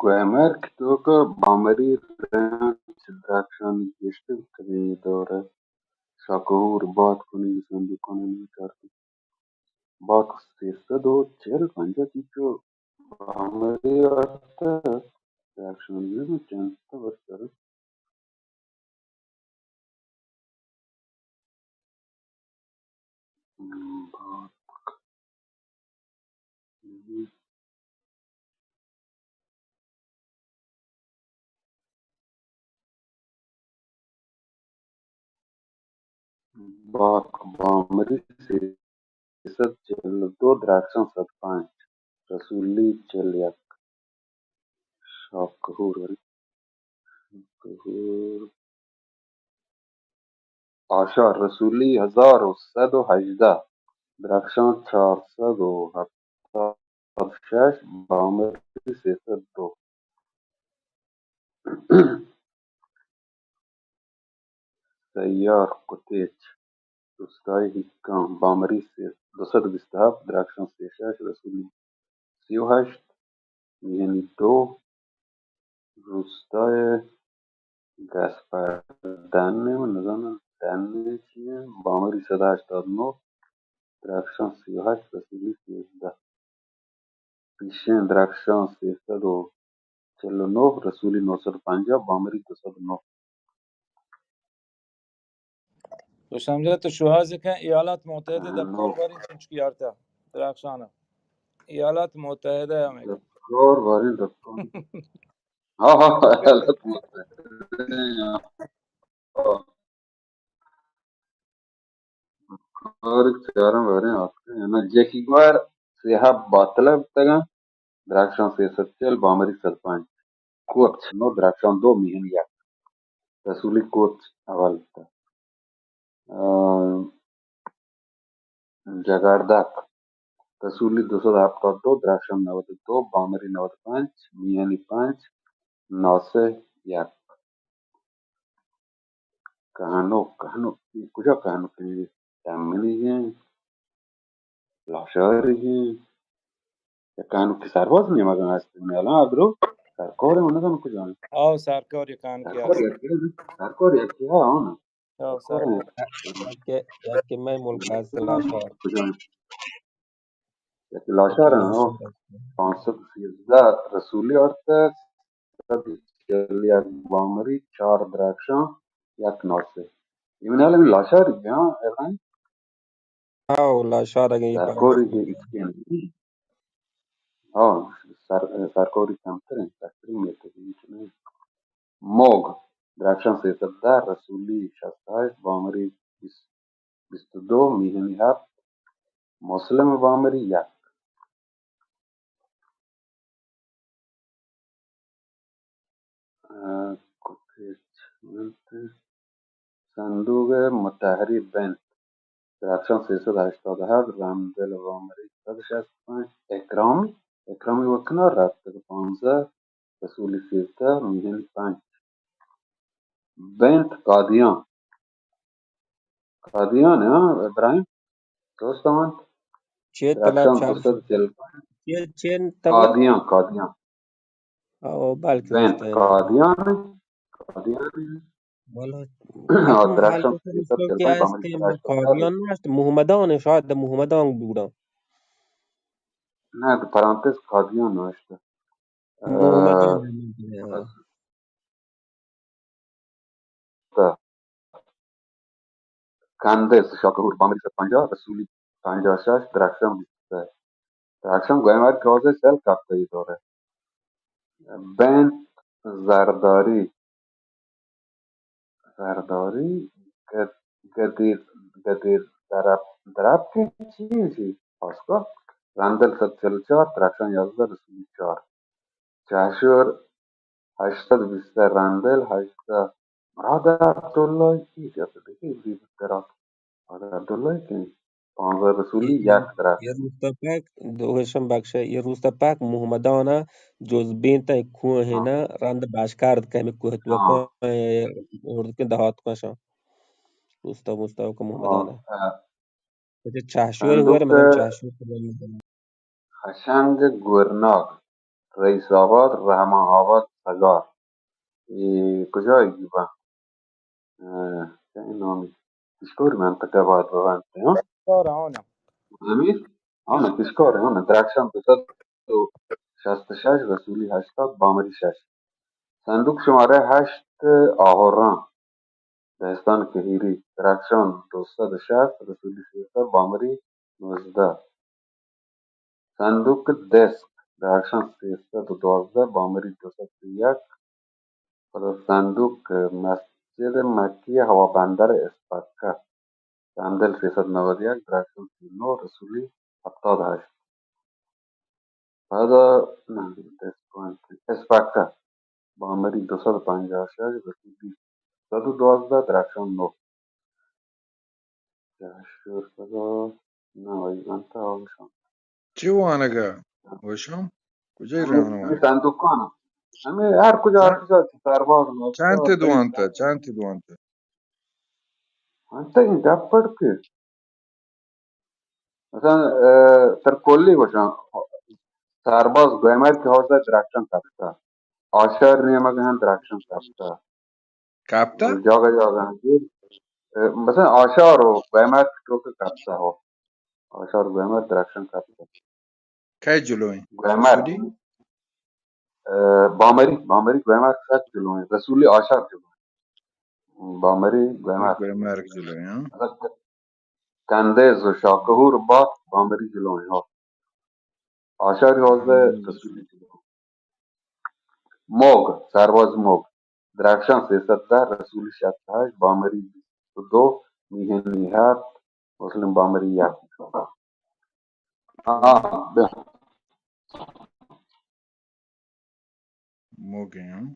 گوئمر کہ توکا بامری رنچ درخشانی گیشتر کدی دور شاکہور بات کنی صندوقانی کارتی۔ بات سیصد و چل پنجاہ چیچو بامری آتا درخشانی چند تا برسر۔ باک بامری سیصد چل و دو، درخشان صد پنچ، رسولی چل یک۔ شاکہور، شاکہور۔ آشار رسولی ہزار و سد و ہژدہ، درخشان چار سد و ہپتاد و شش، بامری سیصد دو۔ سیار کتیچ، روستائی ہکاں، بامری سے، دو سد بیست و ہپت، درخشان سی و شش، رسولی سی و ہشت، میہنی دو، روستائی گسپر ڈنے، من نزاناں ڈنے چی ایں، بامری سد ہشتاد نو، درخشان سی و ہشت، رسولی سیزدہ۔ پیشیں درخشان سیصد و چل و نو، رسولی نو سد و پنجاہ، بامری دو سد و نو۔ تو سمجھا تو شوہاز کن ایالات متحدہ دکان باریں چنچکی آرتا درخشان۔ ایالات متحدہ ہمیں دکان باریں دکان۔ ہاں، ہاں، ایالات متحدہ۔ کار چارم باریں آتکگ۔ نہ، جیکی گوار سیاہ باتلہ بوتگاں، درخشان سیصد چل، بامری سد پنچ۔ کوچ نو، درخشان دو، میہن یک۔ رسولی کوچ اول بوتگ۔ آ، جگاردک، رسولی دو سد ہپتاد دو، درخشان نود و دو، بامری نود و پنچ، میانی پنچ، ناسہ یک۔ کہنوک، کہنوک، اے کجا کہنوک ایں؟ دمنی ایں؟ لاشاری ایں؟ یا کہنوک سرباز نیمگا ہست ایں؟ الان ادرو سرکار ایں، نزاناں کجا ایں۔ آو، سرکار یا کہنوک سرکار یکی ایں، سرکار یکی ایں، ہاں نا۔ آو، سرکار ایں۔ سرکار۔ یکے، یکے مئے ملک ہست لاشار۔ کجا ایں؟ یکے لاشار ایں، ہاں۔ لاشار۔ پانچ سد سیزدہ رسولی آرتہ، سد چل یک بامری، چار درخشان، یک ناسہ۔ ایمن عالم لاشاری ایں، ہاں، ابراہیم؟ ہاں، او لاشار اگیں سرکاری کہ اچکیں۔ ہاں، سر-، سرکاری کمتر ایں، سرکاری میتگ ایں، چنین۔ موگ، درخشان سیصد دہ، رسولی شست ہشت، بامری بیست، بیست و دو، میہنی ہپت، مسلم بامری یک۔ آ، کتیچ انت۔ صندوق متحری بنت، درخشان سیصد ہشتاد و ہفت، رندل بامری صد و شست و پنچ، اکرامی، اکرامی وکنا رتگ پانزدہ، رسولی سیزدہ، میہنی پنچ۔ بنت قادیان۔ قادیان، ہاں، ابراہیم؟ درست انت؟ چے تلا درخشان چار دو سد چل۔ چے، چے تلا؟ قادیان، قادیان۔ او، بلکہ بنت درست ایں۔ قادیان، قادیان۔ والا، ہاں، درخشان حال سیصد چل کہ پنچ، ہست بامری ایں، سد ہشتاد۔ قادیان نہ ہست، محمدان ایں، شاید محمدان بوڑا۔ نہ، تو پرانتز قادیان نوشتہ۔ محمدان ایں، ہاں۔ تا کندز، شاکہور بامری صد پنجاہ، رسولی پنجاہ و شش، درخشان بیست و سہ۔ درخشان گوئمار کازہ سیل کپتہ اے دورہ۔ بنت زرداری، زرداری، گد-، گدیر، گدیر درپ، درپ کہ چی چی؟ پاسکا۔ رندل صد چل و چار، درخشان یازدہ، رسولی چار۔ چہشور ہشت سد بیست، رندل ہژدہ۔ مراد عبداللہ کی جت دیگہ بی درات۔ مراد عبداللہ کی پانزدہ، رسولی یک درات۔ یہ روستا پاک، دوشم بخش، یہ روستا پاک محمدانا جز بینت کوہ نا رند باشکارد کہ ہمیں کوہ توکا اردکن دہات کشاں۔ روستا موستا کا محمدانا۔ اچھا، چہشور ہور، مطلب چہشور۔ خشنگ گورناگ۔ رئیس آباد، رحمان آباد، سگار. اے کجا گیبا؟ اه، چه نامی؟ کشکور منطقه باید ببنت، ها؟ کشکور، آنا. امیر؟ آنا، کشکور، آنا. درخشان دو سد و شست و شش، رسولی هشتاد، بامری شش. صندوق شماره هشت، آهوران. بهستان کهیری، درخشان دو سد و شست، رسولی سیصد، بامری نوزده. صندوق دسک، درخشان سیصد و دوازده، بامری دو سد و یک. پدا صندوق مسجد مکی هوا بندر اسپکه، صندل سیصد و نود و یک، درخشان سی و نه، رسولی هفتاد و هشت. پدا، نه، دسک، اسپکه، بامری دو سد و پنجاه و شش، رسولی صد و دوازده، درخشان نه. چه شور پدا، نه، وای، انت آوشان. چی وانگا؟ وشم؟ کجای همے، رهنما؟ همے صندوقان. همے هر کجا، هر چند، کجا چی سرباز، چند تی دوانتا؟ چند تی دوانتا؟ انت این دپڑ که. مثلاً، اه، تر کلی گوشاں، سرباز گویمر که حوزه درخشان کپتا. آشار نیمگ هم درخشان کپتا. کپتا؟ جاگه جاگه هم. اه، مثلاً آشار و گویمر که تو که کپتا هو. آشار گویمر درخشان کپتا. کئے جلوئیں؟ گویمر. رسولی؟ اه، بامری، بامری گویمر سک جلوئیں. رسولی آشار جلوئیں. بامری گویمر. گویمر جلوئیں، ها؟ مطلب، کندیز و شاکهور بات بامری جلوئیں، ها. آشار یازده، رسولی جلوئیں. موگ، سرباز موگ. درخشان سیصد و ده، رسولی شصت و هشت، بامری بیست و دو، میهنی هفت، مسلم بامری یک. آه، به. موگیں، ہاں.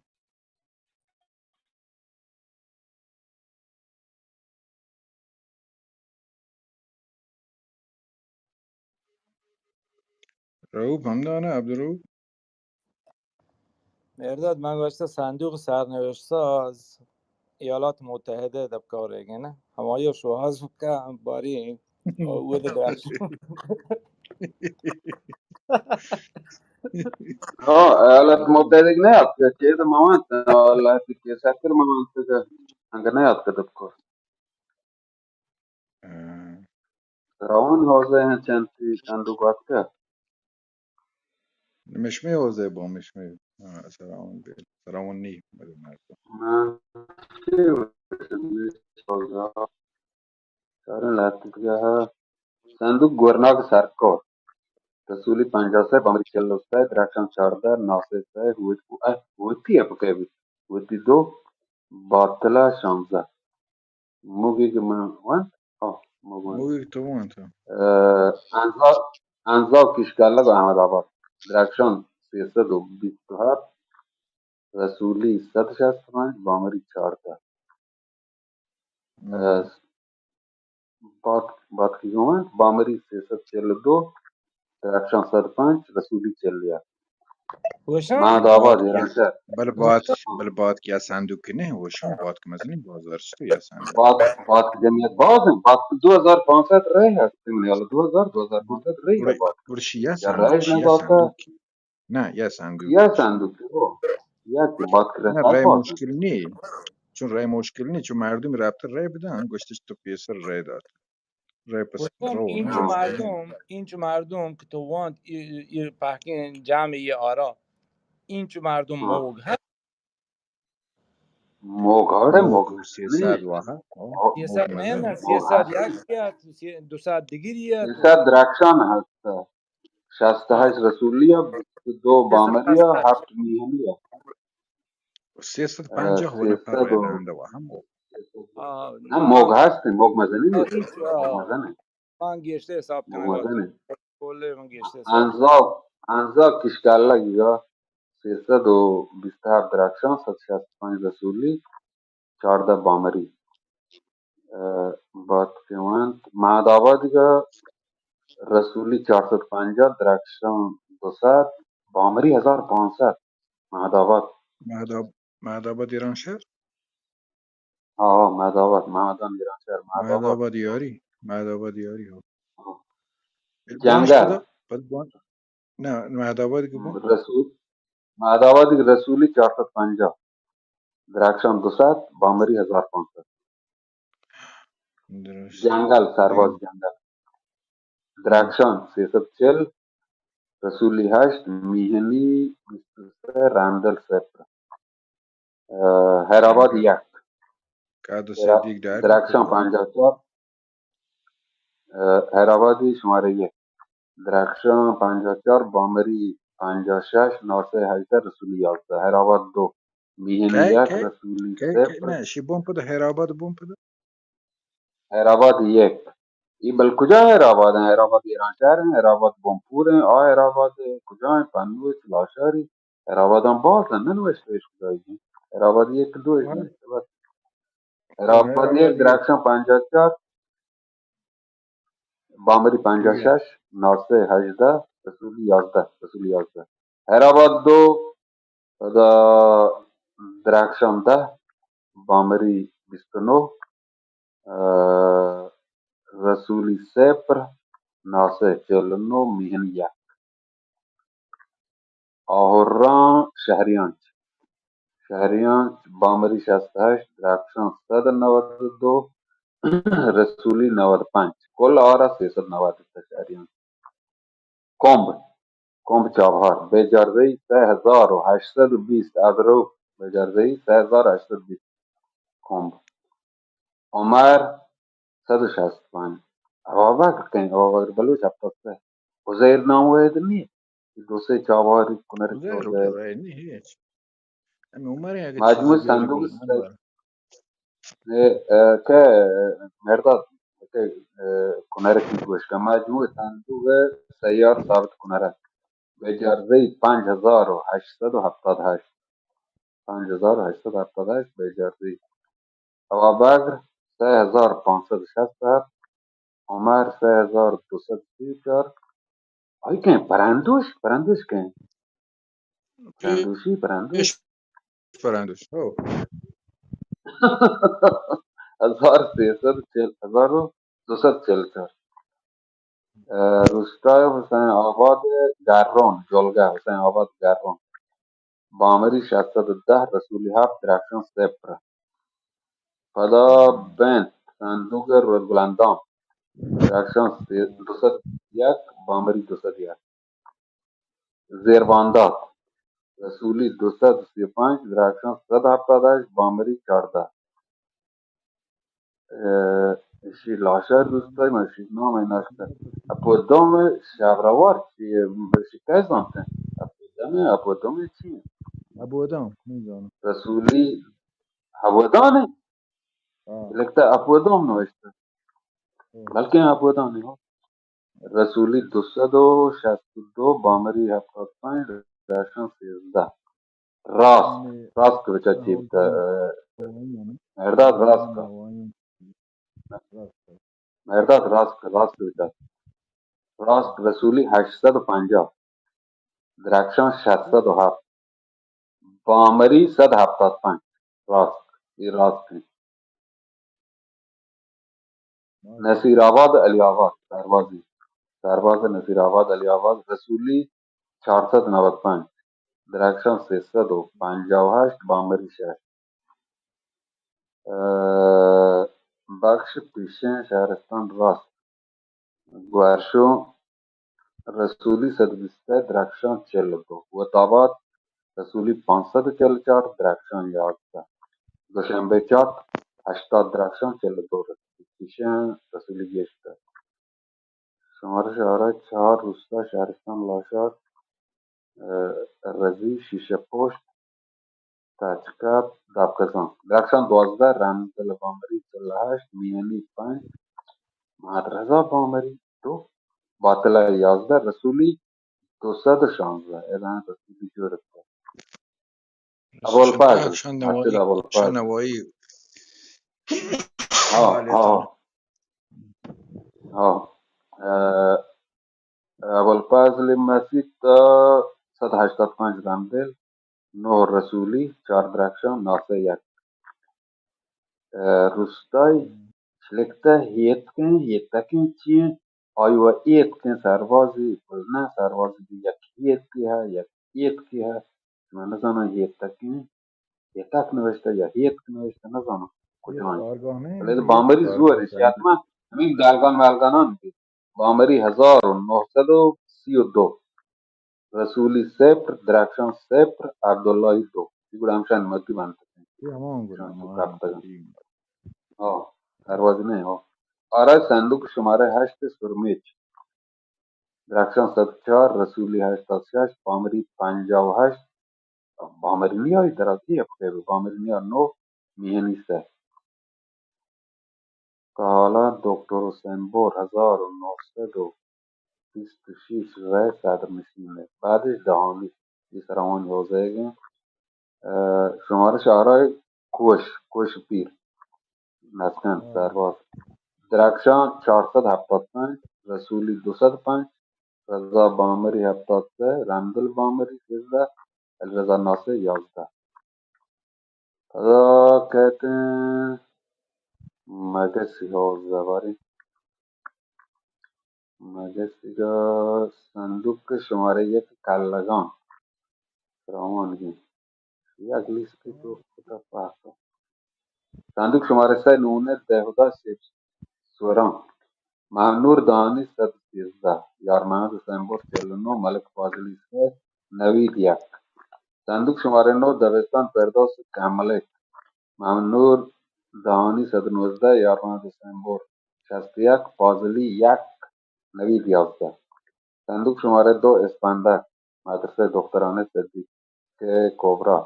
رؤف ہمدا نہ، عبدالرؤف؟ مہرداد، من گوشتہ صندوق سرنوشت ساز ایالات متحدہ دپکار ئیگ انت، ہمائی شوہاز بکن باری اود درخشان. ہاں، ایالات متحدہ نہ اتک، چید مہ وانت، اللہ تی کیس اتکر مہ وانت کہ انگہ نہ اتک دپکار. ہاں. سراون حوزہ ہیں چنتی چندو گواتکا. مشمی حوزہ با مشمی. ہاں، سراون بی. سراون نی، بلے مردم. ہاں، چی حوزہ؟ چاریں لہتیتگا. صندوق گورناگ سرکور. رسولی پنجاہ و سہ، بامری چل و سہ، درخشان چاردہ، ناصر سہ، ہوتی، اه، ہوتی اپ کئے بیت؟ ہوتی دو، باطلہ شانزدہ. موگی کہ من وانت؟ آہ، موگ وانت. موگی کہ تو وانت، ہاں. اه، انزا، انزا کشکالگ احمد آباد. درخشان سیصد و بیست و ہفت، رسولی صد و شصت و پنج، بامری چاردہ. ہم. اه، بات، باتکی گون، بامری سیصد چل و دو، درخشان صد و پنچ، رسولی چل و یک. گوشاں؟ محمد آباد، ایرانشہر. بل بات، بل بات کہ یا صندوق کہ نہ، گوشاں بات کہ مزنی بازار چطور یا صندوق؟ بات، بات کہ جمعیت باز ہیں، بات کہ دو ہزار پانچ سد رئے ہست، من یال دو ہزار، دو ہزار پانچ سد رئے گڑا، بات. گڑا شی یا یا صندوق، رئے شی نہ یا بات. صندوق. نہ، یا صندوق. یا صندوق، او. یا کہ بات کرے نہ، رئے مشکل نی. چون رئے مشکل نی، چون مردم رابطہ رئے بدن، گوشتش تو پیسر رئے دات. رئے پس گوشتم، رو، اینچو نہ. مردم، اینچو مردم کہ تو وانت، ای، ای، ای پہکیں جمع ای آرا، اینچو مردم ہاں. موگ ہست. موگ ہڑے موگ موگ. سیصد واہ، ہاں، سیصد موگ نہ، مزن. سیصد یک یا، سی-، دو سد دگری یا. سیصد درخشان ہست. شست و ہشت رسولی ء، بیست و دو بامری ء، ہفت میہنی ء. سیصد پنجاہ ء، وڑ سیصد پرے و نند و ہم. آ، نہ، موگ ہست، موگ مزنی آ، نیست. اینچ، آ، موگ مزن انت. من گیشتر حساب موگ کنگ ء مزن انت. کل من گیشتر حساب انزا، انزا کشکالگ ء، سیصد و بیست و ہفت درخشان، صد و شست و پنج رسولی، چاردہ بامری. ء، بات کہ ونت، مہد آبادیگ ء رسولی چار سد پنجاہ، درخشان دو سد، بامری ہزار پانچ سد. مہد آباد. مہد آب-، مہد آباد ایرانشہر؟ ہاں، ہاں، مہد آباد، مہدان ایرانشہر، مہد مہد آباد. آباد یاری، مہد آباد یاری ہو. ہاں. جنگل. پد گوانش کدا؟ پد گوانش نہ، مہد آباد کہ بو؟ رسول، مہد آبادی رسولی چار سد پنجاہ، درخشان دو سد، بامری ہزار پانچ سد۔ درست۔ جنگل، سرباز جنگل۔ درخشان سیصد چل، رسولی ہشت، میہنی بیست و سہ، رندل صفر۔ اه، حیرآباد یک۔ درخشان پنجاہ چار، اه، حیرآبادی شمارہ یک۔ درخشان پنجاہ چار، بامری پنجاہ شش، ناسہ ہژدہ، رسولی یازدہ۔ حیرآباد دو، میہنی یک، رسولی صفر۔ نہ، شی بوم پد حیرآباد بوم پد۔ حیرآباد یک۔ ای بل کجا حیرآباد ہیں؟ حیرآباد ایران شہر ہیں، حیرآباد بومپور ہیں، آ حیرآباد کجا ہیں؟ پنوچ، لاشاری، حیرآباداں باز ہیں، نہ نوشتہ اش کجا ہیں۔ حیرآباد یک دو اش نوشتہ بس۔ حیرآباد یک، درخشان پنجاہ چار، بامری پنجاہ شش، ناسہ ہژدہ، رسولی یازدہ، رسولی یازدہ۔ حیرآباد دو، پدا درخشان دہ، بامری بیست و نو، اه، رسولی صفر، ناسہ چل و نو، میہن یک۔ آہران شہریانچ۔ شہریانچ بامری شست و ہشت، درخشان صد و نود و دو، رسولی نود و پنچ۔ کل آرا سیصد نود و سہ شہریانچ۔ کمب، کمب چابہار، بے جارزئی سہ ہزار و ہشت سد و بیست، ادرو بے جارزئی سہ ہزار و ہشت سد و بیست۔ کمب۔ عمر صد و شست و پنج۔ ابابکر کئے؟ ابابکر بلوچ ہپتاد سہ۔ عزیر نام وید نیہ؟ دو سے چابہاری کنر عزیر چودہ۔ عزیر نی ہیچ۔ ہمیں عمر ہے کہ مجموع چیزی صندوق بیاری۔ اے، اے، کہ مرداد، کہ، اے، کنر کی گوش کا مجموع صندوق سیار ثابت کنر۔ بے جارزئی پنج ہزار و ہشت سد و ہپتاد ہشت۔ پنج ہزار و ہشت سد و ہپتاد ہشت بے جارزئی۔ ابابکر سہ ہزار پانچ سد و شست و ہپت، عمر سہ ہزار دو سد سی و چار۔ آئی کئے؟ پرندوش، پرندوش کئے؟ پرندوشی، پرندوش۔ پرندوش، ہو۔ ہزار سیصد و چل، ہزار و دو سد چل و چار۔ اه، روستای حسین آباد گران، جلگہ حسین آباد گران۔ بامری شش سد و دہ، رسولی ہفت، درخشان صفر۔ پدا بنت صندوق رودگلندام، درخشان سه-، دو سد یک، بامری دو سد یک۔ زیرباندات، رسولی دو سد و سی و پنج، درخشان صد و ہپتاد و هشت، بامری چهارده۔ اه، اشی لاشار روستای، من اشی نام ناشته۔ اپودام شبروار چی؟ اشی کئے زانته؟ اپودام، اپودام چی؟ ابودان، نمی‌دانم۔ رسولی ابودانه؟ ها. لکته ابودان نوشته. ها. بلکه ابودانه ها. رسولی دو سد و شست و دو، بامری هفتاد و پنج، درخشان سیزده۔ راست، یعنی راست بچا چی بوتا، اه، مرداد راست کا۔ مرداد راست کا، راست بچا۔ راست رسولی هشت سد و پنجاه، درخشان شش سد و هفت، بامری صد و هفتاد و پنج۔ راست، ای راست ہے۔ نصیر آباد، علی آباد، سربازی۔ سرباز نصیر آباد، علی آباد، رسولی چهارصد و نود و پنج، درخشان سیصد و پنجاه و هشت، بامری شش۔ اه، بخش پیشین شهرستان راست۔ گوهرشون رسولی صد و بیست، درخشان چهل و دو۔ وتابات رسولی پانصد و چهل و چهار، درخشان یازده۔ دوشنبه چات هشتاد، درخشان چهل و دو رسولی۔ پیشین رسولی گیشتر۔ شمارش آرا چهار روستا: شهرستان، لاشار، اه، رزی، شیشه پشت، تچکپ، دپکزان۔ درخشان دوازده، رندل بامری چهل و هشت، میانی پنج، محمد رضا بامری دو، باطله یازده، رسولی دو سد و شانزده۔ ادان رسولی جوڑ ابوالفضل، درخشان نوایی، حافظ ابوالفضل۔ درخشان نوایی۔ ها، ها۔ ها۔ اه، ابوالفضل مسیت، اه، صد و هشتاد و پنج رندل، نه رسولی، چهار درخشان، ناسه یک۔ اه، روستای شلکته هیتکن، هیتکن چیه؟ آیوا ایتکن سربازی، نه سربازی دی یک هیتکی ها، یک ایتکی ها۔ من نزاناں ہیتک ایں، ہیتک نوشتہ یا ہیتک نوشتہ، نزاناں کجام ایں۔ بلے بامری زور ایں، حتما ہمے دالگان مالگانان بیت۔ بامری ہزار و نہصد و سی و دو، رسولی صفر، درخشان صفر، عبداللہی دو۔ اے گڑا ہمشان مدی بنت۔ اے ہمان گڑا، ہمان۔ ہاں، دروازہ نہ ایں، ہاں۔ آرا صندوق شمارہ ہشت، سرمیچ۔ درخشان صد چار، رسولی ہشتاد شش، بامری پنجاہ و ہشت، بامری نیا، اے درازی اپکے بامری نیا نو، میہنی سہ۔ کالا دکتر حسین بور ہزار و نہصد و بیست و شش رئے صدر نشین ایں۔ بعدش دہانی، اے سراوان یوزگ ایں۔ اه، شمارش آرا کوش، کوش پیر۔ نسکن، ہاں۔ سرباز۔ درخشان چار سد ہپتاد پنچ، رسولی دو سد پنچ، رضا بامری ہپتاد سہ، رندل بامری سیزدہ، علیرضا ناصر یازدہ۔ پدا کہتے ہیں مگسی ہو زبری۔ مگسی کا صندوق شمارہ یک، کلگان۔ روانگیں یک لیسٹے تو کتا پاک۔ صندوق شمارہ سئے، نونہ دہدا شیپ سوراں۔ مہنور دہانی صد سیزدہ، یار محمد حسین بور چل و نو، ملک فاضلی سئے، نوید یک۔ صندوق شمارہ نو، دبستان فردوس کملک۔ مہنور دہانی صد نوزدہ، یار محمد حسین بور شست یک، فاضلی یک، نوید یازدہ۔ صندوق شمارہ دو، اسپندک، مدرسہ دخترانہ صدیق کبری۔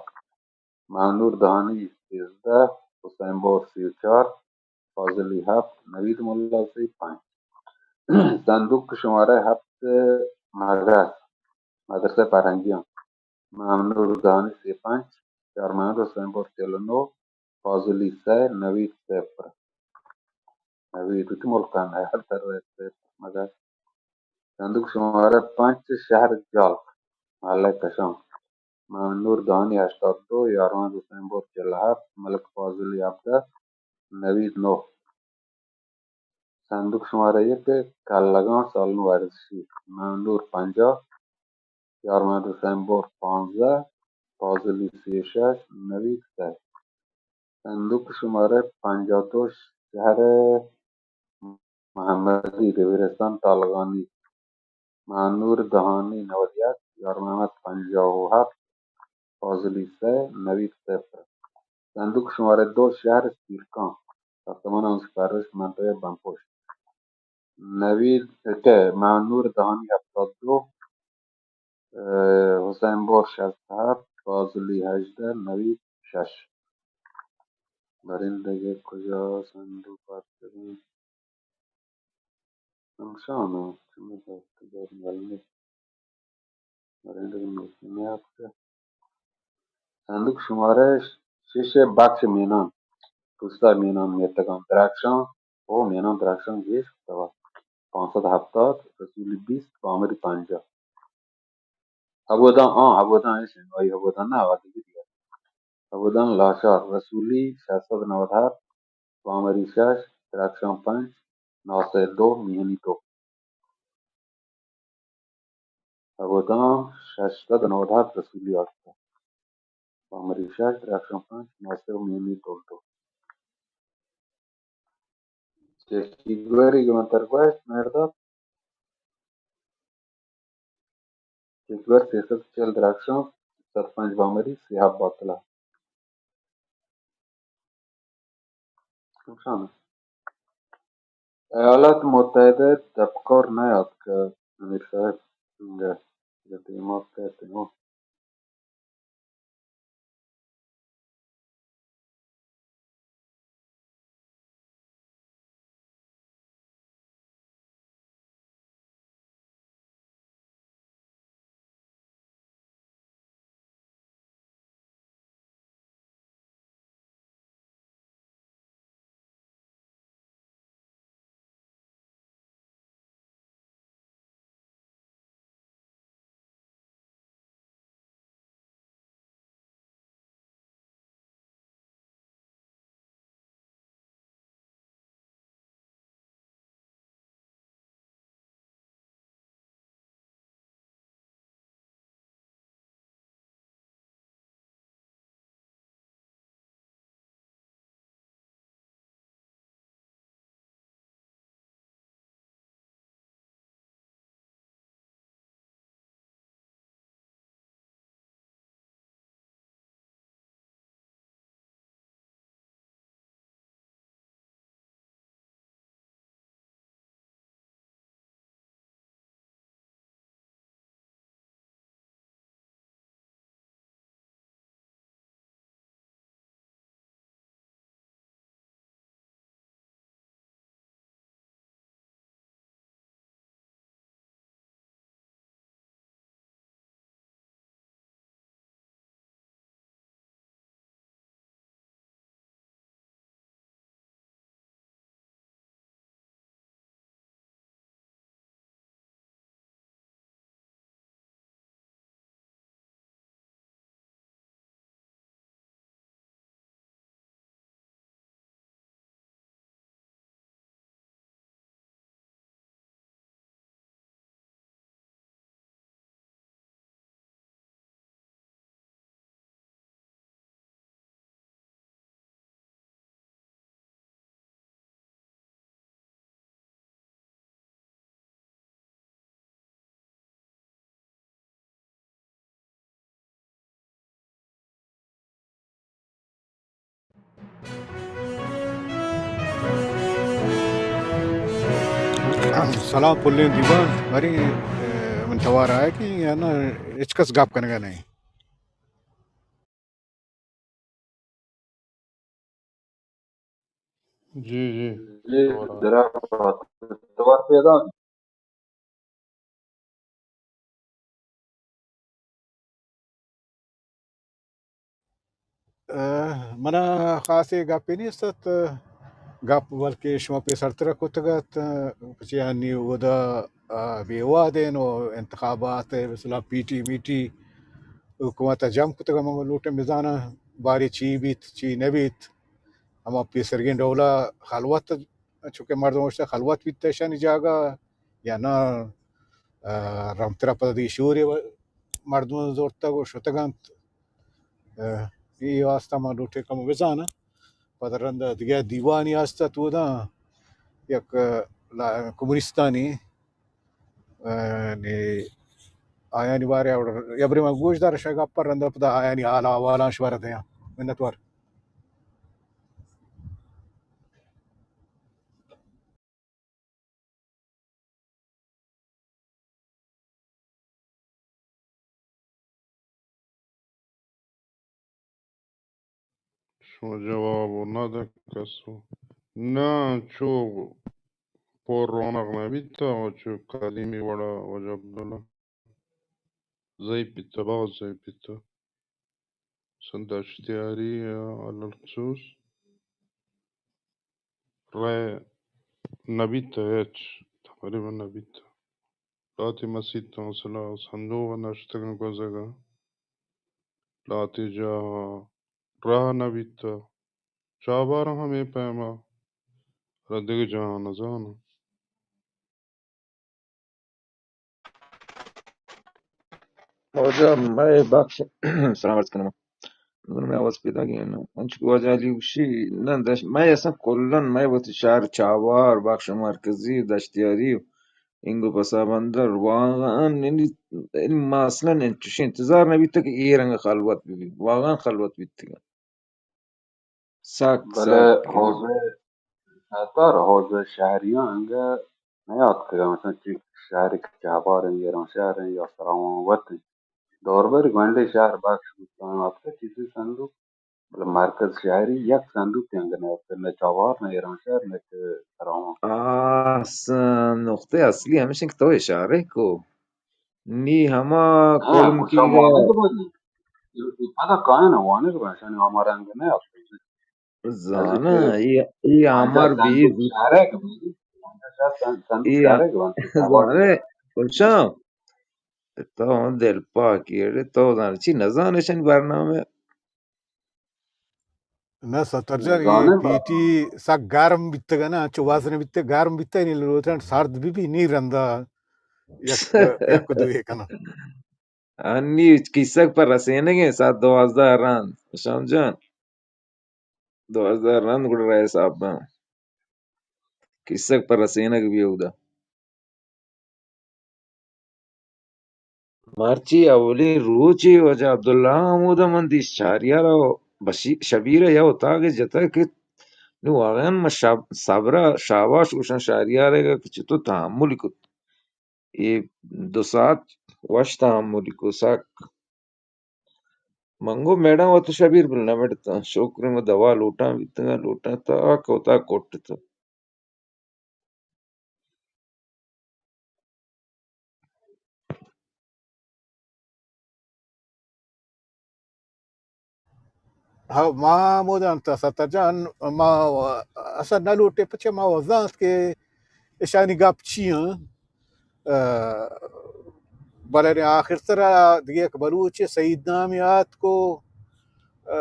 مہنور دہانی سیزدہ، حسین بور سی و چار، فاضلی ہپت، نوید ملا سی پنچ۔ صندوق شمارہ ہپت، مگس، مدرسہ فرہنگیاں۔ مہنور دہانی سی پنچ، یار محمد حسین بور چل و نو، فاضلی سئے، نوید صفر۔ نوید وتی ملکان ہے، ہر طرح صفر، مگس۔ صندوق شمارہ پنچ، شہر جالک، محلہ کشان۔ مہنور دہانی ہشتاد دو، یار محمد حسین بور چل ہپت، ملک فاضلی ہبدہ، نوید نو۔ صندوق شمارہ یک، کلگان سالن ورزشی۔ مہنور پنجاہ، یار محمد حسین بور پانزدہ، فاضلی سی و شش، نوید سئے۔ صندوق شمارہ پنجاہ و دو، شہر محمدی، دبیرستان طالقانی۔ مہنور دہانی نود یک، یار محمد پنجاہ و ہفت، فاضلی سئے، نوید صفر۔ صندوق شمارہ دو، شہر سیرکان، ساختمان انس پرش، منطقہ بمپشت۔ نوید، کہ مہنور دہانی ہفتاد و دو، اه، حسین بور شست و ہفت، فاضلی ہژدہ، نوید شش۔ برندگے کجا صندوق آتکگیں؟ ہمشان انت، چمے دست گرم بلنے۔ برندگے نوکی نیاتکہ۔ صندوق شمارہ شش، بخش مینان، پوستا مینان میتگان درخشان، او مینان درخشان گیش کتوا، پانصد ہفتاد، رسولی بیست، بامری پنجاہ۔ ہبودان، آں، ہبودان ایش انت، آئی ہبودان نہ، آ دگہ دیگہ۔ ہبودان لاشار، رسولی شش سد نود ہفت، بامری شش، درخشان پنچ، ناصر دو، میہنی دو۔ ہبودان شش سد نود ہفت، رسولی ہشت، بامری شش، درخشان پنچ، ناصر میہنی دو دو۔ چکی گوری کہ من تر گوشت، مہرداد۔ چکی گور سیصد چل درخشان، صد پنچ بامری، سی ہفت باطلہ۔ ایالات متحدہ دپکار نیاتکہ امیر صاحب انگہ، یا دیما کئیت نو۔ سلام پلیں دیوان، باریں، اے، من توار آیگ ایں یا نہ، ہچ کس گپ کنگ ءَ نہ ایں۔ جی، جی۔ جی، توار آیگ۔ درا توار پیدا۔ اہ، منا خاصیں گپے نیست ات، گپ بلکہ شما پیسرتر ءَ کتگ ات، چیانی اودا، آ، بے وادین و انتخابات ءَ مثلاً پی ٹی میٹی حکومت ءَ جم کتگ، من لوٹیں بزاناں بارے چی بیت، چی نہ بیت۔ ہما پیسرگیں ڈولا خلوت، چونکہ مردم گوشتہ خلوت بیتہ اشانی جاگہ یا نہ، آ، رمترا پدا دگہ شورے مردم زرتگ و شتگ انت۔ آ، اے واسطہ ما لوٹیں کم بزاناں۔ پدا رند دگہ دیوانی ہست ات اودا، یک، آ، لا-، کمیونسٹانی، آ، نی آیانی بارے ءَ یا برے ما گوش دار شہ گپ پر رند پدا آیانی حال احوالاں شمارا دیاں۔ منتوار۔ شما جواب و ندہ کسو۔ نہ، چو پور رونق نہ بیتا و چو قدیمی وڑا واجہ عبداللہ۔ ضعیف بیتا، باز ضعیف بیتا۔ سن دشتیاری الخصوص رہ نہ بیت ہچ، تقریباً نہ بیت۔ لہتے مسیت مثلاً صندوق نشتگاں گوزگاں، لہتے جاہ راہ نہ بیت۔ چابہار ہمے پیما، رہ دگہ جاہ نزاناں۔ واجہ مئے بخش، سلام عرض کنم۔ من مئے آواز پیدا گئے نا۔ انچو کہ واجہ علی گوشی، نہ دش-، مئے اصلاً کلاً مئے وتی شہر چابہار، بخش مرکزی، دشتیاری، اینگو پسا بندر، واقعاً یعنی، یعنی ما اصلاً انچوش انتظار نہ بیتا کہ اے رنگ خلوت ببی۔ واقعاً خلوت بیتگا۔ سک، بلے سک۔ حوزہ ستار، حوزہ شہریاں انگہ نیاتکگا، مثلاً چی شہر کہ چابہار ایں، ایرانشہر ایں یا سراوان وت ایں۔ دوربر گونڈیں شہر بخش بوتاں، آتکہ چیزے صندوق، بلے مرکز شہری یک صندوق انگہ نیاتکہ، نہ چابہار، نہ ایرانشہر، نہ کہ سراوان۔ آ، س-، نقطہ اصلی ہمیش انت کہ تو اشارہ کو۔ نی ہما ہاں، کلم کی گا۔ پدا کائن وانگ باشن ہما رنگ نہ۔ زاناں، اے، اے آمار بی، اے، زاناں، خوشاں، تو دل پاکی، اڑے تو زاناں، چی نزاناں شن برنامہ؟ نہ ستر جان، اے پی ٹی سک گرم بیتگ نہ، چو وزن بیتگ، گرم بیتگ، نی لوٹن سرد بی بی، نی رندا یک، یک دو ایک نہ۔ انی کیسگ پر رسینگیں، ساعت دوازدہ رند، خوشاں جان۔ دوازدہ رند گڑا رئیس آپ باں۔ کیسگ پر رسینگ بی اودا۔ مرچی اولی روچی واجہ عبداللہ ہمودا من دیست شہریار و بشی-، شبیر یا اتاق جتا کہ نو واقعاً ما شب-، صبرا شاباش گوشن شہریار کہ چطور تحمل کت۔ اے دو ساعت وش تحملی کو سک۔ من گو میڑاں وت شبیر بل نہ مڑتاں۔ شکر ما دوا لوٹاں بیتگاں، لوٹاں تا کتا کٹت۔ ہاں، ما ہمودان تا ستر جان، ما اصل نہ لوٹے پچے ما وزانت کہ اشانی گپ چی ہیں۔ آ، بلے آخر سرا دگہ یک بلوچے سعید نامی آتکو، آ،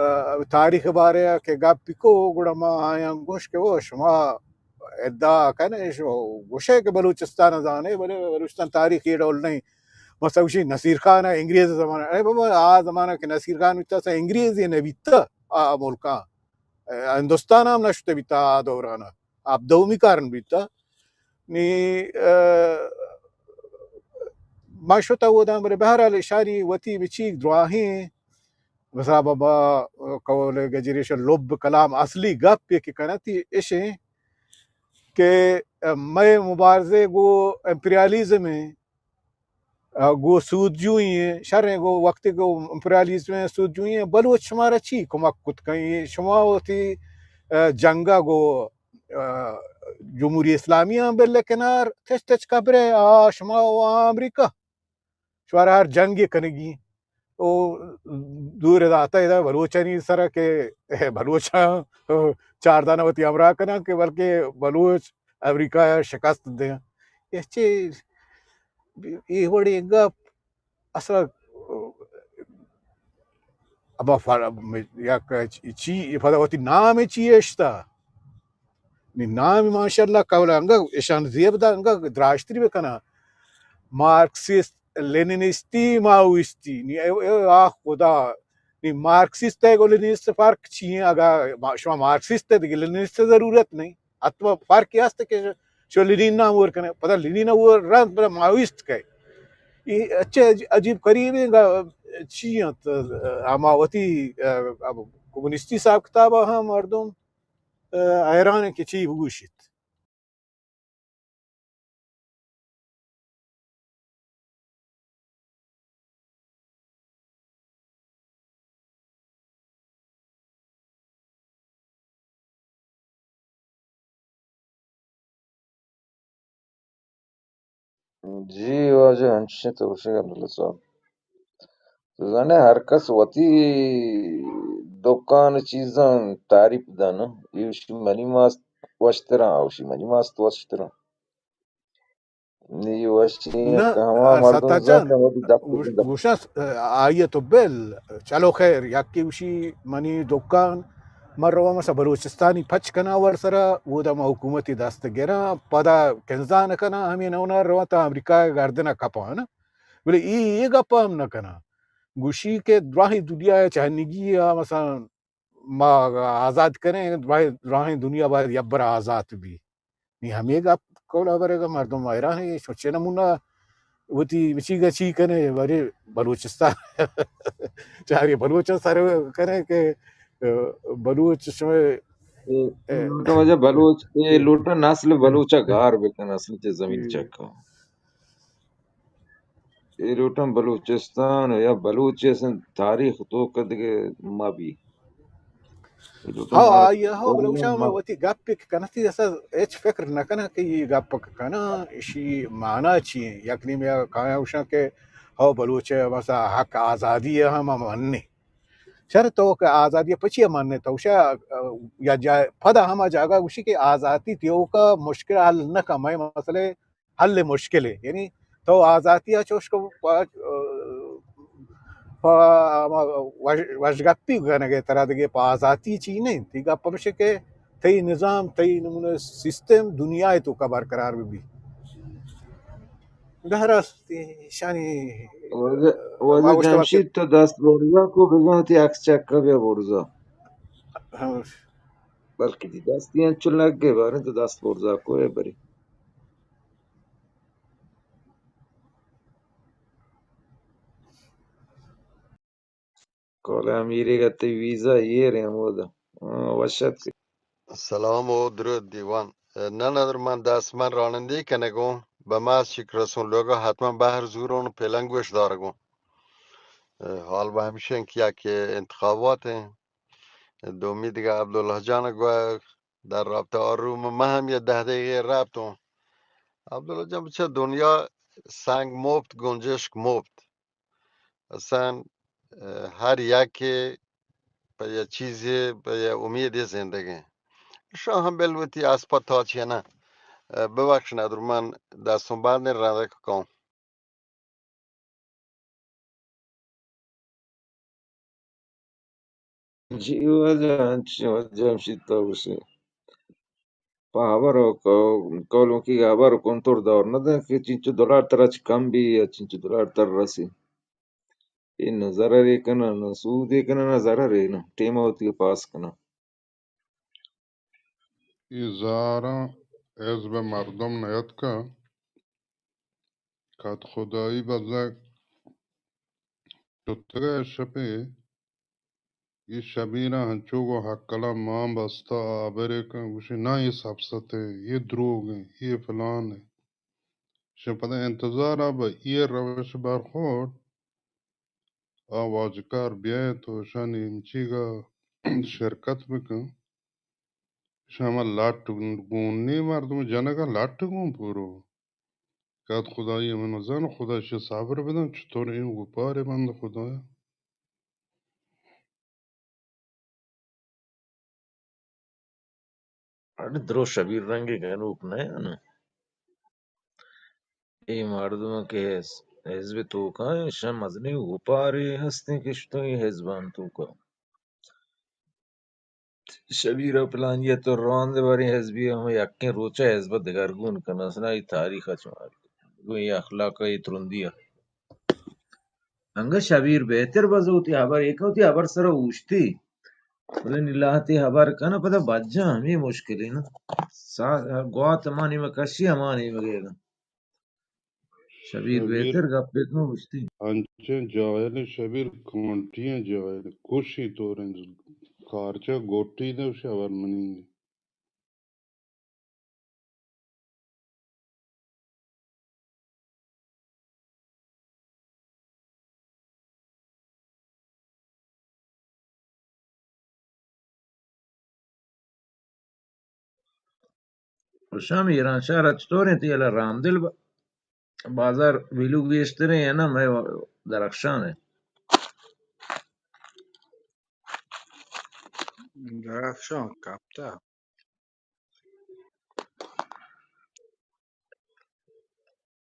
تاریخ بارے کہ گپ کو، گڑا ما آیاں گوش کہ او شما ادعا کنے، شو گوشے کہ بلوچستان زانے، بلے بلوچستان تاریخ اے ڈول نہیں۔ مثلاً گوشی نصیر خان انگریز زمانہ، اے بابا، آ زمانہ کہ نصیر خان بیتا، سا انگریز یہ نہ بیتا، آ ملکاں، اے، ہندوستان ہم نشتے بیتا آ دورانا، آپ دومی کارن بیتا۔ نی، اے، ما شتا ودان، بلے بہرحال اشاری وتی بچیک دراہیں، مثلاً بابا، قول گجریش لب کلام اصلی گپ یہ کہ کنتی اشیں، کہ مئے مبارزے گو امپریالیزم ء، گو سود جوئی ء، شریں گو وقتی گو امپریالیزم ء سود جوئی ء، بلوچ شمارا چی کمک کت کن؟ شما وتی جنگ ء گو جمہوری اسلامی آں بل کنار، تچ تچ کبرے، آ شما و آ امریکہ، شمارا ہر جنگے کنگی۔ او دور داتا ادا بلوچانی سرا کہ بلوچاں چاردانہ وتی ہمراہ کناں کہ بلکہ بلوچ امریکہ ء شکست دیں۔ اے چے، اے وڑیں گپ اصلا ہما فر-، یک چی، پدا وتی نام چی اشتا؟ نی نام ماشاءاللہ قولا انگا اشان زیب دا، انگا دراجتری بکناں۔ مارکسسٹ، لینینسٹی، ماویسٹی۔ نی اے، اے، آ خدا، نی مارکسسٹ ء گوں لینینسٹ فرق چی ہیں؟ اگا ما-، شما مارکسسٹ ء دگہ لینینسٹ ء ضرورت نہیں۔ حتما فرق یہ است کہ شو لینین نام ور کنے، پدا لینین ور رند، پدا ماویسٹ کئے۔ یہ اچھے عج-، عجیب قریب ہیں گا، چی ہیں تو، ہما وتی، ا، اب کمیونسٹی صاحب کتاب ہم مردم، ا، حیران ہیں کہ چی بگوشیت۔ جی واجہ، انچیں تو گوشگ عبداللہ صاحب۔ تو زانے ہر کس وتی دکان چیزاں تعریف دانا۔ ایشی منی ماست وشتراں، اوشی منی ماست وشتراں۔ نی وشی نہ، کہ ہما مردم زان کہ وتی دپ گوش-، گوشاں س-، آئی تو بل، چلو خیر، یکی گوشی منی دکان، من رواں مثلا بلوچستانی پچ کناں ور سرا، اودا ما حکومتی دست گراں، پدا کنزان کناں، ہمے نونا رواں تا امریکہ گردنا کپاں، نا؟ بلے ای، ای گپ ہم نہ کناں۔ گوشی کہ دراہیں دنیا چہنگی آ مثلا ما آزاد کنیں، باید دراہیں دنیا باید یک برا آزاد بی۔ نی ہمے گپ قول ء برگ ء مردم حیران ہیں، چوشیں نمونہ وتی بچیگ ء چی کنے، بری بلوچستان چاری بلوچ سر کنے کہ، ا، بلوچ شمے، اے، ا، لوٹا واجہ بلوچ، اے لوٹا نسل بلوچ ء گار بکن، اصل چہ زمین چکا۔ اے لوٹاں بلوچستان یا بلوچ اصلاً تاریخ توک ء دگہ مہ بی۔ اے لوٹاں ہو، ہر آئی ہو، بلے گوشاں من وتی گپ کہ کناں تئی اصلاً ہچ فکر نہ کناں کہ اے گپ کہ کناں، اشی معنی چی ایں؟ یک نیمے ء کایاں گوشاں کہ ہو بلوچ ء مثلاً حق آزادی ء ہم من نے۔ شر تو کہ آزادی ء پچی ء من نے؟ تو گوشاں یا جا-، پدا ہما جاگہ گوشی کہ آزادی تیوکا مشکل حل نہ کن، مئے مسئلے حل مشکل ہے۔ یعنی تو آزاتی ء چوش کو پا-، پا-، وش-، وشگپی کنگ ء ترا دگہ پہ آزاتی چی نہیں۔ تی گپ ہمشہ کہ تئی نظام، تئی نمونہ سسٹم دنیا ء توکا برقرار بہ بی۔ بہرحال، تی شانی واجہ، واجہ ما گوشت وقت جمشید تو دست برزا کو بزاں تی عکس چکا بیا برزا۔ ہاں۔ بلکہ تی دستی انچو لگے باریں تو دست برزا کو اے بری۔ کالے امیرے گتے ویزا ایر ہمودا۔ ہاں، وشت کہ۔ سلام و درود دیوان۔ نہ ندر من دست من رانندگی کنگوں، بہ ما شکر رسون لوگا حتما بہر زورون پیلنگ گوش دارگوں۔ حال بہ ہمشیں کہ یک انتخابات ہیں۔ دومی دگہ عبداللہ جان گویا در رابطہ آ روم ما ہم یہ دہ دقیقے رابطوں۔ عبداللہ جان بچہ دنیا سنگ مفت، گنجشک مفت۔ اصلاً، اه، ہر یکے پہ یہ چیزے، پہ یہ امیدے زندگیں۔ شاہ ہم بل وتی اسپا تاچی نہ۔ اه، ببخش ندر من دستوں بند رندک کن۔ جی واجہ، انچیں واجہ ہمشی تو گوشے۔ پہ ہبر و کو-، کولونکی ہبر کنتر دور نہ دیں کہ چنچو دلار ترا چہ کم بی یا چنچو دلار تر رسی۔ اے نہ ضررے کناں، نہ سودے کناں، نہ ضررے، نہ ٹیم وتی پاس کناں۔ اے زاراں حزب مردم نیتکا، کد خدائی بزگ شتگا شپے، اے شبیر ءَ انچو گوں ہکلاں مان بستہ، آ ہبرے کن، گوشی، نہ، اے سپست ایں، اے دروگ ایں، اے فلان ایں۔ شہ پدا انتظار ءَ بہ اے روش برخورد، آ واجکار بیاینت و اشانی ہمچیگا شرکت بکن۔ شما لٹ گون نی، مردم جنگا لٹ گون پورو۔ کد خدائی من زن، خدا شہ صبر بدن، چطور این گپارے بند خدایا۔ اڑے درو شبیر رنگی گنوک نہ انت۔ اے مردم کہ حز-، حزب توکا ایں، شہ مزنی گپارے ہستیں کہ شتوں اے حزبان توکا۔ شبیر ءَ پلانی ءَ تو روان دے، باریں حزبی ءَ ہم یکیں روچ ءَ حزب ءَ دگرگون کناں، سنا اے تاریخ ءَ چمار گوں اے اخلاق ءَ اے ترندی ءَ۔ انگت شبیر بہتر بزوتی ہبر، ایک وتی ہبر سر ءَ اوشتی، بلے نی لہتے ہبر کن پدا بجاں ہمے مشکل ایں نا۔ سا-، گوات ہما نیمگ کشی ہما نیمگ ءَ۔ شبیر شبیر بہتر گپ ءَ کن گوشتی۔ انچیں جاہل، شبیر کانٹی ایں جاہل، کشی تو رنج کارچا گوٹی دے شبر منی۔ شام ایران شہر ءَ چطور انت؟ یلا رامدل ب-، بازار ویلو گیشتریں یا نہ مئے درخشان ءَ؟ درخشان کپتا۔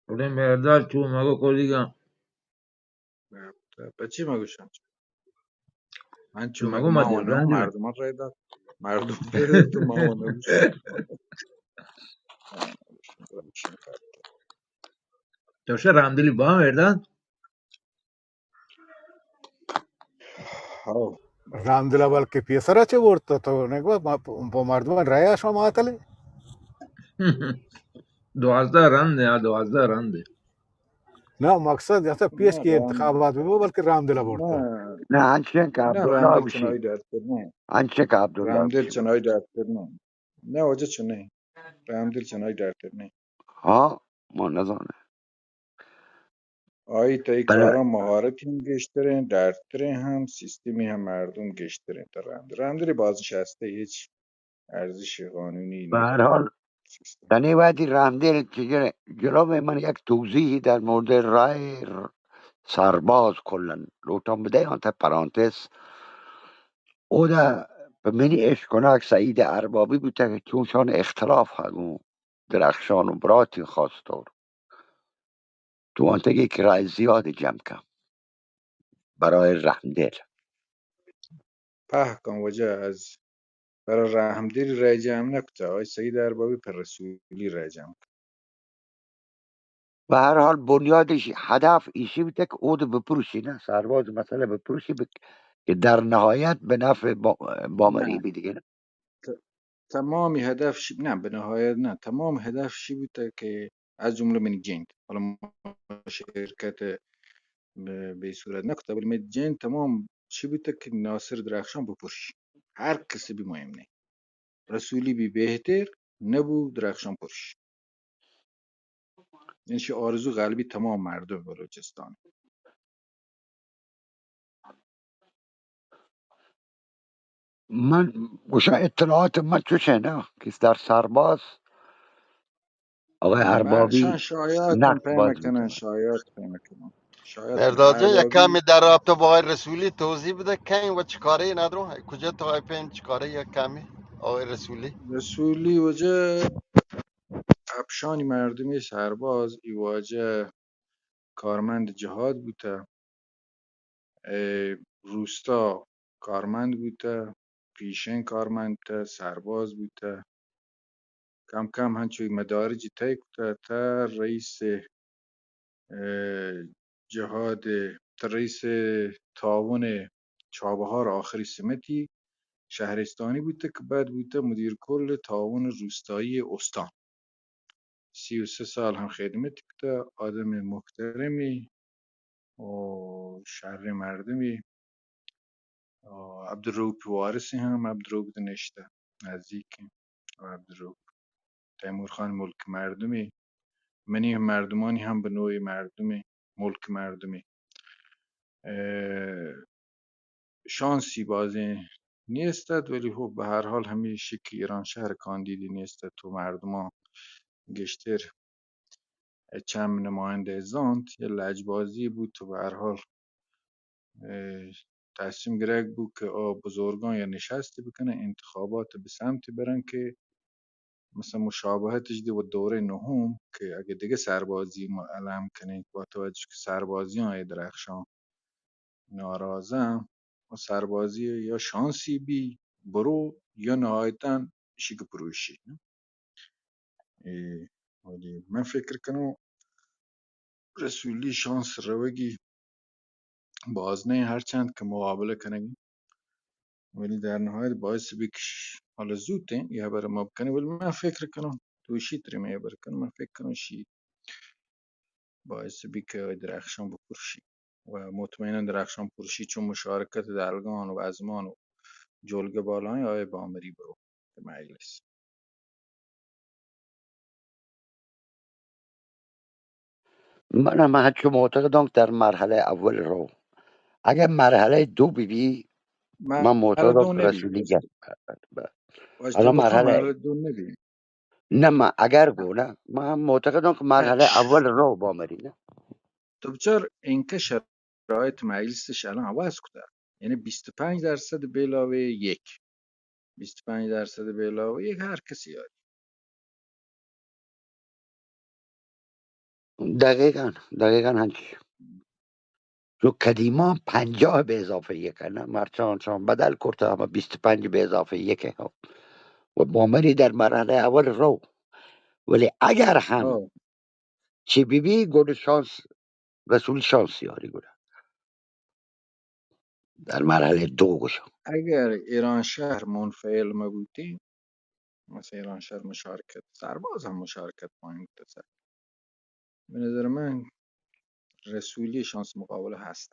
اڑے مرداد چو مگو کولیگا۔ پچی مگو شان۔ انچو مگو مگو مت ماں ونو جان جی۔ مردم رہ دات۔ مردم رہ دات تو ماں ونو۔ تو شا رامدلی با مرداد۔ ہو۔ رامدل ءَ بلکہ پیسر ءَ چہ برت تو نگو، ما پ-، پہ مردمان ریا شما ماتلے۔ دوازدہ رند ایں، آ دوازدہ رند ایں۔ نہ، مقصد اصلا پیش کہ انتخابات بہ بلکہ رامدل ءَ برت۔ نہ، انچیں کہ نہ، عبداللہ رامدل گوشی۔ چنائی ڈرتر نہ۔ انچیں کہ عبداللہ رامدل گوشی۔ چنائی ڈرتر نہ۔ نہ، وجہ چنے۔ رامدل چنائی ڈرتر نہ۔ ہاں، ما نزانیں۔ آئی تئی بلے کاراں مہارت ہم گیشتریں، ڈرتریں ہم، سیستمی ہم مردم گیشتریں تا رند۔ رندری بازنشسته ہچ ارزش قانونی بہ ہر حال، سیستم۔ تنی وقتی رندل چجر جلو میں من یک توضیحی در مورد رای ر-، سرباز کلن لوٹم بدے، آن تا پرانتز۔ اودا پہ منی اشکناک سعید اربابی بوتا کہ چونشان اختلاف ہگوں درخشان و براتی خاص طور۔ تو انتگی کرایہ زیاد جمع کن برای رحمدل۔ پہکان وجہ از برای رحمدل رای جمع نکتا، آئی سید اربابی پر رسولی رای جمع کن۔ بہ ہر حال بنیادش ہدف ایشی بوتا کہ اود بپروشی، نہ سرباز مسئلہ بپروشی بک-، کہ در نہایت بہ نفع با-، بامری نہ۔ بی دیگه، نہ؟ ت-، تمامی ہدف شی-، نہ، بہ نہایت نہ، تمام ہدف شی بوتا کہ از جملہ منی جند، حالا ما شرکت بہ، بہ صورت نکتا، ولی منی جند تمام شی بوتا کہ ناصر درخشان بپرش، ہر کسی بی مهم نہ، رسولی بی بہتر، نبو درخشان پرش۔ این شی آرزو قلبی تمام مردم بلوچستان۔ من گوشاں اطلاعات من چوشیں نا کہ در سرباز آقای اربابی شان شایعات نقد پیما باز کنن، می‌کنن. شایعات پیما کنن. شایعات مرداد جان، یک اربابی کمی در رابطه با آقای رسولی توضیح بده، کہیں و چکارے نداروں، کجا تو آقای پیم چکارے یک کمی آقای رسولی؟ رسولی وجہ اپشانی مردمی سرباز ای واجہ کارمند جهاد بوته، اه، روستا کارمند بوته، پیشن کارمند بوته، سرباز بوته. کم کم هنچو مدارج طی کته تا رئیس، اه، جهاد، تا رئیس تعاون چابهار آخری سمتی شهرستانی بوته که بعد بوته مدیر کل تعاون روستایی استان. سی و سه سال هم خدمت کته، آدم محترمی و شر مردمی. عبدالرؤف وارث ہم عبدالرؤف نشتہ، نزدیک ہیں۔ عبدالرؤف تیمور خان ملک مردمی، منی ہم مردمانی ہم بنوی مردمی، ملک مردمی۔ اه، شانسی بازیں نیست ات، ولی خب بہ ہر حال ہمیشی کہ ایرانشہر کاندیدی نیست ات و مردمان گیشتر چم نمایندہ زانت، یا لجبازی بوت و بہ ہر حال، اه، تصمیم گرگ بوت کہ آ بزرگان یا نشستی بکنن، انتخابات بہ سمتی برن کہ مثلاً مشابہتش دی و دورہ نہم کہ اگہ دگہ سربازی ما علم کنیں، با توجہ کہ سربازیاں اے درخشان ناراض اَنت، و سربازی یا شانسی بی برو یا نہایتاً اشی کہ پروشی۔ اے، ولی من فکر کنوں رسولی شانس روگی باز نہ اِنت، ہرچند کہ مقابلہ کنگی، ولی در نہایت باعث بی کہ ش-، حالا زوت اِنت، اے ہبر ما بکنیں، ولی من فکر کنوں، تو اشی تری من ہبر کنوں، من فکر کنوں اشی باعث بی کہ درخشان بپرشی و مطمئناً درخشان پرشی چون مشارکت دلگان و ازمان و جلگہ بالائیں آئے بامری برو کہ مجلس۔ من ہم ہنچو معتقداں کہ در مرحلہ اول رو، اگر مرحلہ دو بی بی، من معتقداں کہ رسولی گپ۔ واجہ الان تو بخوا مرحلہ مرحلہ دو نبی۔ نہ، من اگر گو نہ، من ہم معتقداں کہ مرحلہ اول رو بامری نہ۔ تو بچار اینکہ شرایط مجلسش الان عوض کتہ، یعنی بیست و پنج درصد بہ علاوہ یک، بیست و پنج درصد بہ علاوہ یک ہر کسی آری۔ دقیقاً، دقیقاً ہنچی۔ چو قدیما پنجاہ بہ اضافہ یک نہ، مرچاں چون بدل کرتہ، ہما بیست و پنج بہ اضافہ یک اِنت۔ و بامری در مرحلہ اول رو، ولی اگر ہم چی بی بی گڑا شانس، رسول شانس یاری گڑا۔ در مرحلہ دو گوشاں۔ اگر ایرانشہر منفعل مبوتیں، مثلاً ایرانشہر مشارکت، سرباز ہم مشارکت پائیں بوتہ سر۔ بہ نظر من رسولی شانس مقابلہ ہست۔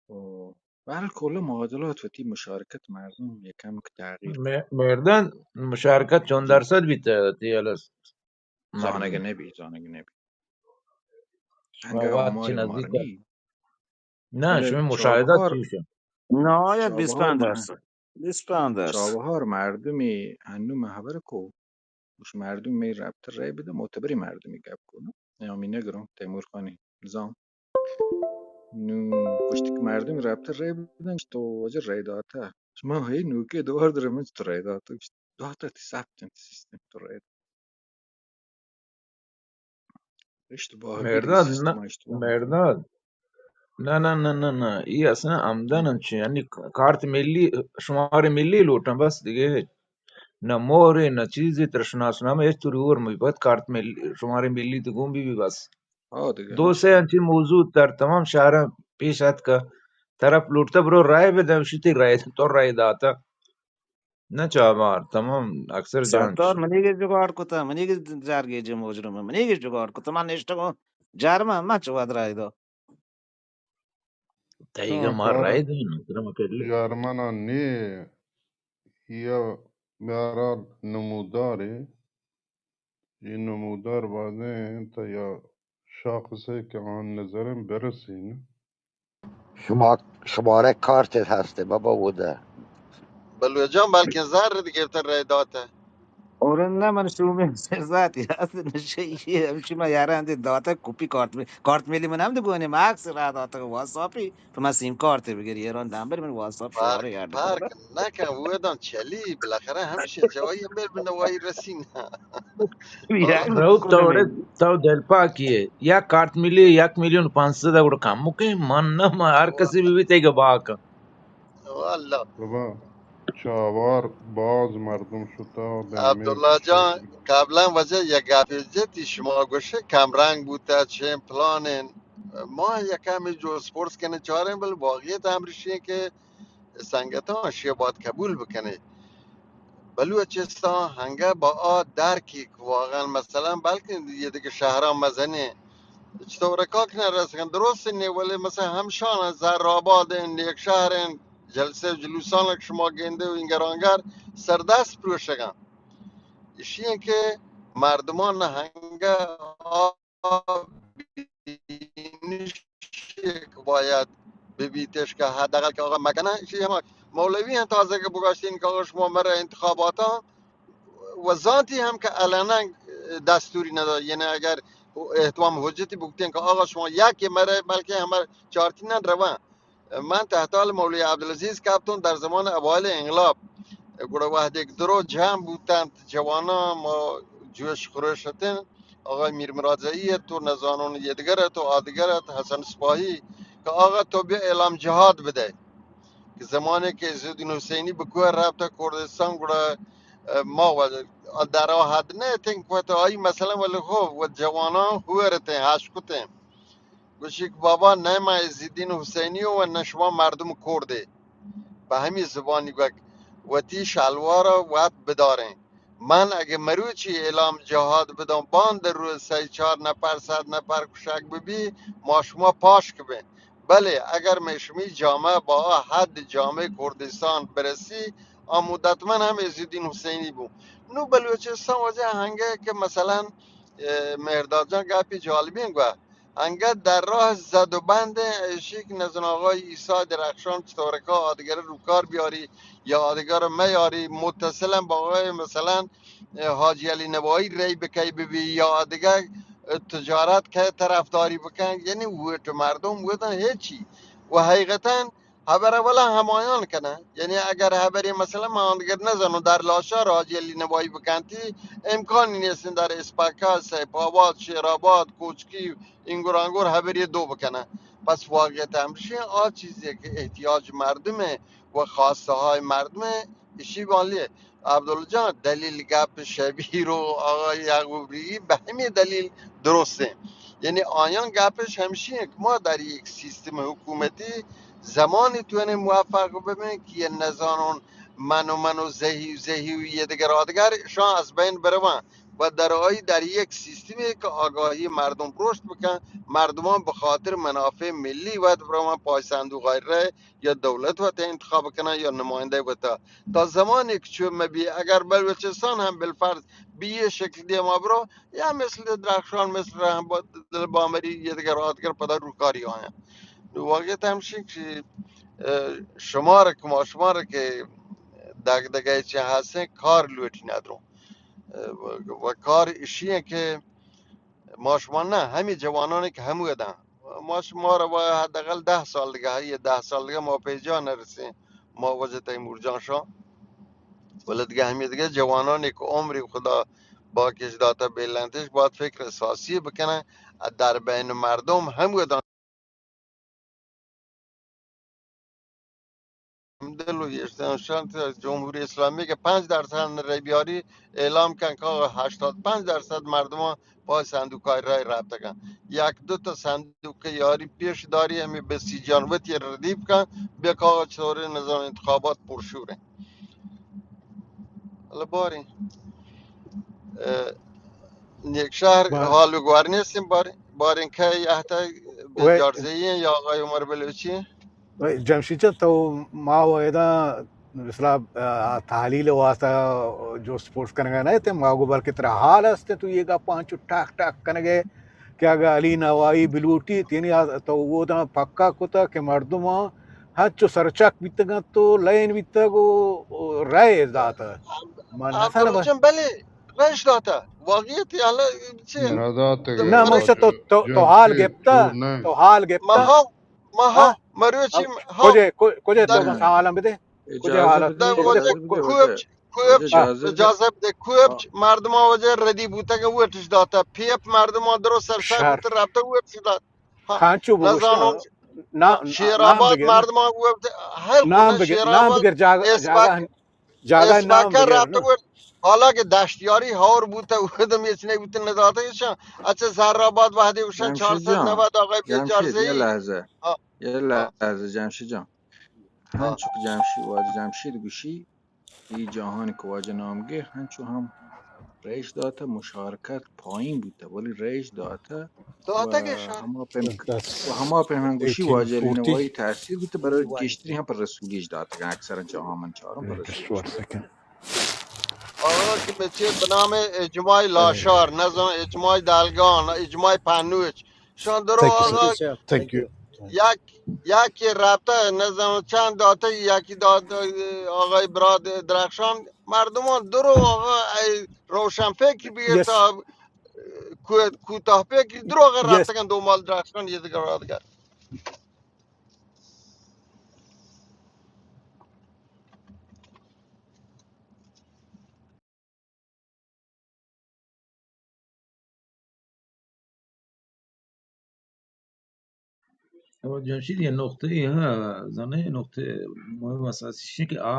و بہرحال کل معادلات وتی مشارکت مردم یکم کہ تغییر۔ مردان مشارکت چون درصد بیتہ تی الس؟ زانگ نبی، زانگ نبی۔ انگہ آمار مارا نی۔ نہ، شمئے مشاہدہ چوش اِنت؟ نہایت بیست پنج درصد۔ بیست پنج درصد۔ چابہار مردمی ہنو من ہبر کو، گوش مردم می رابطہ رای بدہ، معتبری مردمی گپ کو، نہ؟ یعنی نگروں تیمور خانی نظام۔ نو گوشت کہ مردم رابطہ رای بدن، تو واجہ رای داتہ۔ شما ہی نوکے دوار در من تو رای داتہ، گوشت داتہ تی ثبت اِنت سیستم تو رای داتہ۔ مرداد، نہ، مرداد۔ نہ، نہ، نہ، نہ، نہ۔ ای اصلاً آمدن انچیں، یعنی کارت ملی، شمارے ملی لوٹاں بس دگہ ہچ۔ نہ مورے، نہ چیزے، ترا شناسنامہ ہچ توری ہور مبی، فقط کارت ملی، شمارے ملی تو گون بی بی بس۔ دو سے انچیں موضوع در تمام شہراں پیش اتکہ، طرف لوٹتہ برو رائے بدہ، گوشی تی رائے، تو رائے داتہ۔ نہ چابہار، تمام اکثر جان سردار منی گش جگاڑ کتہ، منی گش جارگیجے مجرم، منی گش جگاڑ کتہ، من نشتگوں جرمہ، من چہ وت رائے دو۔ تئیگا ما رائے دیں، ترا مکلی۔ جرمنا نی، یا بہرحال نمودارے، اے نمودار بازیں تا یا شاخصے کہ آن نظریں برسین۔ شما، شمارے کارت ہستے بابا ودا۔ بلوچ جان بلکیں زر گرتہ رای داتہ۔ اور نہ من شومیں زر زاتی ہست نشئی ہمشی ما یاران دے داتہ کپی کارت میں، کارت میلی من ہم دے گونے ما اکس را داتہ واساپی۔ تو من سیم کارت بگری ایران دامبر من واساپ شمارے یاد فرق نہ کن، وہ دان چلی، بالاخرہ ہمیشہ جوایی ہم بر بندہ وائی رسین۔ روک تو وڑے تو دل پاکی ہے۔ یک کارت ملی یک میلیون پانچ سد گڑا کم مکیں، من نہ، من ہر کسی بی بی تئی گا باک۔ واللہ۔ بابا، چاوار باز مردم شتا، عبداللہ جان، قبلاً وجہ یک گپے جتی شما گوشے کم رنگ بوتا، چین پلانین۔ ما یکمی جو سپورٹس کنے چاریں، بل واقعیت امرشی کہ سنگتاں اشی ء باید قبول بکنیت۔ بلوچستان ہنگہ با آ درکی کہ واقعاً مثلاً بلکن یہ دگہ شہراں مزنیں چطور کاک نہ رسکن درست نہیں، ولی مثلاً ہمشان زر آباد ہیں، نیک شہر ہیں، جلسه و جلوسان که شما گنده و اینگرانگر سردست پروشگان. ایشی که مردمان هنگه آ بینش که باید ببیتش که حداقل که آقا مکنه، ایشی هم مولوی هم تازه که بگاشتین که آقا شما مره انتخاباتا و زانتی هم که علنا دستوری نداد، یعنی اگر احتمام حجتی بگتین که آقا شما یکی مره، بلکه همه چارتینن روان. من تحت حال مولوی عبدالعزیز کپتون در زمان اوایل انقلاب، گڑا وهدی که درو جمع بوتنت جوانان، ما جوش خروش اتن، آقای میر مراد زئی ات و نزانون یدگر ات و آدگر ات، حسن سپاهی، که آقا تو بیا اعلام جهاد بده. که زمانی که عزالدین حسینی به کوه رفت کردستان، گڑا، اه، ما و در آ حد نه اتن که وت آئی مثلا، ولی خب و جوانان هور اتن، هشکتن. گوشی که بابا نه من عزالدین حسینی و نه شما مردم کرده. به همی زبانی گوک وتی شلوار وت بدارین. من اگه مروچی اعلام جهاد بدم، باند روز سه چار نفر، صد نفر کشک ببی، ما شما پاش کبین. بله، اگر می شمی جامعه با حد جامعه کردستان برسی، آ مدت من هم عزالدین حسینی بو. نو بلوچستان وجه هنگه که مثلا، اه، مهرداد جان گپی جالبین گوه. انگت در راه زد و بند، ایشی که نزن آقای عیسی درخشان چطورکا آدگر رو کار بیاری یا آدگر میاری، متصلا با آقای مثلا حاجی علی نوایی ری بکی ببی یا آدگر تجارت که طرفداری بکن، یعنی ووٹ مردم بودن هیچی. و حقیقتا هبر اولا همایان کنه، یعنی اگر هبری مثلا من آدگر نزنو در لاشار حاجی علی نوایی بکنتی، امکانی نیست در اسپکا، سیف آباد، شیر آباد، کوچکی، اینگور آنگور هبری دو بکنه. پس واقعیت همشی آ چیزی که احتیاج مردمه و خواسته های مردمه، ایشی بالی عبدالله جان دلیل گپ شبیر و آقای یعقوب ریگی به همین دلیل درسته. یعنی آیان گپش همشی که ما در یک سیستم حکومتی زمانی توانیم موفق ببین که یه نزانون من و من و زهی و زهی و یه دگر آدگر شان از بین بروان. و در آیی در یک سیستمی که آگاهی مردم رشد بکن، مردمان به خاطر منافع ملی وت بروان پای صندوق های رای یا دولت وت انتخاب کنن یا نماینده وت. تا زمانی که چو مبی، اگر بلوچستان هم بالفرض به یه شکل دیما برو، یا مثل درخشان، مثل رحم با-، دل بامری، یه دگر آدگر پدا روکاری آیان. واقعیت همشی که، اه، شما را که ما شما را که دگدگه چه هستن کار لوٹی ندرون. و، و کار ایشی که ما شما نه، همین جوانانی که همو ادن، ما شما را با حداقل ده سال دیگه، یه ده سال دیگه ما پی جا نرسیم، ما وجه تیمور جان شان. ولی دیگه همین دیگه جوانانی که عمری خدا باکش داته بلندش، باید فکر اساسی بکنن، در بین مردم همو ادن. دل و یشتن شانت جمهوری اسلامی که پنج درصد رای بیاری اعلام کن که آقا هشتاد پنج درصد مردمان پای صندوق های رای رفتگن. یک دو تا صندوق که یاری پیش داری همی بسیجان وتی ردیف کن، بیا که آقا چطوری نظام انتخابات پرشوره. حالا بارین، اه، نیک شهر بله. حال و گوار نیستیم، بارین، بارین که یه تا وی- بجارزه‌ای یا آقای عمر بلوچی؟ وی جمشید جان، تو ما و ادا مثلا، اه، تحلیل واسطه جست پرس کنگا نه تے، ما گو بلکہ ترا حال است، تو یہ گپاں چو ٹاک ٹاک کنگے کہ اگہ علی نوائی بلوٹی تینی آ-، تو وہ دا پکا کتا کہ مردماں ہنچو سرچک بیتگ انت و لین بیتگ و، و رئے دات۔ من نہ عبداللہ سلام۔ جان، بلے، رئیش داتا۔ واقعیت حالا چے؟ نہ داتگ۔ نہ، من تو، تو، تو حال گپتا، تو حال گپتا۔ ما ہاں، ما ہاں، ہاں؟ مروچی، ہاں۔ کجے، کو-، کجے تو در-، سوالم بدے۔ کجے اجازہ حالت؟ بدے، در-، اجازہ بدے، کوپچ، واجہ۔ کوپچ، واجہ اجازہ بدے۔ اجازہ بدے، کوپچ، ہاں۔ مردمان واجہ ردی بوتگ وٹش داتا۔ پیپ مردمان درو سرسر شر۔ بوتگ رابطہ وٹش دات۔ ہاں، کانچو بگوش نزانو۔ نا-، نا-، شیر نام آباد بگر۔ مردم وقت ہر نام بگر، شیر نام آباد بگر، جاگہ، اسپاک-، جاگہ، جاگہ نام اسپاکر بگر، رابطہ نا۔ وقت حالانکہ دشتیاری ہور بوتا، ادم یہ چنے بوتا نداتا ایشان۔ اچھا، زر آباد وحدی وشن جمشید جان، چار سد نود آقای جمشید، بیجارزئی۔ یه لحظه. ہاں۔ یه ہاں۔ لحظه، جمشید جان۔ ہاں۔ ہنچو کہ جمشید، واجہ جمشید گوشی، اے جاہانی کہ واجہ نام گر، ہنچو ہم رئیش داتہ، مشارکت پائین بوتہ، ولی رئیش داتہ تو آتگ ءَ شر۔ ہما پیم، و ہما پیم ہم گوشی واجہ علی نوائی تاثیر بیت، برای گیشتری ہم پر رسولیش داتگ، اکثراً چہ آمن چاروں پر رسولیش۔ آقا کہ بچے بنام اجماع لاشار، نظم اجماع دالگان، اجماع پنوچ، شان درو آقا یک، یک رابطہ نظم چند داتے، یکی داد آقای براد درخشان، مردمان درو آقا ای روشن فکر بیتا، کو-، کوتاه فکر درو آقا رابطہ کن دو مال درخشان یہ دگر رادگر۔ او جمشید، یہ نقطہ ای ہاں، زانے نقطہ مهم اساسی شے کہ آ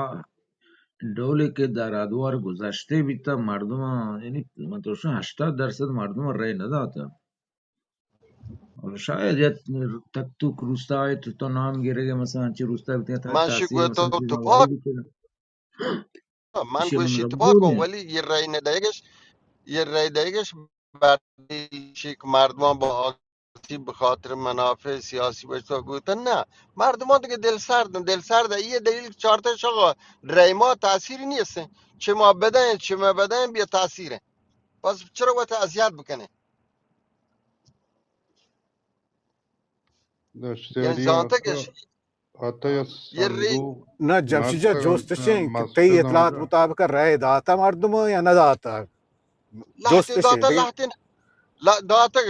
ڈولے کہ در ادوار گذشتے بیتا مردم، یعنی من تو شاید ہشتاد درصد مردم رای نداتا۔ اور شاید یا تک تو روستا ہے تو، تو نام گرے گئے مثلاً چی روستا بیتا تھا من شی تاثیر گوتا مثلاً چی تو نواری پاک بیتا۔ من گوشی تباہ کن، ولی یہ رای ندیگش، یہ رای دیگش بردی شیک مردمان با آسی بخاطر منافع سیاسی بچتا گوتن نہ۔ مردمان دیگه دل سردن، دل سرد. یہ دلیل چارتا شغا رای ما تاثیر نیست. چه ما بدن، چه ما بدن بیا تاثیر. پس چرا وقت اذیت بکنه؟ یعنی زانتگش نہ، جمشید جان، جوست چیں کہ تئی اطلاعات مطابق رای داتا مردم یا نہ داتا؟ جوست چیں داتا، لہتیں داتگ،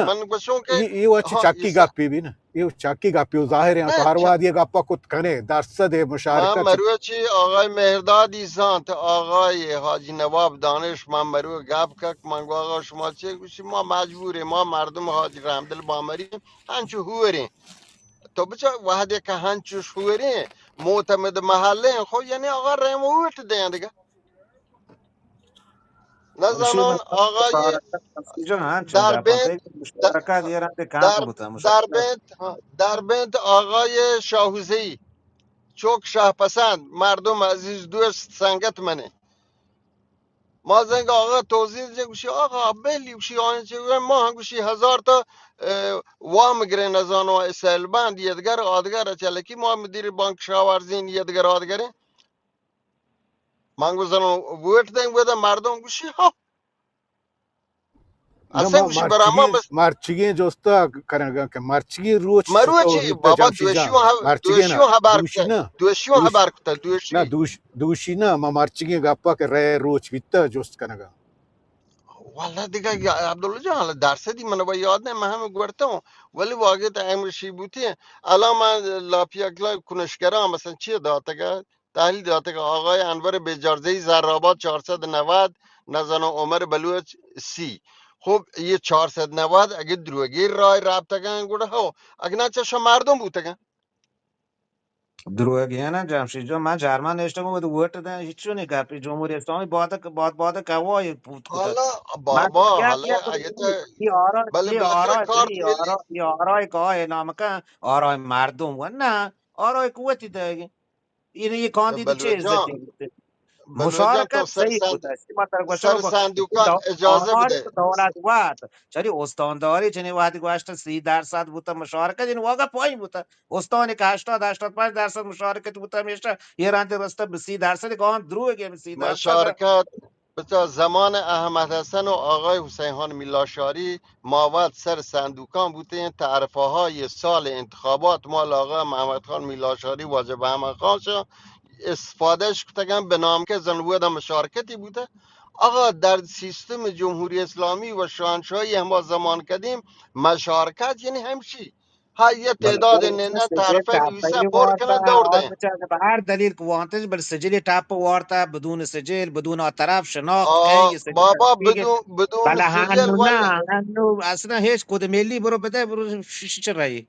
من گوشوں کہ اے، اے وچ چکی گپی بھی نا، اے چکی گپی و ظاہر ہے تو ہر واد یہ گپا کت کنے، درصد مشارکت۔ من مروچی آقای مہردادی زانت، آقای حاجی نواب دانش، من مرو گپ کک، من گو آقا شما چے گوشی؟ ما مجبوریں، ما مردم حاجی رحمدل بامری انچو ہوریں. تو بچا وہدے کہ ہنچوش ہوریں، معتمد محلے، خو یعنی آقا رحم ووٹ دیں دیگه. نہ زاناں آقای دربند، در، در، دربند، ہاں، دربند آقای شاہوزئی، چوک شاہ پسند، مردم عزیز دوست سنگت منه. ما زنگ آقا توضیح جن گوشی آقا بلی گوشی آن چه ما هم گوشی ہزار تا، اه، وام گرے نزانو اسیل بند یدگر آدگر چلکی ما مدیر بانک شاورزین یدگر آدگریں. من گو زنو ووٹ دیں گودا مردم گوشی ہو. اصلاً گوشی برا ما بس مرچگیں جوستا کرنگا کہ مرچگیں روچ مروچی بابا دوشیوں دوشیوں ہبر کتا، دوشیوں ہبر کتا، دوشی نہ، دوش، دوشی نہ، ما مرچگیں گپا کہ رے روچ بیتا جوست کنگا. واللہ دیگه عبداللہ جان، حالا درصدی من با یاد نه، من هم گورتم، ولی واقعیت امر شی بوتی. الان من لاپی اکلا کنشگران مثلاً چی داتگه؟ تحلیل داته که آقای انور بیجارزهی زرآباد چهارصد و نود، نزانم عمر بلوچ سی. خب، یه چهارصد و نود اگه دروگی رای رابطگن گوڑا هو، اگه نه چشم مردم بوتگن. دروگی نه جمشید جان، من جرمن نشتگم بود ووٹ دن هیچ چونی گپی جمهوری اسلامی بادک باد بادک هوای پوت کتا. حالا بابا، حالا اگه تو بله بله کار، یارای که آه اعلام کن، آرای مردم و نه آرای قوتی دگی. این یه کاندید چه عزتی بوده؟ مشارکت صحیح بوده. سر صندوقان اجازه بده. دولت وقت چری استانداری چنین وقتی گوشت سی درصد بوده مشارکت، این واقعا پایین بوده. استانی که هشتاد، هشتاد پنج درصد مشارکت بوده، همیشه یه رند رسته به سی درصد، که آن دروگه به سی درصد. مشارکت بچا زمان احمد حسن و آقای حسین خان میلاشاری ما وت سر صندوقان بوتیں، تعرفه های سال انتخابات مال آقای محمد خان میلاشاری، واجه بهمن خان شا استفادهش کتگن، به نام که زن ودا مشارکتی بوته. آقا در سیستم جمهوری اسلامی و شاهنشاهی هما زمان قدیم مشارکت یعنی همشی ها یه تعداد ننه طرفه نویسه پر کنه دور ده. به هر دلیل که وانتش بل سجل ٹپ وارتا، بدون سجل، بدون آ طرف شناخت. بابا بدون، بدون سجل نه، انو اصلاً هیچ کد ملی برو بده، برو شش چه رایی.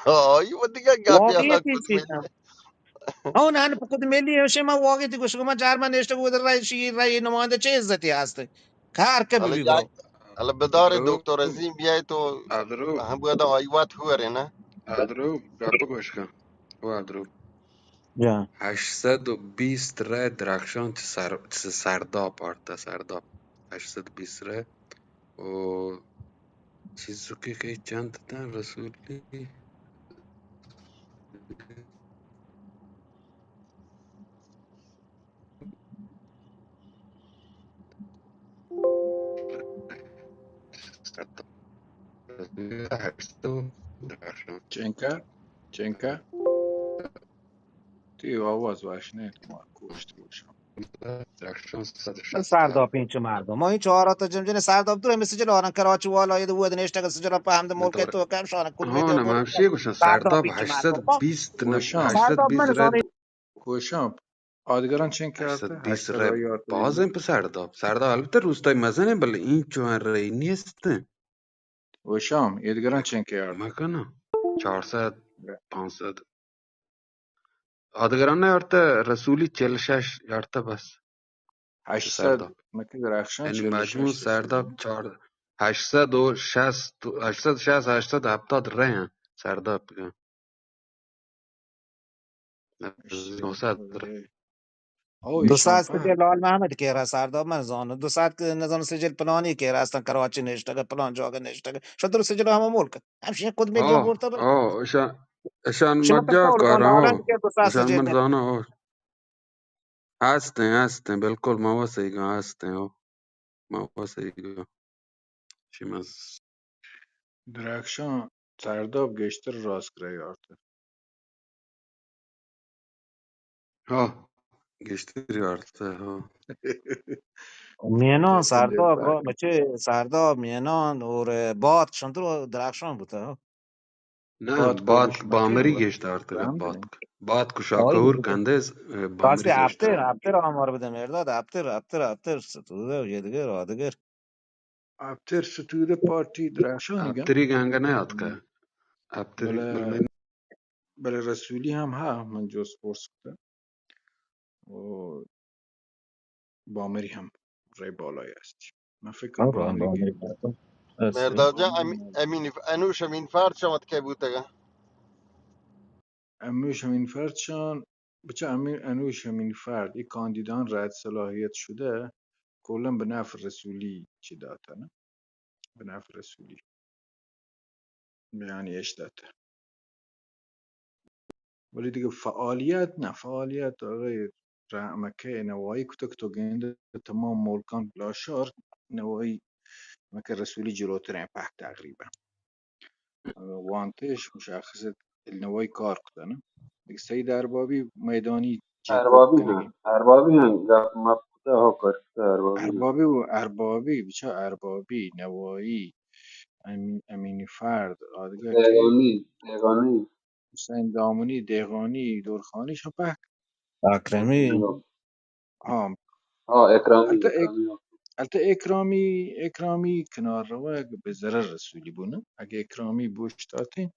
آئی و دیگه گپی واقعی چیز. اون هن پکد ملی هشه ما واقعی تی گوشگو ما جرمن نشته بود رای شی، رای نماینده چه عزتی هست؟ کار که ببی برو. حالا بدار دکتر عظیم بیای تو هم باید آئی وقت هوره نه؟ ادرو، گپ گوش کن. او ادرو. جان. هشتصد و بیست رای درخشان چه سر، چه سرداب آرتا، سرداب. هشتصد و بیست رای. و چیزکے کئی چنت تاں رسولی؟ چنکا؟ چنکا؟ تئی آواز وش نہ انت، ما کوشت گوشاں۔ سرداب پینچ مردم۔ ما این چهار تا جم جنه سرداب دور، مثل جل آرن کراچی والا، یه دو دنشتگ سجل په هم ملک تو کم شان کل ها، نه، من همشی گوشم، سرداب هشتصد بیست، نه، گوشم. هشتصد بیست سرداب من رد. زانه. گوشم. آدگران چنکه آرته؟ هشتصد بیست هشتصد رد. آرته. باز انت په سرداب. سرداب البته روستای مزن انت، بلے این چون رئی نیست. گوشم، ایدگران چنکه آرته؟ مکنه. چهارصد، پانصد. آدگران نیارته، رسولی چهل و شش یارته بس. هشتصد، سرداب. مکه درخشان یعنی چهل و شش مجموع رسولی. سرداب چهار، هشتصد و شصت، هشتصد و شصت، هشتصد و هفتاد رئے انت سرداب بگن. نهصد رئے. او دو ایشان ساعت په. سجل لال محمد که را سرداب من زانو. دو ساعت که نزانو سجل پلانی که را هستن کراچی نشتگه، پلان جاگه نشتگه. شد درست سجل همه ملک. همشین خود میلیون برتا بر. آه، اشان، اشان شما مجا کار، کارا، آه. که دو ساعت اشان سجل من زانو، آه. هستیں، هستیں، بالکل، ما وسیگا هستیں، آه. ما وسیگا. شما درخشان سرداب گیشتر راست کرا یارته. ها، گیشتر یارته، ها. مینان سرداب، بچه سرداب، مینان اور باد، شندر درخشان بوته، ها. نه، باد بامری گیشتر آرتگ، باد، باد کشاکور کندز، بامری گیشتر. اپتر، اپتر آمار بده مرداد، اپتر، اپتر، اپتر، ستوده، یدگر، آدگر. اپتر ستوده پارٹی درخشانی گا. اپتری گنگ نه آتکه. اپتری بلے، بلے رسولی هم ها، من جست پرس کتگ. و بامری هم رای بالای است. من فکر کنم بامری که مرداد جان، امی-، امین، انوش امین فرد شما که بوتگا؟ انوش امین فرد شان، بچه امین، انوش امین فرد، ای کاندیدان رد صلاحیت شده، کلا به نفع رسولی چی داته، نه؟ به نفع رسولی. بیانیه اش داته. ولی دیگه فعالیت نه، فعالیت آقای رحمکه نوایی کتگ، تو گنده تمام ملکان بلاشار نوایی مکه رسولی جلوترین په تقریبا. وانتش مشخص نوایی کار کتن. دیگه سید اربابی میدانی چی اربابی کتگ؟ هم، اربابی هم گپ مپ کتگ، ها کار کتگ اربابی هم. اربابی و اربابی، بچه اربابی، نوایی، امی-، امینی فرد، آدگه کی؟ دهقانی، دهقانی. حسین دامنی، دهقانی، دورخانی شپک. اکرمی. ها. ها، اکرامی، البته اک-، اکرامی، ها. البته اکرامی، اکرامی کنار روگ به ضرر رسولی بونه. اگه اکرامی بوشتاتین،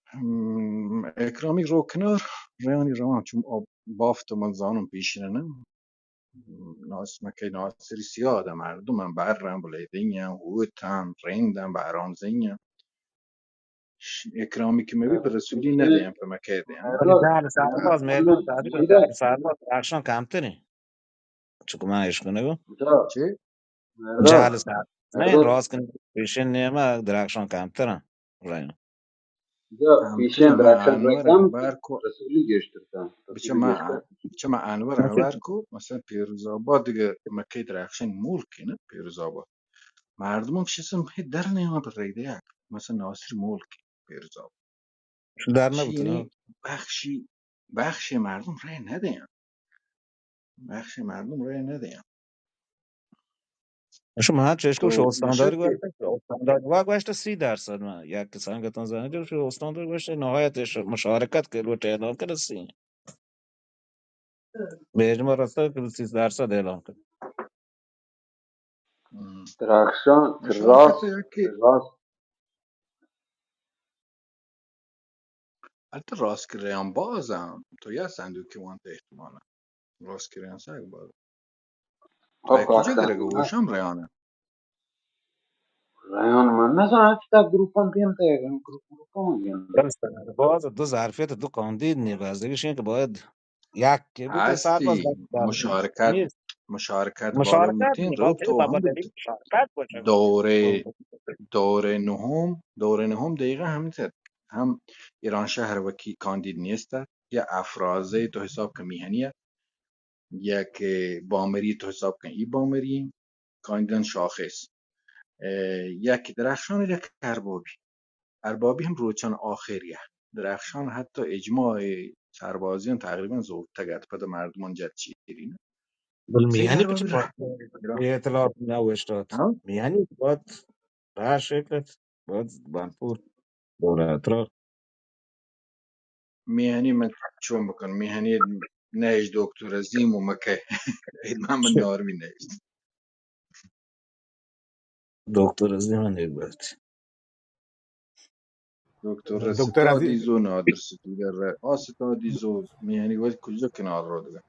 هم، اکرامی رو کنار، ریانی روان، چون آب-، بافت من زانم پیشینه نه. ناس-، مکه ناصری سیاد مردم هم برن، بلیدین، هوتن، ریندن، بهرام زین. ش-، اکرامی که می‌بی په رسولی ندیم، په مکه دیم. ولی جهل سرباز میدان تحریک و جهل سرباز درخشان کمترین. چون که من اشکنگو. چی؟ جهل سرباز. نه، راست کن، پیشین نیمه درخشان کمترین. رایان. پیشین درخشان رای کم، رسولی گیشتر کم. بچه ما، بچه ما انور هبر کو، مثلا پیروز آباد دیگه مکه درخشان ملک نه، پیروز آباد. مردم هم شسم هی در نیامد ریده یک. مثلا ناصر ملک، پیروز آباد. در نبود، یعنی نه؟ بخشی، بخش مردم رای ندهن. بخش مردم رای ندهن. شما هر چیز کو شو استانداری گوشت، استانداری وا گوشت سی درصد. من یک سنگتان زنه جو شو استانداری گوشت، نهایت ش-، مشارکت که لوٹ اعلان کرد سی. به اجماع رسه که سی درصد اعلان کرد. درخشان راست، راست. البته راست که ریان باز هم. تو یا صندوق که وانت احتمالا. راست که ریان سک باز. خب، کجا درگه وشم ریانه؟ ریان من نزانم، تا گروپان دیم تا گروپ، گروپان دیم. درست، باز دو ظرفیت دو کاندید نی، بس دیگه شین که باید یک که بود، ساعت باز هستی، مشارکت نیست. مشارکت بالا بوتیں، روت و ہم بوت. دورے، دورے نہم، دورے نہم دقیقاً ہم تت. ہم ایرانشہر وکی کاندید نیست ات، یا افرازے تو حساب کن میہنی ات، یا کہ بامری تو حساب کن ای بامری کاندیدان شاخص. اه، یک درخشان و یک اربابی. اربابی ہم روچان آخری ات. درخشان حتی اجماع سربازیان تقریباً زورتگ ات، پدا مردمان جت چیری نہ. بل میانی پچ اطلاعات نہ وشتات. میانی بات راہ شکت، بات بانپور دولت را. میانی من چون بکن؟ میانی نهشت دکتر عظیم و مکه. اید من، من نارمی نهشت. دکتر عظیم نیبت. دکتر دکتر رسیتا عزیز. دیزو نادر ستودر ره. آ ستا دیزو میانی وقت کجا کنار رو دگه.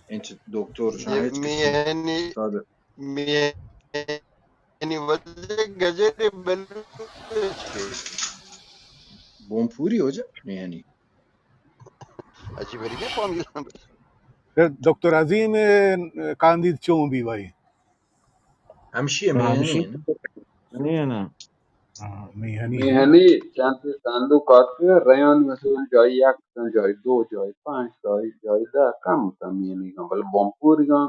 انچ دکتر شاید میانی، میانی وزیر گجر بلوچ. بونپوری ہو جا میانی. عجیب ریگا فارم. دکتر عظیم کاندید چون بی بھائی؟ ہمشی میانی. میانی. میانی چند صندوق آتکہ، ریان مثلاً جای یک، جای دو، جای پنج، جای، جای ده کم تا میانی گان، بلے بونپوری گان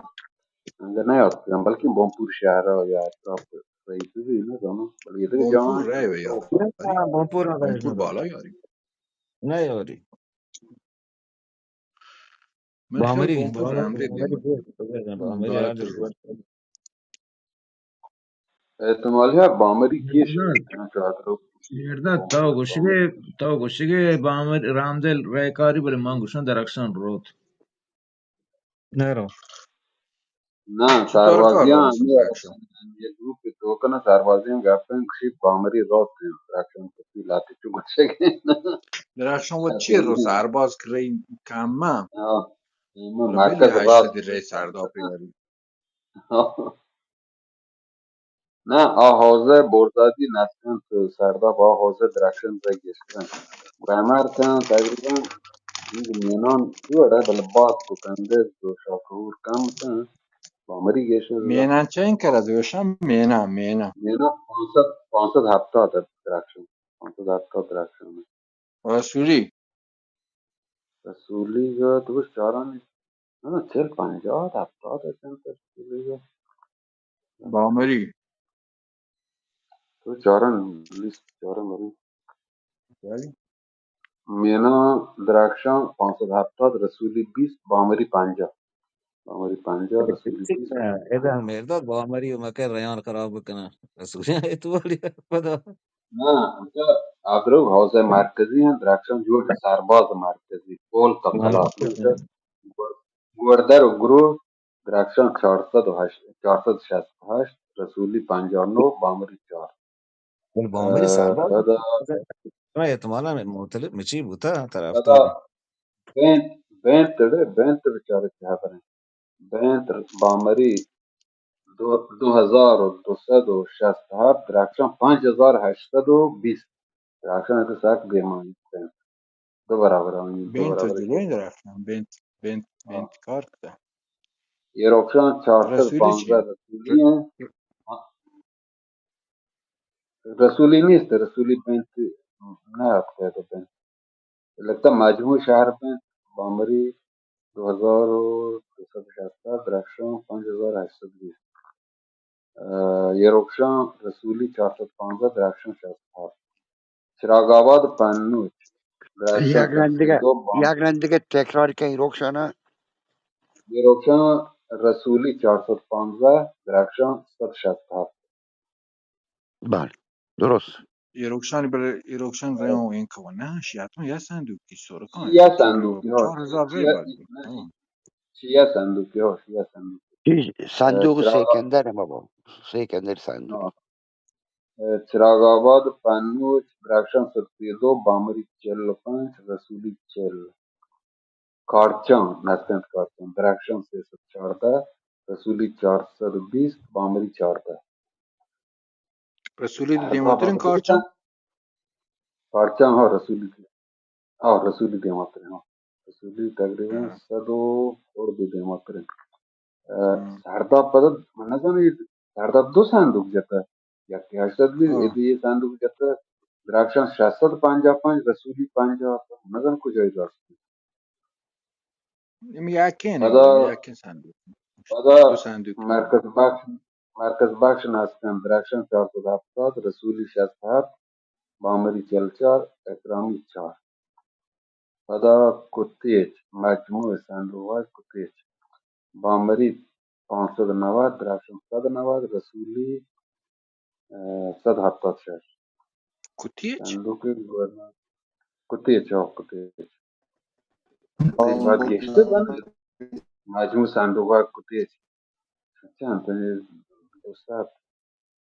انگہ نیاتکہ، بلکہ بونپور شہر یا اطراف رئیس بھی نہ زانو، بلے یہ دیگه جان بونپور رہے یا. بونپور بالا یاری. نہ یاری. بامری، بامری، بامری، بامری، بامری، بامری، بامری، بامری، بامری. احتمال ہے بامری کیش. مرداد، تو گوشگے، تو گوشگے بامر رامدل رہکاری، بلے من گوشاں درخشان روت. نہ رو. نہ، سربازیاں ہمے گروپ توکا نہ، سربازیاں گپیں کشی بامری روت، درخشان کتی لاتی چو گوشگے. درخشان وت چیر رو سرباز کرے کم. ہاں. مرکز راست رے سردار پیاری. نہ، آ حوزہ برزادی نسکنت، سرداب آ حوزہ درخشنت گشتن. برمر کن تقریباً این مینان تو اڑے بل بات کو کندے تو شاکور کم کن. بامری گشن. مینان چین کرا دوشم؟ مینان، مینان. مینان پانصد، پانصد ہفتاد درخشن. پانصد ہفتاد درخشن. رسولی. رسولی گا تو چارانی. نہ، نہ، چل پنجاہ ہفتاد اچن رسولی گا. بامری. تو چارن لیست چارن بری. مینا درخشان پانصد ہفتاد، رسولی بیست، بامری پنجاہ. بامری پنجاہ، رسولی بیست. ادا مرداد بامری و مکہ ریان خراب بکنن. رسولی اعتباری پدا. نہ، انچا آدرو حوزہ مرکزی ہیں، درخشان جوڑ سرباز مرکزی، پول تفصیلات. گوردر و گروہ، درخشان چار سد و ہشت، چار سد شست و ہشت، رسولی پنجاہ و نو، بامری چار. بامری سرباز. احتمالاً مختلف مچی بوتا طرف. بینت، بینت تڑے، بینت بیچارے چہ خبریں. بینت بامری دو، دو ہزار و دو سد و شست و ہفت، درخشان پنچ ہزار ہشت سد و بیست. درخشان تو سک دیما انت. دو برابر آنی، دو بینت برابر جلوی درخشان، بینت، بینت، ہاں. بینت کار کتا. یہ رخشان چار سد پانزدہ رسولی ہیں. رسولی نیست، رسولی بینت نہ آتکہ تو بینت. لگتا مجموع شہر بینت، بامری دو ہزار و دو سد و شست، درخشان پنچ ہزار ہشت سد بیست. اه، یہ رخشان رسولی چار سد پانزدہ، درخشان شست ہفت. چراغ آباد پنوچ، درخشان یک رندگہ، یک رندگہ تکرار کن رخشانہ. یہ رخشان رسولی چار سد پانزدہ، درخشان صد شست ہفت. بله، درست. یہ رخشان، بلے یہ رخشان ریاں این کو نہ، شی حتما یا صندوقی سرکان. یا صندوقی، ہاں. چار ہزار رے بازی. ہاں. شی یا صندوقی، ہاں، شی یا صندوقی. شی صندوق سیکندر ہے بابا. سیکندر صندوق. ہاں. چراغ آباد پنوچ، درخشان صد سی و دو، بامری چل و پنچ، رسولی چل. کارچان، نستنت کارچان، درخشان سیصد چاردہ، رسولی چار سد و بیست، بامری چاردہ. رسولی دیماترین کارچان؟ کارچان، ہاں، رسولی، ہاں، رسولی دیماترین، ہاں. رسولی تقریباً ہاں. سد و خردے دیماترین. اه، سرداب پدا من نزاناں، اے سرداب دو صندوق جتہ، یکے ہشت صد بیست، اے دو صندوق جتہ، درخشان شش صد پنجاہ پنج، رسولی پنجاہ، من نزاناں کجا راست۔ اے یکیں، پدا، یکیں صندوق۔ پدا دو صندوق۔ مرکز بخش، مرکز بخش ناسکن، درخشان چار صد ہفتاد، رسولی شست ہفت، بامری چل چار، اکرامی چار۔ پدا کتیچ، مجموع صندوق کتیچ، بامری پانصد نود، درخشان صد نود، رسولی، اه، صد ہفتاد شش۔ کتیچ؟ صندوق گورنر۔ کتیچ، ہو، کتیچ۔ کتیچ باید گیشتر بنت۔ مجموع صندوق کتیچ۔ اچھا، تو یہ دوسرا۔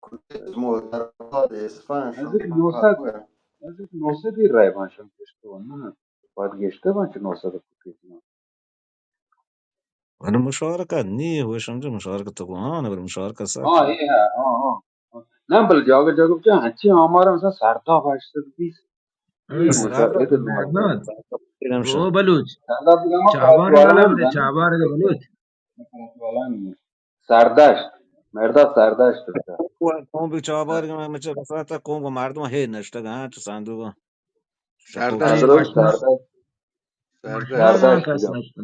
کتیچ موتر، اسفند، نزدیک نو صد، نزدیک نو صد ہی رای بانشان گیشتر، نہ؟ باید گیشتر بانچ نو صد کتیچ۔ بلے مشارکت نی، وش ہم جو مشارکت تو گوان، بلے مشارکت سا۔ ہاں، اے ہے، ہاں، ہاں۔ نہ، بلے جاگہ جاگہ بچا، اچھے آمار مثلا سرداب ہشت صد بیست۔ اے اے مشا-، سرداب اے تو مردم۔ او بلوچ۔ سرداب دیگه ما چابار والا والا بده، چابار بلوچ۔ سردشت، مردا سردشت بوتا۔ قوم بی چابار میں مچ رساتا، قوم کو مردم ہے نشتگ، ہاں، تو صندوق۔ سردشت۔ سردشت۔ سردشت۔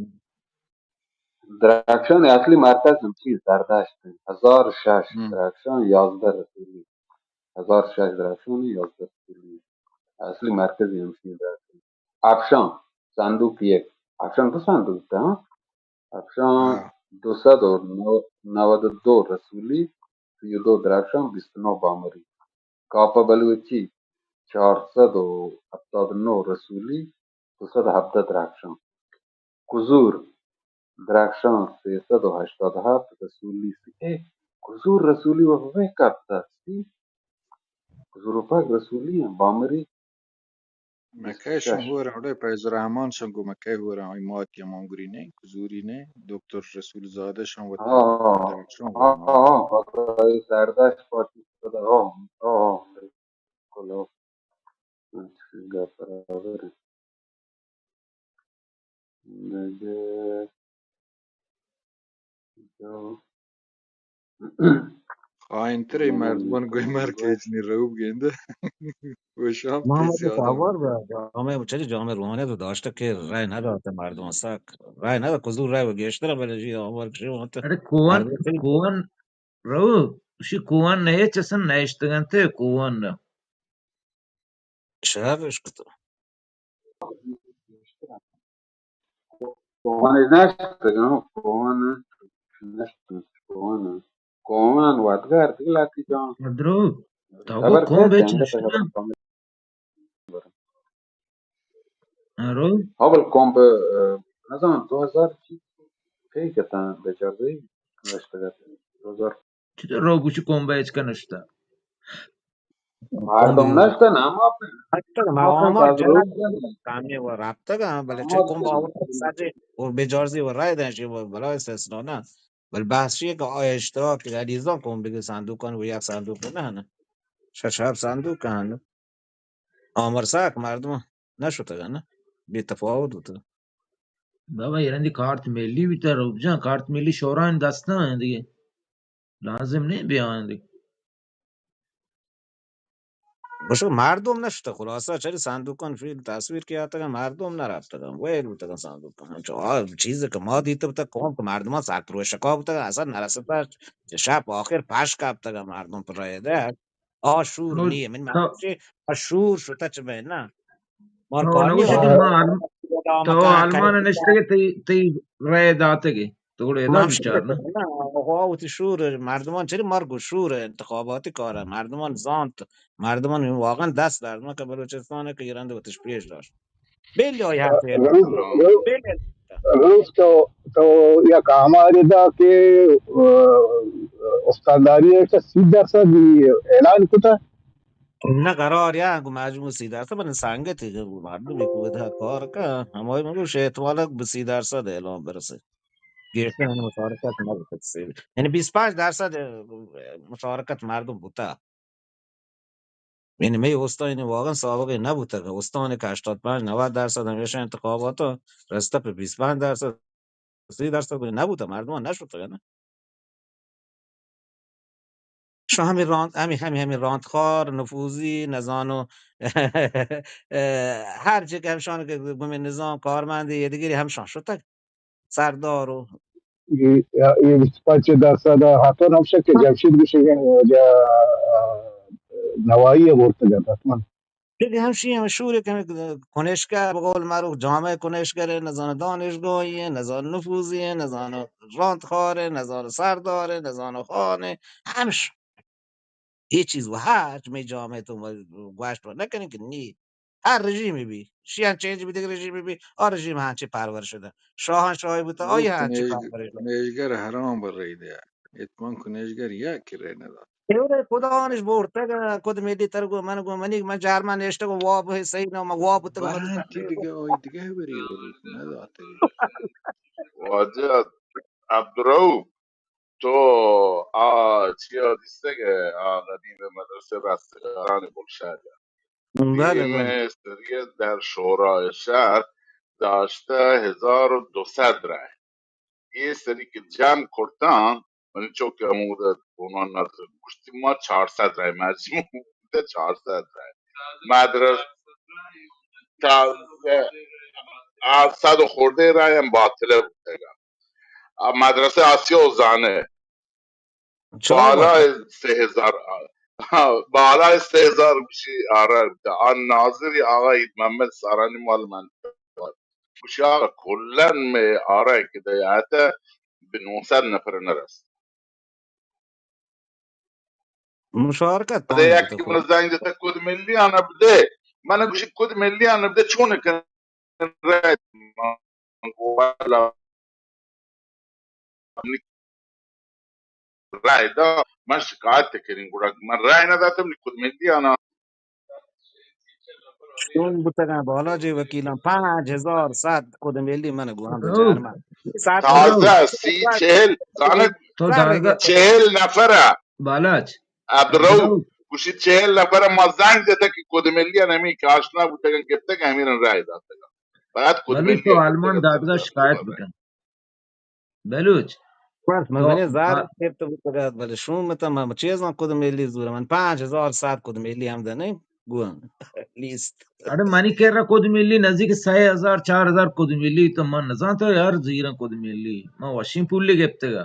درخشان اصلی مرکز ہمچین سردشت انت۔ ہزار شش درخشان، یازدہ رسولی۔ ہزار شش درخشان، یازدہ رسولی۔ اصلی مرکز ہمچین درخشان۔ افشان، صندوق یک۔ افشان تو صندوق تا، ہاں؟ افشان دو صد و نود و دو رسولی، سی و دو درخشان، بیست و نو بامری۔ کاپا بلوچی، چار صد و ہفتاد و نو رسولی، دو صد و ہبدہ درخشان۔ کزور، درخشان، سیصد و ہشتاد و ہفت رسولی، سی۔ اے، کزور رسولی و بے کپتا، سی۔ کزور و پاک رسولی ہیں، بامری۔ مکہ شون ہور اڑے فیض الرحمن شون گو مکہ ہور، آئی مات یا مانگری نے، کزوری نے، دکتر رسول زادہ شون وتا ہاں، ہاں، درخشان ہاں، ہاں، ہاں، پتہ ہے، سردشت پاکی پتہ، ہاں، ہاں، ہاں، بالکل، ہاں۔ اچھا، گپ برابر ہے۔ دگہ جو خائن ترے مردمان گوئی مر کہ ہچ نی روب گندہ۔ وشام محمد پیسیادان۔ صابر با جامع، چلی جامع روحانیت داشتہ کہ رای نداتہ مردم سک۔ رای نداتہ، کزور رای و گیشتر بلے جی آوار کشی وانتہ۔ ارے کوان، مردم خیلی کوان رو، اشی کوان نئے چسن نئشتگنتے کوان نہ۔ شہر اشکتو۔ کوان نشتگن، کوان نشتگن، کوان، کوان وادگار دگلاتی جان۔ درو، تو خبر کون کیا بیچ جنگت نشتگن؟ ہاں، رو۔ ہاں، بل کمپ، اه، نزان، دو ہزار چی، کئی کتاں بیچار بی، نوشتگت، دو ہزار۔ چطور رو گوشی کمپ اچ کنشتا؟ مردم نشتا، نام آپ۔ ہشتگ، ما ما آمار جنگ کامی و رابطگ، ہاں، بلے چه کمپ آور ساجے، اور بیجارزی و رای دیں، شی و بلا استثنا نا۔ بل بحث شی کہ آ اشتراک، عزیزان کمپ بگی صندوقان و یک صندوق نہ، نہ۔ شش ہفت صندوق ہن۔ آمر ساک مردم نہ شتگ نہ، بے تفاوت بوتگ۔ بابا، اے رندی کارت ملی بیتہ، روپ جان، کارت ملی شوران دستان دیگہ۔ لازم نہیں بیان دیگہ۔ بشو مردم نہ شتہ، خلاصہ چری صندوقان فیل تصویر کہ آتگا، مردم نہ رفتگا، ویل بوتگا صندوقان۔ چو آ چیز کہ ما دیتہ بوتہ، قوم کہ مردمان سک روی شکا بوتگا، اصلا نرستہ، شپ آخر پش کپتگا مردم پر رای دہ۔ آ شور نو، نیه۔ من تو معنی چه؟ آ شور شته چه به نه؟ مار تو کار نیه. نوشی که ما آلم-، تو آلمان نشتگی، تی، تی رای داتگی. تو گوڑا ادا من بچار نه. نه، آقا، وتی شور، مردمان چری مرگ و شور انتخاباتی کاره. مردمان زانت، مردمان واقعا دست درد نکه بلوچستان که ایران وتش پیش داشت. بلی آی حرف رو، رو، بلی. رو تو، تو یک آماری دا کہ، اه، استانداری ء چہ سی درسد اعلان کتہ؟ نہ، قرار یا گو مجموع سی درسد، بلے سنگت مردم کو ادا کار کا، ہمائی مگو شیت والا بہ سی درسد اعلان برسے۔ گیشتر ہم مشارکت نہ بوتہ۔ یعنی بیست پنج درسد مشارکت مردم بوتہ۔ یعنی مئے استان یعنی واقعاً سابقہ نبوتگ۔ استان کہ ہشتاد پنج نود درصد ہمیشہ انتخابات رستہ پہ بیست پنج درصد، سی درصد نبوتگ، مردم نشتگ نہ۔ شو ہمے راند، ہمے، ہمے، ہمے راندخوار، نفوذی، نزانو، ہر چی کہ ہمشان کہ گومی نظام، کارمندی، یہ دیگری ہمشان شتگ۔ سردار و اے، اے بیست پنچ درصد حتماً ہمشہ کہ جمشید گوشگ ءَ واجہ، آ، نوائی ءَ برتگ ات حتماً۔ دگہ ہمشی ہم شور کہ کنشگر، بقول معروف جامع کنشگر ہے، نزانو دانشگاہی ہے، نزانو نفوذی ہے، نزانو راندخوار ہے، نزانو سردار ہے، نزانو خان ہے، ہمش اے چیز و ہرچ می جامعہ تو گوشت و نکنی کہ نی ہر رژیمی بی، شیان چینج بی، دگہ رژیمی بی، آ رژیم ہنچی پرور شدہ۔ شاہان شاہی بوتا، آئی ہنچی پرور شدہ۔ کنشگر حرام بر رہی دیا۔ اتمان کنشگر یا کہ رہ ندات۔ ایوره خدا آنش برتگ، کد ملی تر گو من گو منی، من جرمن نشتگ و واب ہے صحیح نہ، من واب بوتگ، من برهان تی دیگه آی دیگه بری نداتگی۔ واجہ عبدالرؤف، تو آ چیا دیستگ ئے؟ آ قدیم مدرسہ رستگاران گلشن ءَ۔ بله، بله۔ پیریں سری در شورای شهر داشته هزار و دوصد رای. اے سری کہ جمع کرتاں، منی چک ہمود ءَ گوناں نہ گوشتی، ما چار سد رای مجموع بوتہ، چار سد رای۔ مدرسہ تا، آ، صد و خردے رای ہم باطلہ بوتگ۔ آ مدرسہ آسیا و زانہ چون بالای سه هزار، ها، بالای سه هزار گوشی آرا بوتہ۔ آ ناظری آقا عید محمد سارانی مال من گوشی آقا کلاً می آرا کہ دیاتا به نهصد نفر نرست۔ مشارکت پانچ یکی من زنگ جتا کد ملی آنا بدے۔ من گوشی کد ملی آنا بدے چون کن رای؟ من گو والا رای دا، من شکایت کنین گڑا من رای نداتم نی کد ملی آنا۔ چون بوتگاں بالاجی وکیلاں پانچ ہزار سد کد ملی من گوان بچار من۔ سد تازہ سی چہل زانت تو دارگا چہل نفر۔ بالاچ۔ عبدالرؤف گوشی چہل نفر ما زنگ جتہ کہ کد ملی آن ہمیں کہ آشنا بوتگن گپتگ ہمیں رای داتگا۔ بعد کد ملی تو آلمان دادگا شکایت بکن۔ بلوچ۔ بس من تو منی زار ما گپت بوتگ ات، بلے شوم اتاں، من چیزاں کد ملی زور، من پانچ ہزار سد کد ملی ہم دنے گوان لیست۔ اڑے منی کرا کد ملی نزدیک سہ ہزار، چار ہزار کد ملی، تو من نزانتا یار زیران کد ملی، من وشین پولی گپتگا۔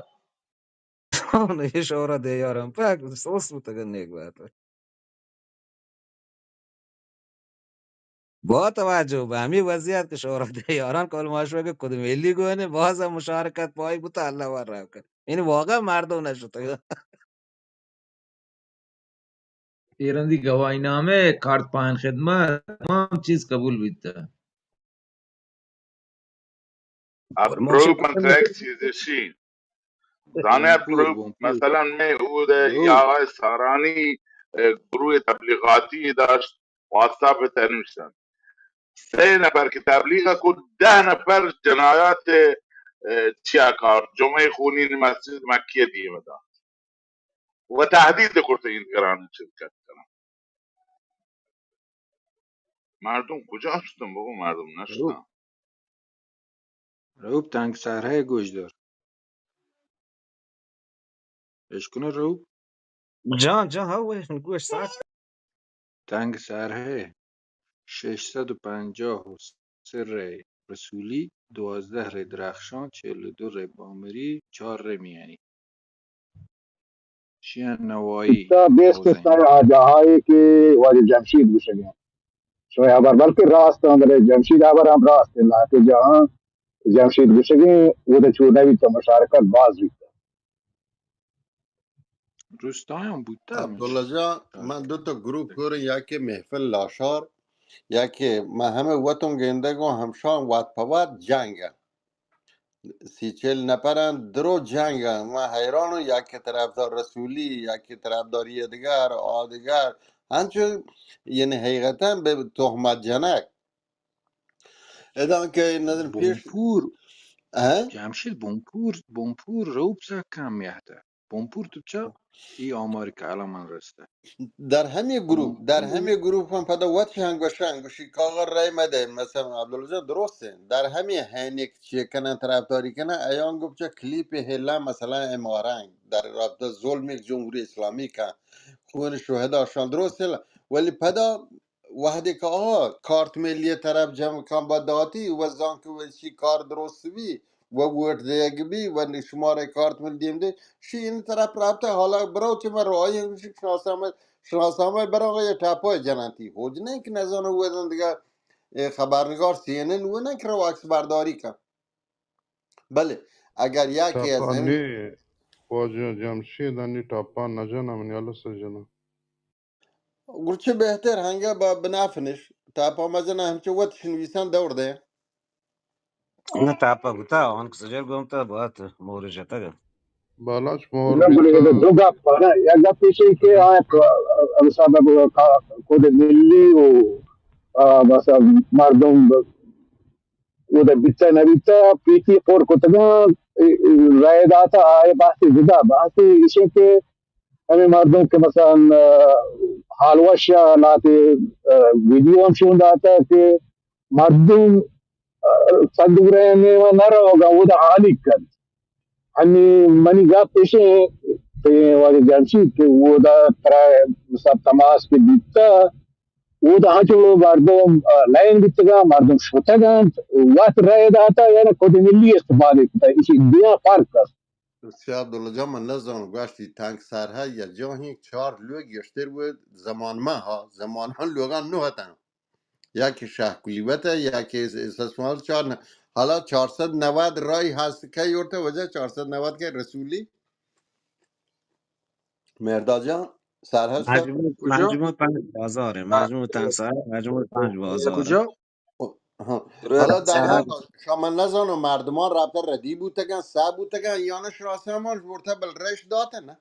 اے شورا دے یارم پاک سوس بوتگ نیک بات۔ با توجہ بہ ہمے وضعیت کہ شہرت یاران کل ماشوا کہ کد ملی گونے، باز ہم مشارکت پائی بوتا، اللہ ور رحم کن۔ یعنی واقعا مردم نشتگ۔ اے رندی گواہی نامہ، کارت پاین خدمت، تمام چیز قبول بیتا۔ عبدالرؤف من ترا یک چیزے شی زانئے عبدالرؤف، مثلاً مئے اود ءَ یا آقای سارانی، اه، گروہ تبلیغاتی داشت، واتساپ ءَ تنوشتن۔ سئے نفر کہ تبلیغ ءَ کت، دہ نفر جنایات، اه، چیا کار، جمعہ خونین مسجد مکی ءَ دیم ءَ دات و تہدید کرت انت گران شرکت کناں۔ مردم کجا شتن بابا؟ مردم نشتن۔ رؤپ تنگ سرہے گوش دار۔ اشکنئے رؤپ؟ جان، جان، ہاں، وہ گوش ساعت۔ تنگ سرہے شش سد و پنجاہ و سہ رے رسولی، دوازدہ رے درخشان، چہل و دو رے بامری، چار رے میانی۔ شیان نوائی بیست بیست سر آ جاہائے کہ واجہ جمشید گوشگیں۔ شمئے ہبر بلکہ راست ایں، بلے جمشید ہبر ہم راست ایں، لہتے جاہاں جمشید گوشگیں، اود چو نہ بیت، مشارکت باز بیت۔ درستاں بوتا۔ عبداللہ جان، من دو تا گروپ کوریں، یکے محفل لاشار، یکے من ہمے وتوں گندگوں، ہمشان وت پہ وت جنگ ایں۔ سی چل نفر ایں، درو جنگ ایں۔ من حیران اوں، یکے طرفدار رسولی، یکے طرفدار یہ دگر، آ دگر۔ ہنچو، یعنی حقیقتاً بہ تہمت جنگ۔ ادا کہ نظر پیش بونپور۔ ہاں؟ جمشید بونپور، بونپور رؤپ سک کم یہتہ۔ پمپورت بچا، ای آماری که الان من رسته. در همین گروپ، در همین گروپ هم پدا وت هم گوشن، گوشی کاغذ رای مده، مثلاً عبدالله جان درسته، در همین هینک چی کنن، طرفداری کنن، ایان گفت چه کلیپ هلا مثلاً امارنگ در رابطه ظلم جمهوری اسلامی کن، خون شهدا شان درسته، ولی پدا وهدے که آها کارت ملی طرف جمع کن با داتی و زان که وشی کار درست بی و ووٹ دیگ بی و شماره کارت ملی دیم دی، شی این طرف رابطه حالا برو چه من رای شناسنامه، شناسنامه برو یا ٹاپای جننتی. هوج نه که نزانه ودن دیگه، اه، خبرنگار سی ان ان و نه که رو عکس برداری کن. بله، اگر یکی از ٹاپا این نی، واجه جمشید انی ٹاپا نجنه، منی الس جنه. گڑا چه بہتر، ہنگا با بنافنش، ٹاپا مزن ہمچو وت شنویسان دور دے. نه، ٹاپا بوتا، آن که سجل گومتا، بات مور جتگ. بالاچ مور نہ، بلے بیتا. دو گپ، نہ، یک گپ ایش کہ آ، آ، صاحب، آ، کود ملی و، آ، بس، آ، مردم اودا بیتہ نہ بیتہ، پیتی پر کتگاں، رائے داتا، آئے بحث جدا، بحث ایشی کہ ہمیں مردم کہ مثلاً، آ، حال وش یا لاتے، آ، ویڈیو ہم شون داتا کہ مردم، آ، صندوق رہنے نہ رہوگا، وہ دا حالی کن. ہنی منی گپ ایشی کہ واجہ جمشید کہ وہ دا ترا سب تماس کے بیتا، اودا ہنچو مردم، آ، لائن بیتگاں، مردم شتگ انت، وت رائے داتا، یعنی کد ملی استفادہ کتا، ایشی دیاں فرق است. سیاد عبداللہ جان، من نزانم گوشتی تنگ سرحد یا جاہیں چار لوگ گیشتر بود زمان ما ها، زمان ها لوگان نه هتن. یکی شهکلی وته، یکی اسماعیل چار نه. حالا چهارصد و نود رای هست که یورته وجه چهارصد و نود که رسولی مرداد جان، سرحد شد. مجموع، کجا؟ مجموع پنج بازاره. آ، مجموع تنگ سرحد، مجموع پنج بازاره. کجا؟ ها. حالا در هر حال، شما نزانو مردمان رابطه ردی بوتگن، سه بوتگن، یا نه شناسه همان برته بل رش داته نه؟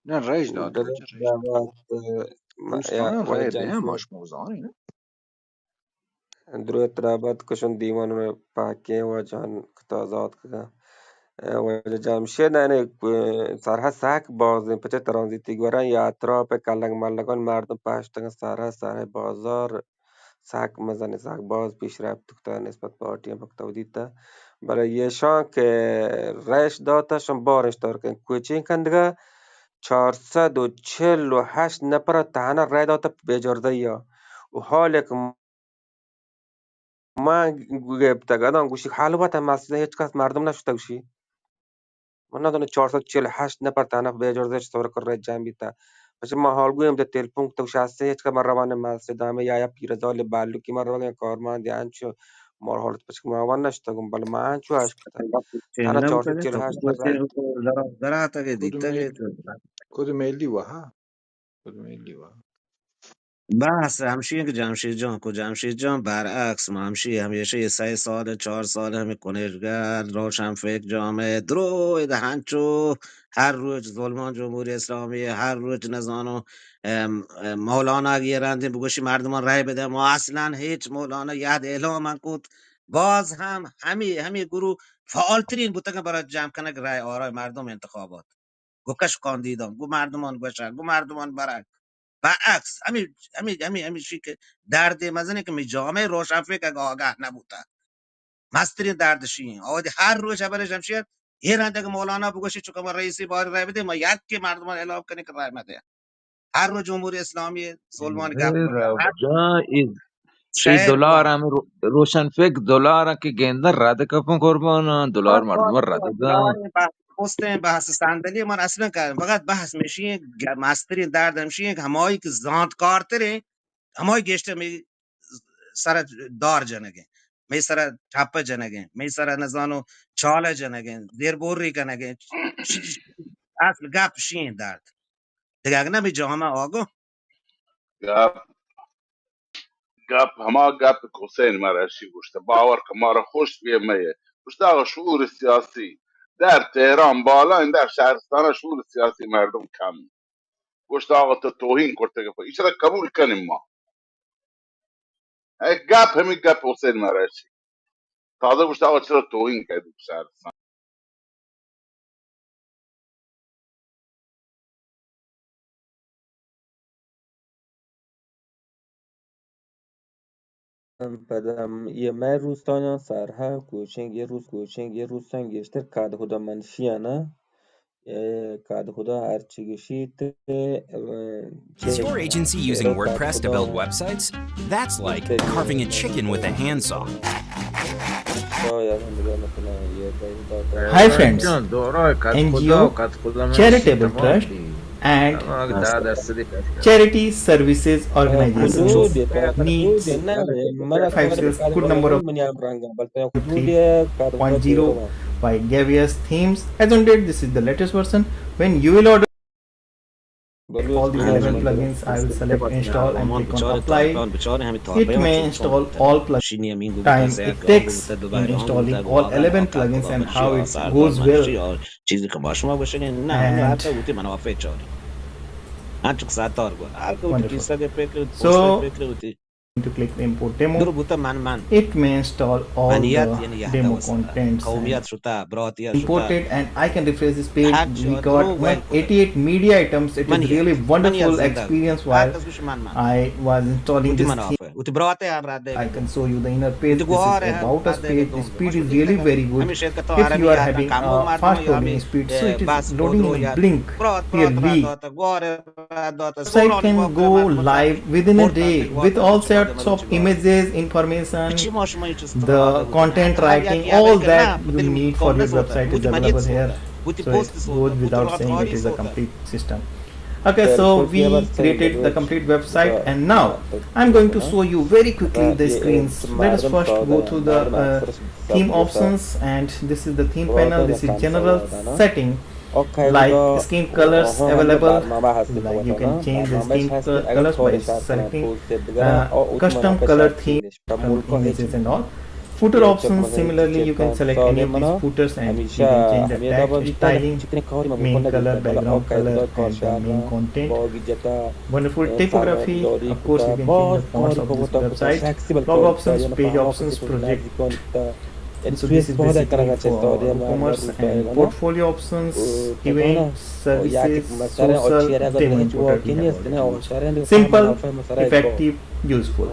نه، رش داته، درست رش داته. دعوت، اه، م-، دوستان یا، رای واجہ دهن جمشید. ماش موزانی نه؟ دروت رابط کشن دیوان و پاکیں واجہان کتا آزاد کتا. اه، واجہ جمشید، یعنی، اه، سرحد سک بازیں، پچہ ترانزیتی گوران یا اطراف کلنگ ملگان مردم پشتگن سرحد، سرحد بازار سک مزن، سک باز پیشرفت کتا نسبت پارٹی ہم وقت دیتا. بلے ایشان کہ رئیس داتا شن بارش دار کن کوچین کندگا چهارصد و چهل و هشت نفر تهنا رای داتا بے جرده یا. و حال یک من گپتگ، ادان گوشی، حلوت هم است، هیچ کس مردم نشته گوشی. من ندانم چهارصد و چهل و هشت نفر تنها بے جرزش سور کر رد جمع بیتا. پس من حال گویم ده تلفن کتو شاسته هیچ کس من روان مسجد همه یا، یا پیرزال بلوکی من روان کارمند یا انچو مار حالت پس من روان نشتگم بل من انچو اش کتا. تنها چهارصد و چهل و هشت نفر. در، در آتگه دیتگه. کد ملی وها؟ کد ملی وها؟ بحث ہمشی انت کہ جمشید جان کو، جمشید جان برعکس ما ہمشی ہمیشہ یہ سئے سال، چار سال ہمیں کنشگر، روشن فکر، جامعہ، درو ادا ہنچو ہر روچ ظلمان جمہوری اسلامی، ہر روچ نزانو، ام، ام، مولانا گیرند بگوشی مردمان رای بدہ. ما اصلاً ہیچ مولانا یاد اعلام من کت، باز ہم ہمی، ہمی گروہ فعال ترین بوتگن برای جمع کنگ رای آرای مردم انتخابات. گو کش کاندیدان، گو مردمان گوشگ، گو مردمان برگ. برعکس، ہمی، ہمی، ہمی، ہمیشی کہ درد مزنی کہ می جامعہ روشن فکر اگاں آگاہ نبوتا. مسترین درد شی ہیں. آوازی ہر روچ ہبرش ہمشی ہے، یہ رند اگه مولانا بگوشی چکا ما رئیسی باری رای بدے، ما یک کے مردمان اعلام کنی کہ رای مدے. ہر روچ جمہوری اسلامی سلمان گپ اے مکن. ہر جا اے، اے شہر دلار ما ہم رو-، روشن فکر دلار کہ گندن رد کپن قربان، دلار مردم رد دن. دلار بحث پوستیں، بحث صندلی من اصلاً کار، فقط بحث میشی، مسترین درد ہمشی کہ ہمایی کہ زانت کارتریں، ہمایی گیشتر می سر دار جنگیں، می سر ٹپ جنگیں، می سر نزانو چال جنگیں، زیر بوری کنگیں. اصل گپ شین درد. دگہ اگہ نہ بی جامعہ آگو. گپ، گپ ہما گپ کہ حسین مرشی گوشتہ، باور کہ مارا خوش بی مئے. گوشتہ آقا شعور سیاسی در تہران بالا، در شہرستان شعور سیاسی مردم کم. گوشتہ آقا تو توہین کرتے کہ ایشرا قبول کنیم ما. اے گپ ہمی گپ حسین مرشی. تازہ گوشتہ آقا چرا توہین کرتے شہرستان. پدا یہ مئے روستایاں سارہ کوچنگ یہ روس کوچنگ یہ روستان گیشتر کاد خدا منشیانا، اے، کاد خدا ہرچی گشیت، اے، Is your agency using WordPress to build websites? That's like carving a chicken with a handsaw. Hi friends, N G O, charitable trust and charity services organizations needs five six good number of three point zero by Gavious themes. As on date, this is the latest version. When you will order all these eleven plugins, I will select install and click on apply. It may install all plugins. Time it takes in installing all eleven plugins and how it goes well. چیزی که با شما گوشگین نه، همین حتی وتی منافع چاری. انچو که ستار گو. هر که وتی کیسه که فکر، تو click the import demo. It may install all the demo contents and import it, and I can refresh this page. We got one eighty-eight media items. It is really wonderful experience while I was installing this theme. I can show you the inner page. This is about us page. The speed is really very good. If you are having a fast loading speed, so it is loading in a blink, really. Website can go live within a day with all sorts of images, information, the content writing, all that you need for your website is available here. So it goes without saying, it is a complete system. Okay, so we created the complete website, and now I'm going to show you very quickly the screens. Let us first go to the uh, theme options, and this is the theme panel. This is general setting, like scheme colors available, like you can change the scheme co- colors by selecting uh, custom color theme from images and all. Footer options, similarly, you can select any of these footers and you can change the text, styling, main color, background color, and the main content. Wonderful typography, of course, you can change the fonts of this website. Blog options, page options, project. So this is basically for WooCommerce and portfolio options, events, services, social, demo importer. Simple, effective, useful.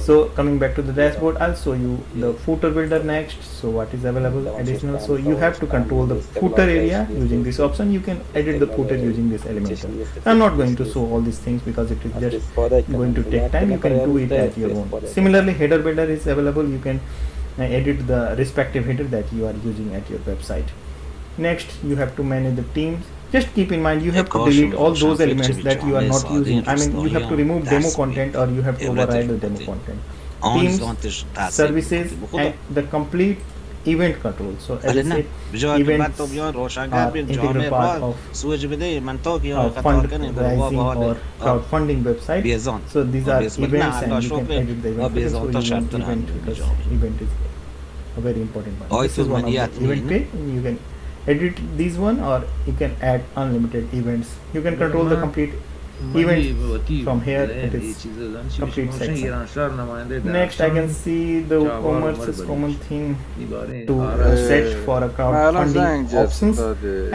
So coming back to the dashboard, I'll show you the footer builder next. So what is available additional? So you have to control the footer area using this option. You can edit the footer using this Elementor. I'm not going to show all these things because it is just going to take time. You can do it at your own. Similarly, header builder is available. You can uh, edit the respective header that you are using at your website. Next, you have to manage the themes. Just keep in mind, you have to delete all those elements that you are not using. I mean, you have to remove demo content or you have to override the demo content. Themes, services, and the complete event control. So as I said, events are integral part of, of fundraising or crowdfunding website. So these are events and you can edit the event. So you want event because event is a very important one. This is one of the event page, and you can edit these one or you can add unlimited events. You can control the complete event from here. It is complete section. Next, I can see the WooCommerce is common thing to uh, search for a crowdfunding options,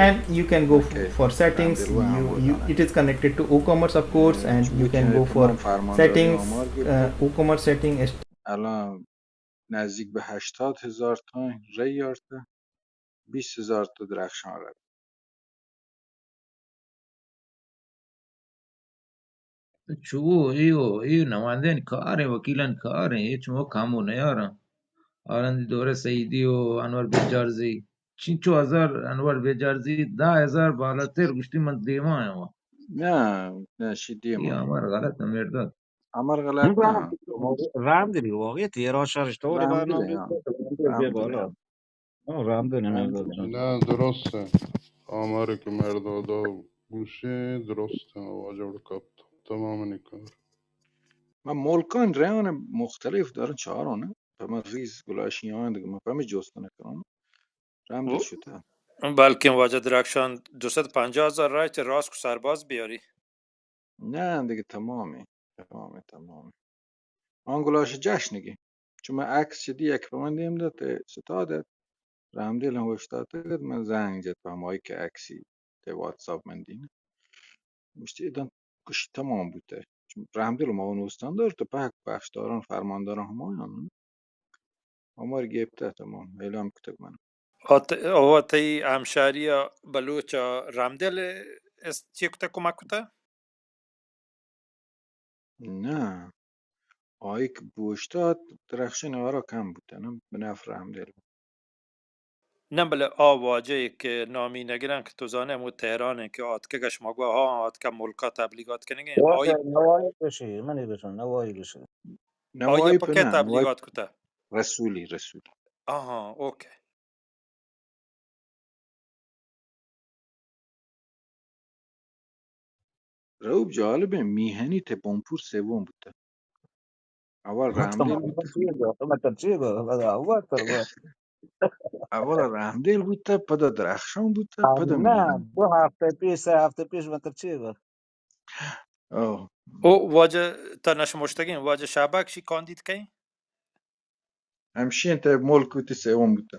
and you can go f- for settings. You, you it is connected to WooCommerce, of course, and you can go for settings, uh, WooCommerce setting. الان نزدیک به هشتاد هزار تا رای یارته، بیست هزار تا درخشان رد. چو اے و اے نمائندہانی کار ایں، وکیلانی کار ایں، ہچ مو کامو نیاراں. آرندی دورہ سعیدی و انور بیجارزی، چینچو ہزار انور بیجارزی، دہ ہزار بالاتر گوشتی من دیما آں. نه، نه، شی دیما. اے امر غلط نہ مرداد. امر غلط نه. رحم دلی واقعی تیرا شرش تو رحم دلی، ہاں. رحم دلی، ہاں. نه، درست ایں. آماری که مرداد ءَ گوشی درست ایں، واجہ وڑ کپت تمامانی کار. من ملکان رایان مختلف دارن چاران، پہ من ریز گلاشی آن دگہ من پہ من جست نکنان. رحم دل شتا. بلکن واجہ درخشان دو سد پنجاہ ہزار رای تے راست کو سرباز بیاری. نه دگہ تمامی، تمامی، تمامی. آن گلاش جشنگی. چون من عکس چہ دی یک پہ من دیم دات، ستاد ات. رحمدل ہم اوشتات ات، من زنگ جت پہ ہمائی کہ عکسی تے واتساپ من دین. گوشتی ادان کشی تمام بوتہ. رحمدل ما اون استاندار تو پاک پخشداران، فرمانداران همایان. عمر گپته تمام اعلام کتگ من. آ ت-، آ تئی ہمشاری ءَ بلوچ ءَ رحمدل است چی کتہ، کمک کتہ؟ نہ، آئی کہ بوشتات درخشان آرا کم بوتہ، نہ بنفر رحمدل. نہ، بلے آ واجہ کہ نامی نگراں کہ تو زانے ہمو تہران کہ آتکگش، ما گوا ہاں آتکا ملکا تبلیغات کنگیں. واجہ آئی نوائی کشی، منی بسن نوائی کشی. آئی نوائی پہ پہ کئے نہ، نوائی تبلیغات کتہ؟ رسولی، رسولی. آہاں، اوکے. رؤپ جالب ایں، میہنی تہ بنپور سوم بوتہ. اول رحمدل بوتہ. مطلب چی گو؟ اول تر گو. اول رحمدل بوتہ، پدا درخشان بوتہ، پدا نہ، میہنی. دو ہفتہ پیش، سہ ہفتہ پیش مطلب چی گو؟ او. او واجہ تہ نشمشتگیں، واجہ شہباک شی کاندید کئیں؟ ہمشی انت، ملک وتی سیوم بوتہ.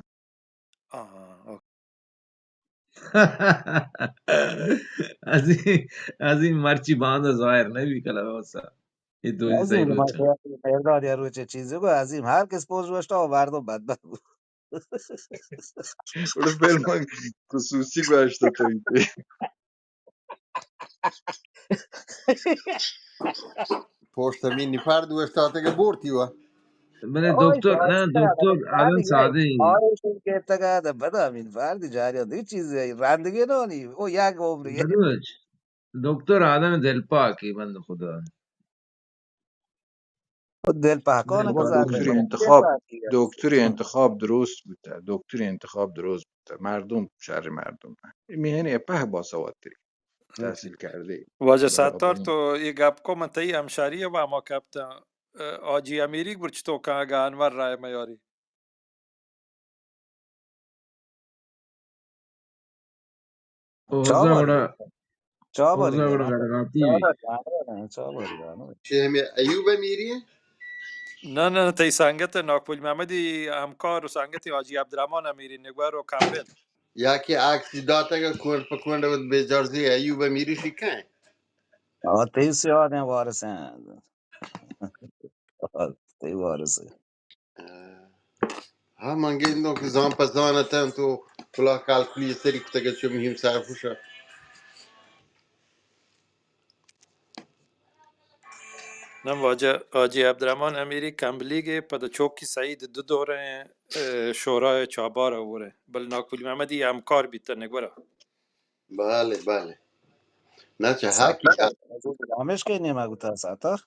آہاں، اوکے. عظیم، عظیم مرچی باندا ظاہر نہ بی کلا وسا. اے دو عظیم سہی روچ. مرداد یا روچے چیزے گو عظیم ہر کس پوز وشتا و مردم بدبخت بو. گڑا فلم خصوصی گوشتہ تو ایتے. پوسٹ امین نفر دوشتاتگ بورتی وا. بلے دکتر، نہ، دکتر آدم سادہ ای. آرش گپتگ ات، پدا امین فرد جاری دی چیز رندگی نانی، او یک عمری. بلوچ، دکتر آدم دل پاکی بند خدا. دل پاکان نہ، کزا دکتری انتخاب، دکتری انتخاب درست بوتہ، دکتری انتخاب درست بوتہ، مردم شر مردم نہ. میہنی پہ باسوادتری تحصیل کرده. واجہ ستار، تو یہ گپ کو من تئی ہمشاری و ہما کپتن، اه، حاجی امیری برچ تو کن اگا انور رائے میاری. اوزا وڑا، اوزا وڑا گڑگاتی بی. چے ہمے ایوب میری ایں؟ نہ، نہ، تئی سنگت ناکپول محمدی ہمکار و سنگت حاجی عبدالرحمن امیری نگور و کمبل. یا کہ عکسی داتگ کونڈ پہ کونڈ بے جرزی ایوب میری شکن. آ، تئی سیادیں وارث ایں. تئی وارث ایں. ہاں، من گندوں کہ زان پہ زان اتنت و کلاہ کالکولیتری کتگ چو مہیم سرپوش. نہ، واجہ حاجی عبدالرحمن امیری کمبلیگ ء پد چوکی سعید دو دوریں، اه، شورای چابار ء وریں، بل ناکولی محمدی ہمکار بیت نگورا. بلے، بلے. نہ چہ حق ساتر، ہمیش کہ نیمہ گوتا ساتر.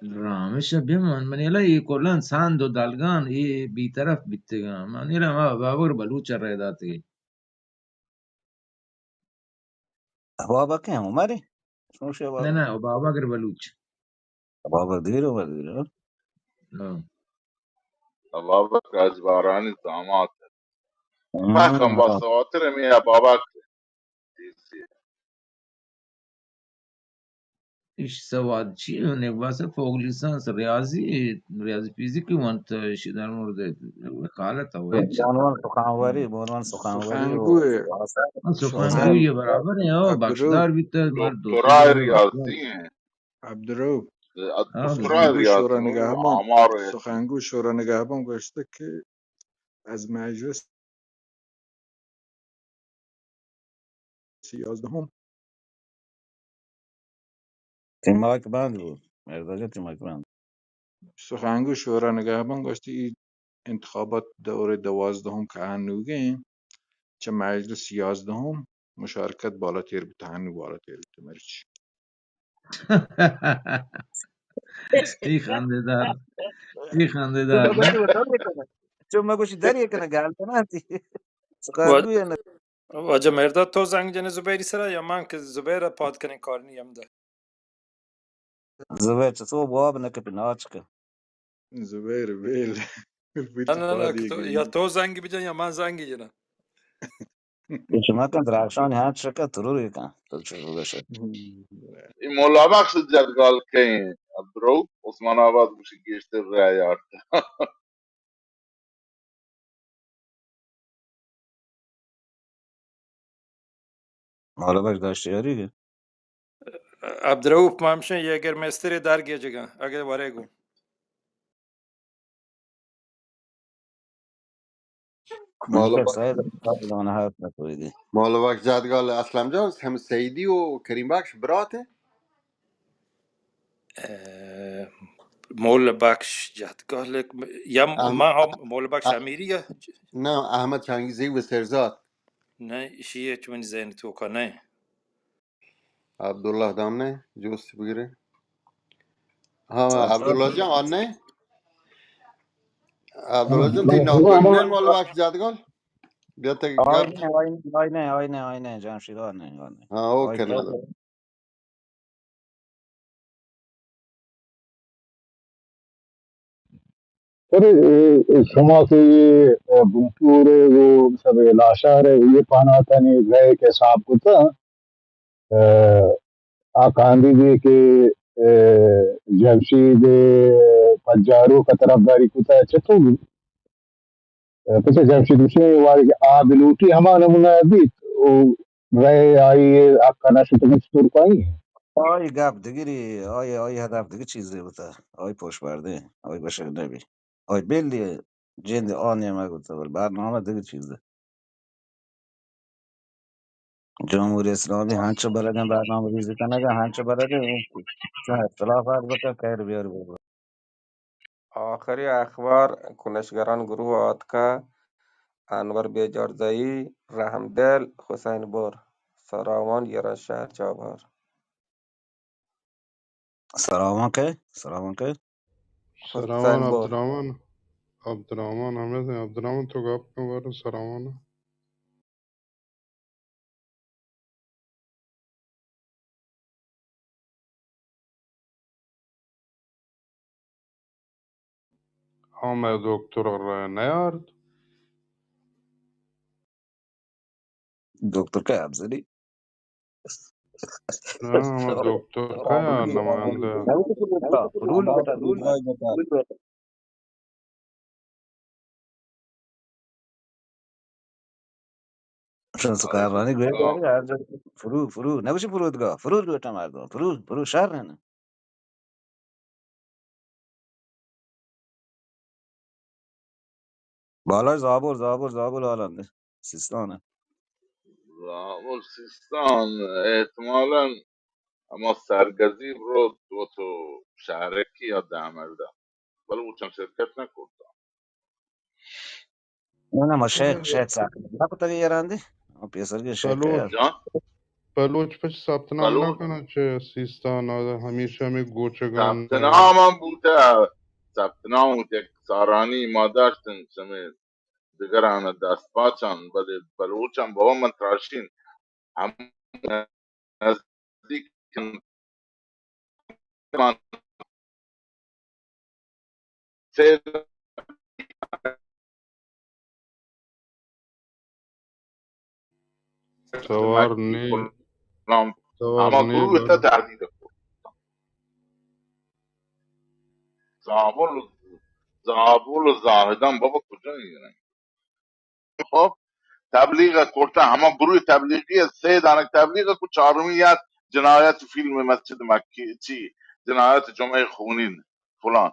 رامش ء بہ من، منی الا اے کلاں ساند و دلگان اے بی طرف بیتگاں. منی الا ما بابر بلوچ ء رہ داتگے. بابا کئے عمر ایں؟ شمشے بابا؟ نہ، نہ، بابا گر بلوچ. بابا دیر عمر دیر، ہاں؟ ہاں. بابا کاج بارانی داماد. ہاں، پاکم ہاں. باسواتر می بابا. ایش سواد چی؟ نے واسه فوق لیسانس ریاضی، ریاضی فیزیکی وانت، ایشی در مورد وکالت او. بنوان سخنوری، بنوان سخنوری و سخنگو. سخنگو یہ برابر ہے، او بخشدار بیت، مر دکترا ریاضی ہیں. عبدالرؤف. ہاں، دکترا سخنگو ریاضی شورا نگہبان، سخنگو شورا نگہبان گوشته که از مجلس سیازدهم. تئی مایک بند بو. مرزا جان، تئی مایک بند. سخنگو شورا نگہبان گوشتی، ای انتخابات دور دوازدهم که هنوگیں، چه مجلس سیازدهم مشارکت بالاتر بوت، هنو بالاتر بوت، مرچی. ای خنده دار، ای خنده دار. چون ما گوشی دری کنه، گال کنه تی. سخنگو یا نه؟ واجہ مرداد، تو زنگ جنے زبیری سرا یا من کہ زبیر ء پاد کنیں کارنی ہم دہ؟ زبیر چہ تو بواب نہ کپی ناچ کہ. زبیر ویل. نہ، نہ، نہ، تو، یا تو زنگ بجن یا من زنگ جناں. شما کن درخشان ہاں چکا ترور کن. تو چو بگشے. ای مولا بخش جدگال کئیں ادرو عثمان آباد گوشی گیشتر رای آرت. مولا بخش داشتیاری کہ؟ عبدالرؤف مامشن یه اگر مستر در گیجگن، اگر وره گو. مولا بخش، مولا بخش جادگال، اسلم جان، هم سیدی و کریم بخش برات؟ اه، مولا بخش جادگال، یا احم-، ما هم مولا بخش ا-، امیری یا؟ نه، احمد چنگیزی و سرزاد. نه، ایشی چون زین توکا نه. عبدالله دام نه، جوست بگیره. ها، عبدالله جان، آن نه؟ عبدالله جان، تی ناکو نه، مولا بخش جادگال؟ بیا تی آی گپ. نه، آی نه، آی نه، آی نه، آی نه، جمشید، آی نه، آی نه. ها، اوکے، آی نه. پر، اه، شما کہ یہ، اه، گنٹور ء و سب لاشار ء یہ پاناتانی گئے کہ حساب کتا، اه، آ کاندیدے کہ، اه، جمشید پجاروک ء طرفداری کتا، چطور؟ پچے جمشید حسین وارے کہ آ بلوٹی ہما نمونہ بیت و رئے آئی حق نہ شتگی چطور پائی؟ آئی گپ دگری، آئی، آئی ہدف دگہ چیزے بوتا، آئی پوش بردے، آئی گوشگ نبی. آئی بلی جند آ نیمگ بوتا، بل برنامہ دگہ چیزے. جمہوری اسلامی ہنچو بلدیں برنامہ ریزی کنگا، ہنچو بلدیں چون اختلافات بکن، خیر بیار ببر. آخری اخبار کنشگران گروہ آتکا، انور بیجارزئی، رحمدل، حسین بر، سراوان، ایرانشہر، چابہار. سراوان کئے؟ سراوان کئے؟ سراوان حسین بر. عبدالرحمن، عبدالرحمن ہمیں، عبدالرحمن تو گپ کن بارو سراوان. ہاں، مئے دکتر ء رہ نیارت. دکتر کئے افضلی؟ نہ، ہمے دکتر کئے آ نمائندہ؟ شمس کارانی گوشت، ہر جا فرو، فرو، نگوشی فرودگاہ، فرود گوشت مردم، فرود، فرود شہر ہے نا. بالای زابل، زابل، زابل حالان سیستان. زابل سیستان احتمالاً ہما سرگزی برو تو، تو شہرکی یا دہمردہ. بلوچاں شرکت نہ کرتا. نہ، نہ، ما شیخ، شیخ صاحب نہ کتگ ایران دی. ما پیسر کے شیخ بلوچ، جان؟ بلوچ پچ ثبت نام نہ بلوچ؟ کناں چہ سیستان، آ ہمیشہ ہمیں گوچگان ثبت نام ہم بوتہ، ثبت نام بوتہ، سارانی ما داشتن، سمے دگران دست پاچان، بلے بلوچاں بابا من تراشین ہم نزدیک توار نی، توار ہما نی گروہ تا تہدید کو. زابل، زابل و زاہدان بابا کجا ایں؟ خب، تبلیغ ء کرتہ، ہما گروہ تبلیغی ء سے دانگ تبلیغ ء کو، چارمی یات جنایت فیلم مسجد مکی، چی، جنایت جمعہ خونین فلان،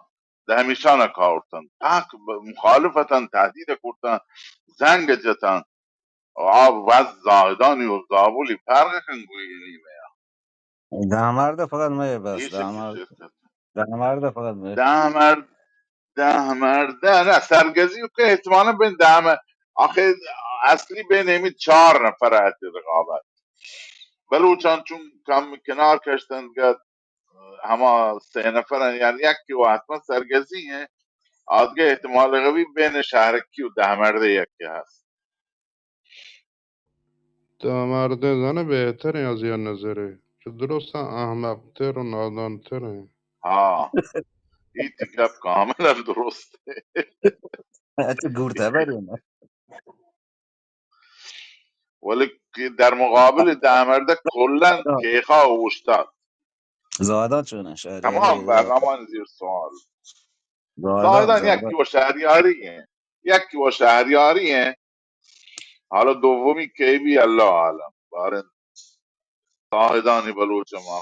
دہ ہمیشان ء کاورتن، تاک ب-، مخالف اتن، تہدید ء کرتن، زنگ جتن، آ وز زاہدانی و زابلی فرق کن گوئی نیمہ ء. دامارد فقط مئے بس، ایش دامارد، چیز است. دامارد فقط مئے. دامارد، دامارد، نہ، سرگزی کہ احتمالاً بین دام، آخر اصلی بین ہمیں چار نفر ات رقابت. بلوچان چون کم کنار کشتن گد، ہما سے نفر ہیں، یعنی یک کہ وہ حتماً سرگزی ہیں، آدگہ احتمال قوی بین شہرکی و دامارد یک کہ ہست. تو مردم زنه بهترین از یا نظره. چه درست احمق‌تر و نادان‌تره. ہاں، ای تی گپ کاملاً درست ہے. اچھا، گورتا بری نا. ولی کہ در مقابل دامرده کلاً کیخا اوشتاد. زاهدان چونه؟ شهریاری تمام برنامه زیر سوال. زاهدان، زاهدان یکی و شهریاری ہیں، یکی و شهریاری ہیں. حالا دومی کی بی، اللہ عالم. بارن زاهدانی بلوچ ما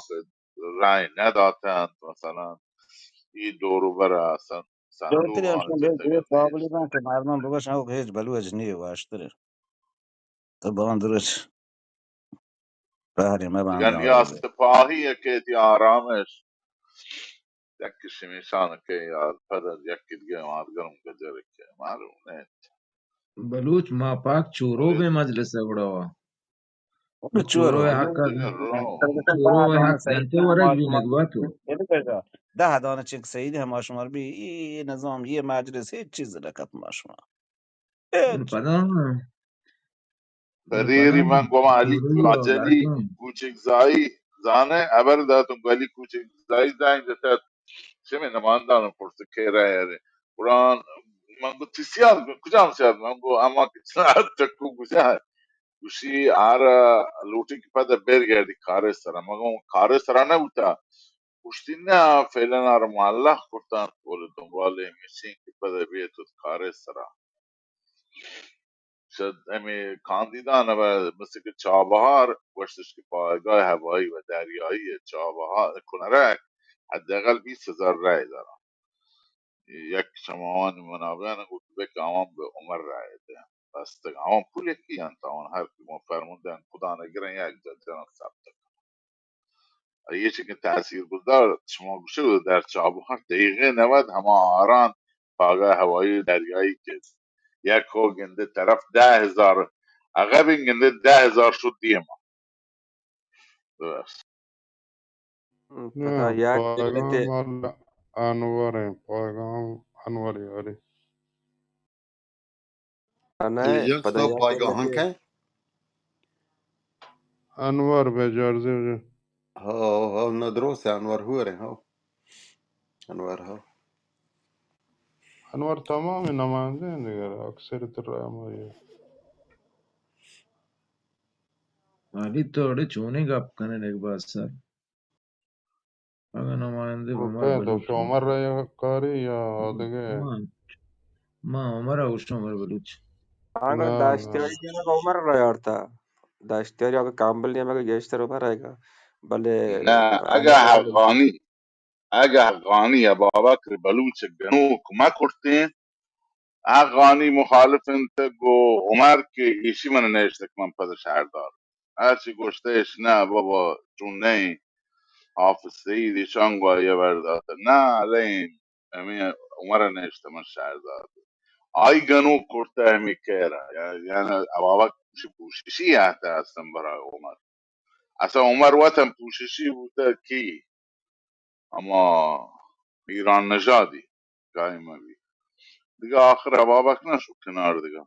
رائے نداتنت، مثلاً ای دور و بر اصلاً صندوق جوڑتری آن ہمشون بے جتگ جوڑ ات۔ قابل داں کہ مردم بگوش او کہ ہچ بلوچ نیے واشترے۔ تو باندرش پہرے مہ باندر۔ گنیا سپاہی یکے تی آرامش، یک شمیشان کہ یار پد از یکی دیگہ مارگرم گجر کہ معلوم نیت۔ بلوچ ما پاک چورو بے مجلس گڑا وا۔ چورو حق، چورو حق گنتے ورگ بی نگباتو۔ دہ دانہ چک سعید ہما شمار بی، ای نظام، یہ مجلس، ہیچ چیز نکت ما شما۔ ہیچ۔ پدا پریری من گوما علی کوچک زائی زانے، ہبر داتوں علی کوچک زائی زائی جتت۔ چمے نماندان پرس کہ رہے۔ قرآن من گو تی سیاد، کجام سیاد؟ من گو اما کہ چکو کجا ہے؟ گوشی آرا لوٹی کہ پد بیر گردی کارے سرا۔ مگو کارے سرا نہ بوتا۔ گوشتی نہ، فعلاً آرا معلق کرتن، بولے دنبال ہمیشین کہ پد بیت کارے سرا۔ شد ہمے کاندیدان و مثل کہ چابہار گوشتش کہ پایگاہ ہوائی و دریایی چابہار کنرک حداقل بیست ہزار رای دارن۔ یک شماوان منابعان گفت بک آوان بہ عمر رای دیں۔ بستگ آوان پول یکی انت، آوان ہر کہ ما فرمودن خدا نگرن یک جا جنن ثبت کن۔ آئی چہ کہ تاثیر گذار شما گوشگ در چابہار دقیقہ نود ہما آران پاگاہ ہوائی دریایی کہ یک ہو گندے طرف دہ ہزار، اگر گندے دہ ہزار شد دیما۔ بس۔ پدا یک پاگام انور ہیں، پاگام انور یاری۔ نہ، یک پدا سو یک پایگاہاں کئے؟ انور بہ جرزی۔ ہو، ہو، نہ درست ہے، انور ہو رہے، ہو۔ انور، ہو۔ انور تمام نمائندے ہیں دیگر، اکثریت رائے ہماری ہے۔ علی تو اڑے چونے گپ کنے، ایک بات سر۔ اگاں نمائندہ عمر بلوچ، عمر رضا کاری یا آدگہ؟ ما، ما عمر ءَ گوشت، عمر بلوچ۔ اگاں داشتیاری جنگ عمر رضا آرتا۔ داشتیاری اگاں کامبل نیمگ ءَ گیشتر عمر رضا۔ بلے نہ، اگاں حقانی، اگاں حقانی ابابکر بلوچ گنوک مہ کرتیں، حقانی مخالف انت گو عمر کہ ایشی من نشتک من پد شہردار۔ ہرچی گوشتہ اش نہ بابا چون نئیں، حافظ سعید ایشان گو آئی ءَ بر داتہ۔ نہ، الین ہمے عمر ءَ نشتہ من شہردار۔ آئی گنوک کرتہ ہمے کئیر ءَ، یا-، یعنی ابابک پوششی آتہ استن برا عمر۔ اصلا عمر وطن پوششی بوتہ کی؟ ہما ایران نژادی قائم بی۔ دگہ آخر ابابک نہ شو کنار دگہ۔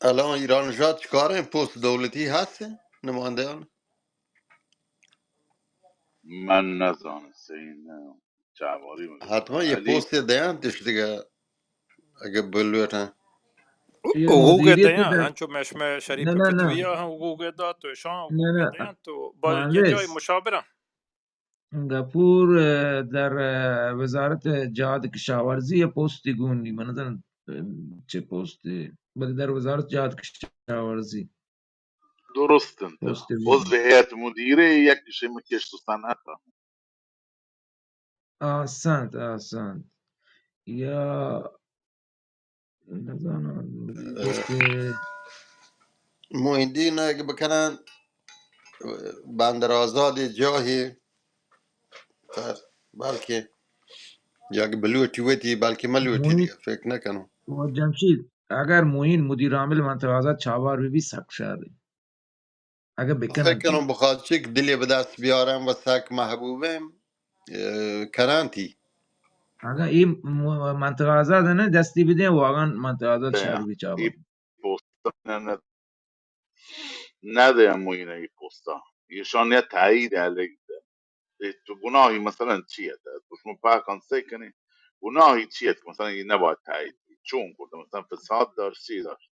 الان ایران نژاد چکاریں پست دولتی ہست نمائندگان؟ من نزانم، صحیح نہ چاواری مکن۔ حتما یہ پست دینتش دگہ۔ اگہ بلوٹاں۔ حقوق دیاں، انچو مشمع شریف فتوی ءَ ہم حقوق دات تو اشاں حقوق دیاں تو با یہ جای مشاورہ۔ گپور، اه، در، اه، وزارت جہاد کشاورزی ءَ پوستی گون نی، من نزاناں، اه، چہ پوستی، بلے در وزارت جہاد کشاورزی۔ درست انت۔ پوستی گون۔ عضو ہیئت مدیرہ یک شمے کشت و صنعت۔ احسنت، احسنت۔ یا نزاناں، اه، معین الدین اگہ بکنن، بندر آزاد جاہی، بلکہ یا کہ بلوٹی وتی، بلکہ ملوٹی معین دیگہ، فکر نکنوں۔ و جمشید، اگر معین مدیر عامل منطقہ آزاد چابہار بہ بی سک شر۔ اگہ بکنن فکر کنوں بخواد چک دلی بہ دست بیارن و سک محبوبیں، اه، کرانتی۔ اگہ ای م-، منطقہ آزاد نہ دستی بدیں، واقعاً منطقہ آزاد شر بی چابہار۔ ای پوستا نہ، نہ، نہ دے معین ای پوستا۔ ایشان یا تایید الگ دے۔ اے تو گناہی مثلاً چی ات؟ تو شما پاکان سے کنی۔ گناہی چی ات؟ مثلاً یہ نباید تایید بی۔ چون کرد؟ مثلاً فساد داشت، چی داشت؟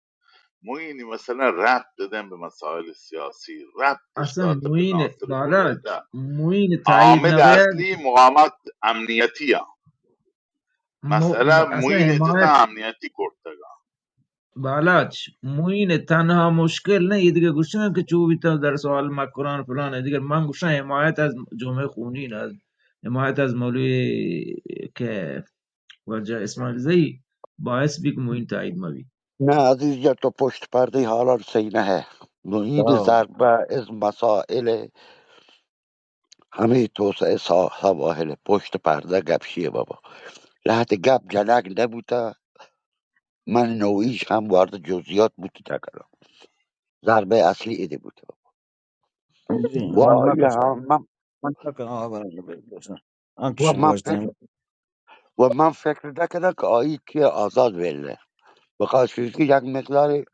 معینی مثلاً ربط دادن بہ مسائل سیاسی، ربط اصلاً داشت بہ معین ناصر بالاچ، قبیلہ۔ معین تایید عامل نباید۔ اصلی مقامات امنیتی ها۔ م-، مسئلہ م-، اصلاً معین حمایت جتا امنیتی کرتگا۔ بالاچ، معین تنہا مشکل نہ، یہ دیگہ گوشن کہ چو بیتا در سوال مکران فلان، دیگہ من گوشن حمایت از جمعہ خونین، از حمایت از مولوی کہ واجہ اسماعیل زئی باعث بی کہ معین تائید مبی۔ نه عزیز جان، تو پشت پرده حالان صحیح نه. معین ضربه از مسائل همه توسعه سا-، سواحل پشت پرده گپ شیه بابا. لحظه گپ جنگ نبوته، من نوعیش هم وارد جزئیات بوته نکنم. ضربه اصلی ایده بوته بابا. جی، و من یا نکنم. هم من من نکنم، آه، برای نبی دوستان. آن و کشی من گوشتیم. فکر، و من فکر نکنم که آیی که آزاد ویله. بخاطر که یک مقدار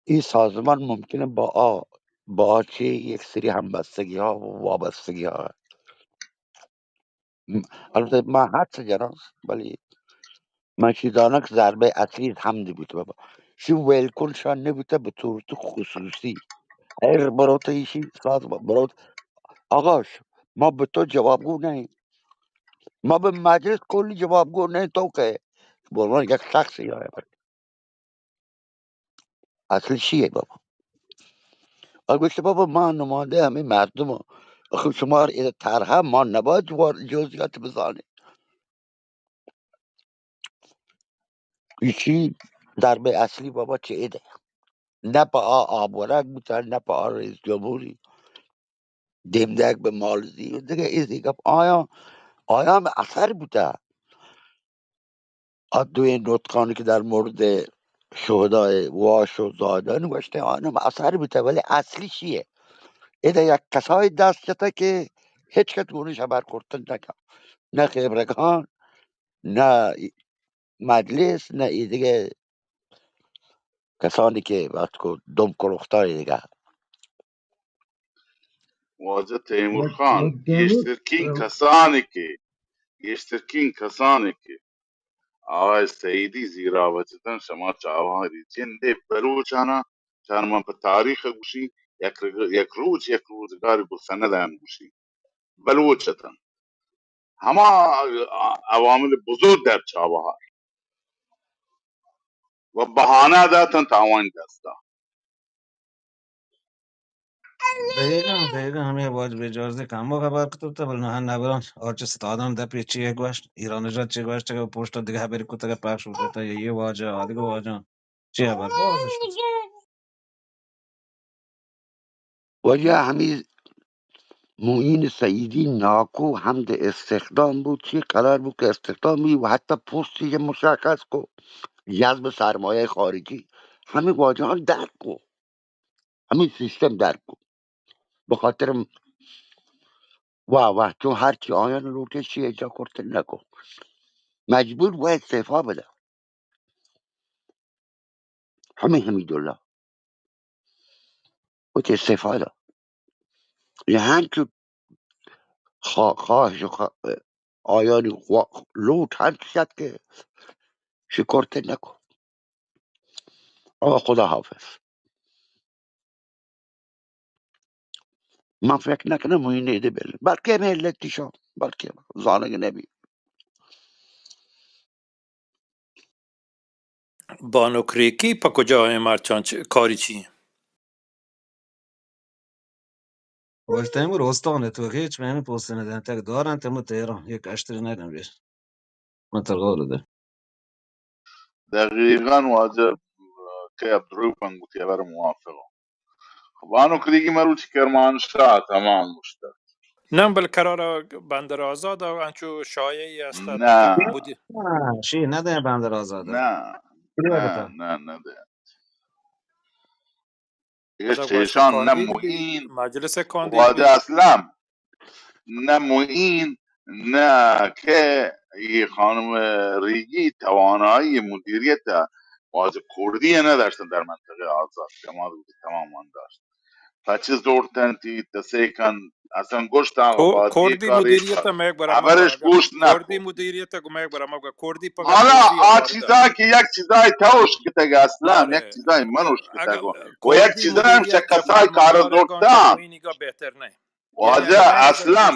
این سازمان ممکنه با آ، با چه یک سری همبستگی ها و وابستگی ها. م-، البته من حدس جنم، ولی من چی دانم که ضربه اصلی حمدی بوته بابا. شی ویل کن شان نبوته به طور تو خصوصی. اگر بروت ایشی ساز بروت، آقا، ش-، ما به تو جوابگو نه. ما به مجلس کلی جوابگو نه، تو که به عنوان یک شخصی آیا بر. اصل چیه بابا؟ آ گوشت بابا ما نماینده همه مردم. آخه شما اذا طرحه ما نباید وارد جزئیات بزانیم. ایشی ضربه اصلی بابا چه ایده؟ نه په آ آب ورگ بوتن، نه په آ رئیس جمهوری. دیم دگ به مالزی و دیگه ایزی گپ. آیا، آیا هم اثر بوته؟ آ دوی نطقانی که در مورد شهدای واش و زاهدان گوشته، آن هم اثر بوته، ولی اصلی چیه؟ ایده یک کسای دست جته که هیچ کس گونش خبر کرتن نکن. نه خبرگان، نه مجلس، نه ای دیگه کسانی که وقت کو دم کلوختای دیگه. واجہ تیمور خان، گیشترکین کسانی که، گیشترکین کسانی که آقای سعیدی زیرا وچتن، شما چاوہاں ری جندے بلوچانا، چار من په تاریخ گوشی، یک رگ-، یک روچ، یک روزگاری گو سند هم گوشی. بلوچ اتن. ہما عوامل بزرگ در چابہار و بہانہ داتن تاوان دستا. دقیقاً، دقیقاً ہمیں باز بے جوازی کم و خبر کتو تا، بل نہ نبران، اور چه ستادان دپی چیه گوشت، ایران جات چیه گوشت، کہ پشت دیگه خبری کتگه پخش بکتا، یا یہ واجہ، آدگه واجہ، چیه خبر؟ واجہ ہمیں معین سعیدی ناکو ہم دے استخدام بود، چی قرار بود کہ استخدام بود و حتی پوستی مشخص کو، جذب سرمایه خارجی، ہمیں واجہان درک کو، ہمیں سیستم درک کو. بخاطر وا وا چون ہر چی آیان لوٹے چی اجا کرتے نکو. مجبور و استعفا بده. ہمیں حمیداللہ وتی استعفا دا. یہ ہنچو خوا-، خواہش و خوا-، آیانی خوا-، لوٹ ہنچو شد کہ شکرتے نکو. آقا خدا حافظ. من فکر نکنم اون ایده بل. بلکه ہمیں علتی شان، بلکه زانگ نبی. بانک ریکی پہ کجا ایں مرچاں چ-، کاری چی؟ واجہ تیمور استان ء تو ہچ مئے پوست نہ دنت، اگہ دارنت ہمو تہران یک اشتری نہ دن بیر. من ترا قول دے. دقیقاً واجہ کہ عبدالرؤف انگوتی ہبر موافق ہوں. بانک ریگی مروچی کرمانشاہ تمام گوشتگ. نہ، بل قرار بندر آزاد ء انچو شایعی است. نہ. مدیر. ہاں، شی نہ دے بندر آزاد ء. نہ، نہ، نہ، نہ دے. اے پدا گوشت چیشان نہ کاندید معین، مجلس کاندید واجہ اسلم، نہ معین، نہ کہ یہ خانم ریگی توانائی مدیریت ء واجہ کردی ء نہ داشتن در منطقہ آزاد، جماعت تمام من داشت. تچ زورتنتی، تسے کن، اصلاً گوشت آقا کو-، باز کردی یہ کارے مدیریت ء مئے گورا ہبرش مگا، گوشت نہ کردی کو. مدیریت ء گو مئے گورا مگا، کردی پگا حالا کردی آ آواردا. چیزا کہ یک چیزای تو اشکتگ اصلاً، بلے، یک چیزای من اشکتگ اگا و یک کردی چیزای ہم مدیریت چہ ء کسای کار مالکان زورتا. تو اینیگا بہتر نہ. واجہ اسلم،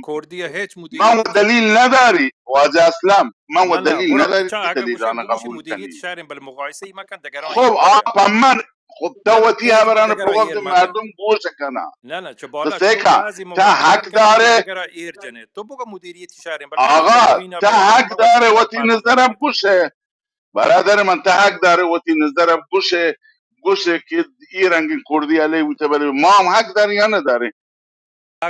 کردی ءَ ہچ مدیریت من و دلیل نداری، واجہ اسلم، من و دلیل نداری، چا اگر دلیل گوشن آنا بگوشی قبول مدیریت کنی۔ شہریں، بل مقایسہ ای مکن دگران خب، آ پمن، خب، تو وتی ہبران بگو کہ مردم گوش کنا۔ نہ، نہ، چو تو بالا تو سیکھا، بعضی تا موقع حق دارے۔ دگرا ایر جنے۔ تو بگو مدیریت شہریں، بل آغا، تا حق دارے وتی نظر اب گوشے۔ برادر من، تا حق دارے وتی نظر اب گوشے، گوشے کہ ای رنگین کردی علی بوتے، بلے ما ہم حق داریں یا نداریں؟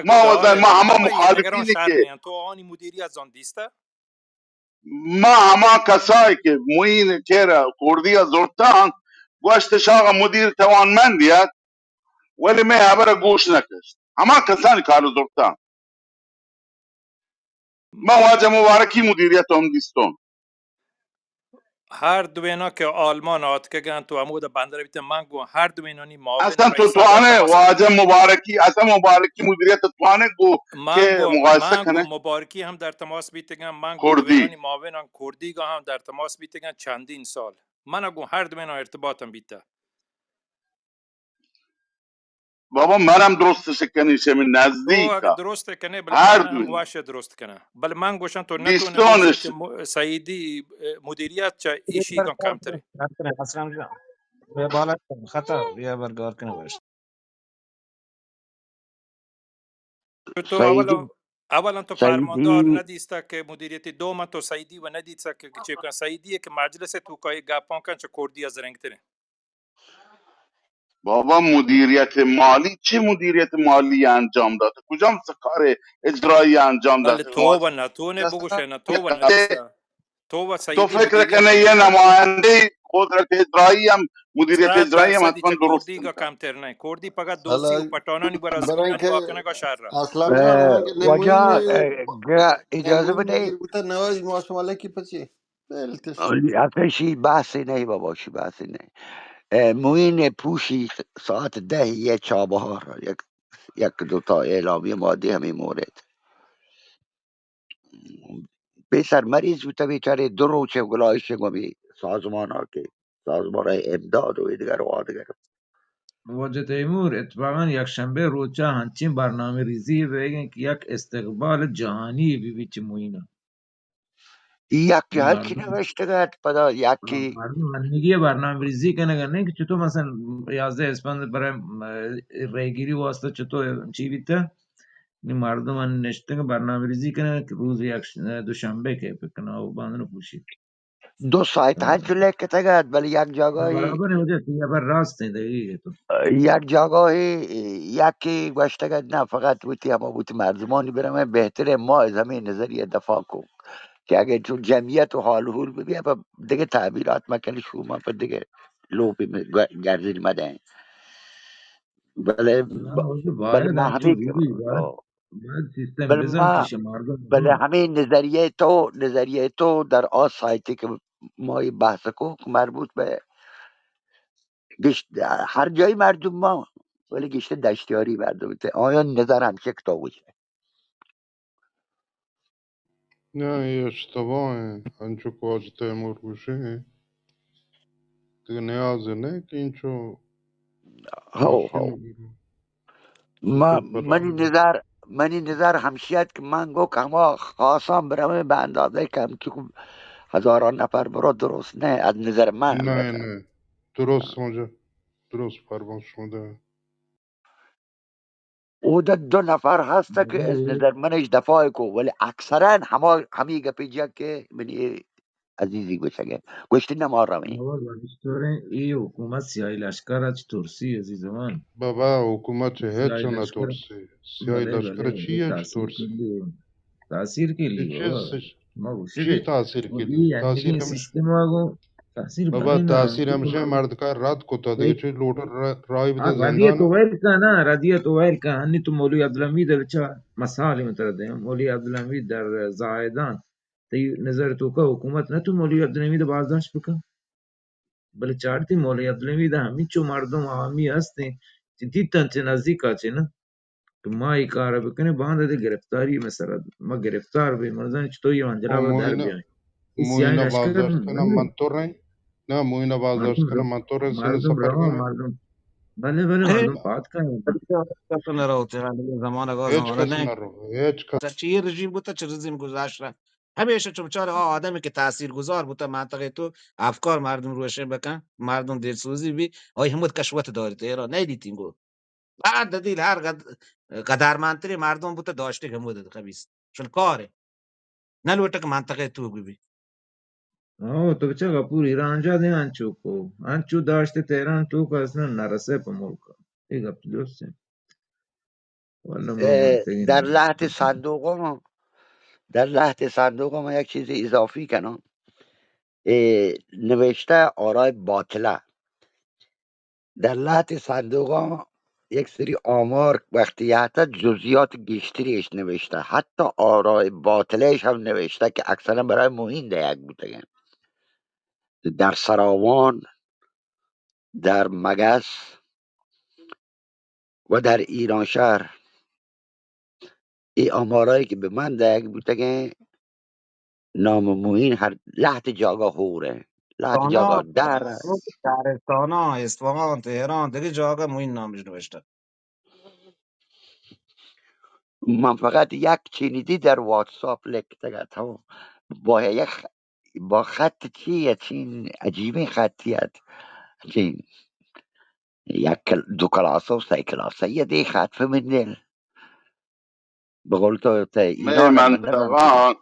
ما وزن، ما ہما مخالفین کہ تو آنی مدیریت زان دیستا؟ ما ہما کسائے کہ معین کرا کردی ءَ زرتاں، گوشت شاغ مدیر توانمندی ات، ولی میں ہبر گوش نہ کشت۔ ہما کسانی کار زرتاں۔ من واجہ مبارکی مدیریت ہم دیستوں۔ ہر دوینا کہ آلمان آتکگن تو ہمودا بندر بیتن، من گوں ہر دوینانی معاون اصلاً تو رئیس توانئے واجہ مبارکی، اصلاً مبارکی مدیریت توانئے گو من کہ گوں، مقایسہ من کنئے؟ گوں مبارکی ہم در تماس بیتگن، من گوں کردی۔ دوینانی معاونان کردی گا ہم در تماس بیتگن چندین سال۔ من گوں ہر دوینا ارتباطم بیتہ۔ بابا، من ہم درستش کنی، شمی نزدیک تو اگہ درست کنے، بلے ہر من ہم دوی۔ وش درست کنہ۔ بلے من گوشن تو نتونے گوشی کہ م-، سعیدی، اه، مدیریت چہ ایشی گم کمتر۔ اسلم جان، یہ بالا خطا، یہ برگار کنہ وش۔ تو اول، اولا تو فرماندار ندیستا کہ مدیریت، دوما تو سعیدی و ندیستا کہ چے کن۔ سعیدی کہ مجلس توکای گپان کن چہ کردی از رنگترین۔ بابا، مدیریت مالی، چه مدیریت مالی انجام داده؟ کجام کار اجرایی انجام داده؟ تو و نتونه بگوشه، نه تو و ندیسته. تو و تو سعیدی فکر مدیریت کنه یه نماینده قدرت اجرایی هم، مدیریت اجرایی هم حتما درست کردی که کمتر نه. کردی فقط دوستی و پٹانانی برا زمین پاکنگا شر. اسلم جان، واجہ، اجازه بده. بوتا نواز ماشماله کی پچی؟ بالکل. اصلاً شی بحثی نہیں بابا، شی بحثی نہیں. اه، معین پوشی ساعت دہ یہ چابہار یک، یک دو تا اعلامیہ ما دی ہمیں مورد. پیسر مریض بوتا بیچارے دو روچے گلائش گمی سازمان آکے، سازمان امداد و ادگر و آدگر. واجہ تیمور، اتفاقاً یک شنبہ روچا ہنچین برنامہ ریزی بیگیں کہ یک استقبال جہانی بی بی چہ معینا. یکی ہر چی نوشتگ ات، پدا یکی مردم منگی برنامہ ریزی کنگ ء نہ کہ چطور مثلاً یازدہ اسپند برای، م، ریگیری واسطہ چطور چی بیتہ؟ نی مردم نشتگ برنامہ ریزی کنگ کہ روز یک ش-، دوشنبے کہ پکنا و باندن پوشی. دو سایت ہنچو لکتگ ات، بلے یک جاگاہی برابر ہے، وجہ تو یہ بر راست ہے، دقیق ہے تو. یک جاگاہی یکی گوشتگ ات، نہ، فقط وتی ہما وتی مردمانی برمے بہتر ہے، ما از ہمیں نظریہ دفاع کو کہ اگر چون جمعیت و حال و حول ببی، پہ دگہ تعبیرات مکن، شوما پہ دگہ لوپی گردن مدیں. بلے، بلے ما ہمیں، بلے ما، بلے ہمیں نظریہ تو، نظریہ تو در آ سایتی کہ ما یہ بحث کو کہ مربوط بہ گشت، ہر جایی مردم ما، ولی گشت دشتیاری مردم تے، آیان نظر ہم چک تو گوشے. نه، اے اشتباہ ہیں، انچو کہ واجہ تیمور گوشے ہیں. دیگه نیاز نہیں کہ انچو ہو، ہو. ما، منی نظر، منی نظر ہمشی ات کہ من گو کہ ہما خاصان برویں بہ اندازہ کہ ہمچو ہزاران نفر برو درست نہ، از نظر من. نہ، نہ، درست سمجھا، درست فرمان شما دے. اودا دو نفر ہست کہ از نظر منش دفاع کو، ولی اکثراً ہما، ہمی گپی جا کہ منی عزیزی گوشگ ء گوشت نہ ما رویں. اے حکومت سیاہی لشکر ء چہ ترسی عزیز من. بابا، حکومت چہ ہچ نہ ترسی. سیاہی لشکر چی ء چہ ترسی؟ تاثیر کلی. ما گوشی چی تاثیر کلی؟ تاثیر سسٹم ء گو تاثیر بابا، تاثیر ہمشہ مرد کا رد کتا دے، چی لوٹ رائی بدے زندان. ردیت ویل کا نا، ردیت ویل کا. ہنی تو مولوی عبدالحمید بچا مثال میں تر دے. مولوی عبدالحمید در زاہدان تئی نظر توکا حکومت نہ تو مولوی عبدالحمید بازداشت بکن؟ بلے چارتی مولوی عبدالحمید ہمینچو مردم عوامی ہستیں کہ دیتن چہ نزدیکا چہ نہ کہ ما اے کار بکنیں، باندا دے گرفتاری میں سرا ما گرفتار بیں، مرزانی چطور یہ انجلا در بیائیں. موہینا بازداشت کنن منتور ہیں. نہ، موہینا بازداشت کنن منتور ہیں، سینہ سفر کنن. بلے، بلے، اے، مردم پاد کن۔ تو نہ رو، تیرا زمانہ گو، ہچ زمانہ کس نہیں۔ نہ رو، ہچ کس۔ چہ چی رژیم بوتا، چہ رژیم گذاشتہ۔ ہمیشہ چو بچار آ آدمی کہ تاثیر گذار بوتا، منطقہ تو افکار مردم روشن بکن، مردم دلسوزی بی، آئی ہمود کشوت داری تو، ایرا نہیں دیتین گو۔ بعد دل ہر قد-، قدرمندترین مردم بوتا، داشتے ہمود خبیث۔ چون کارے۔ نہ لوٹہ کہ منطقہ تو بی۔ او، تو بچا غفور ایران جا دے انچو کو۔ انچو داشتے تہران تو کا اصلاً نہ رسے پہ ملک۔ اے گپ درست ہے۔ واللہ من اے، گنتگی در نہ لحد صندوق ما، در لحد صندوق ما یک چیزی اضافی کنم۔ اے نوشتہ آرای باطلہ۔ در لحد صندوق ما یک سری آمار وقتی حتی جزئیات گیشتری اش نوشتہ۔ حتی آرای باطلہ اش ہم نوشتہ کہ اکثراً برای معین دیگ بوتگن۔ در سراوان، در مگس، و در ایرانشهر اے آمارایی که به من دهگ بوتگیں، نام معین هر لهت جاگا هوریں، لهت جاگا در. شهرستانا، اصفهان، تهران، دگه جاگا معین نامش نوشته. من فقط یک چینیدی در واتساپ لکتگ ات، با یک خ-، با خط چی، چین عجیبیں خطی ات. چین یک کل-، دو کلاسه و سه کلاسه یه دی خط فهمندل. به قول تو ته مئے ایران هم منطقه،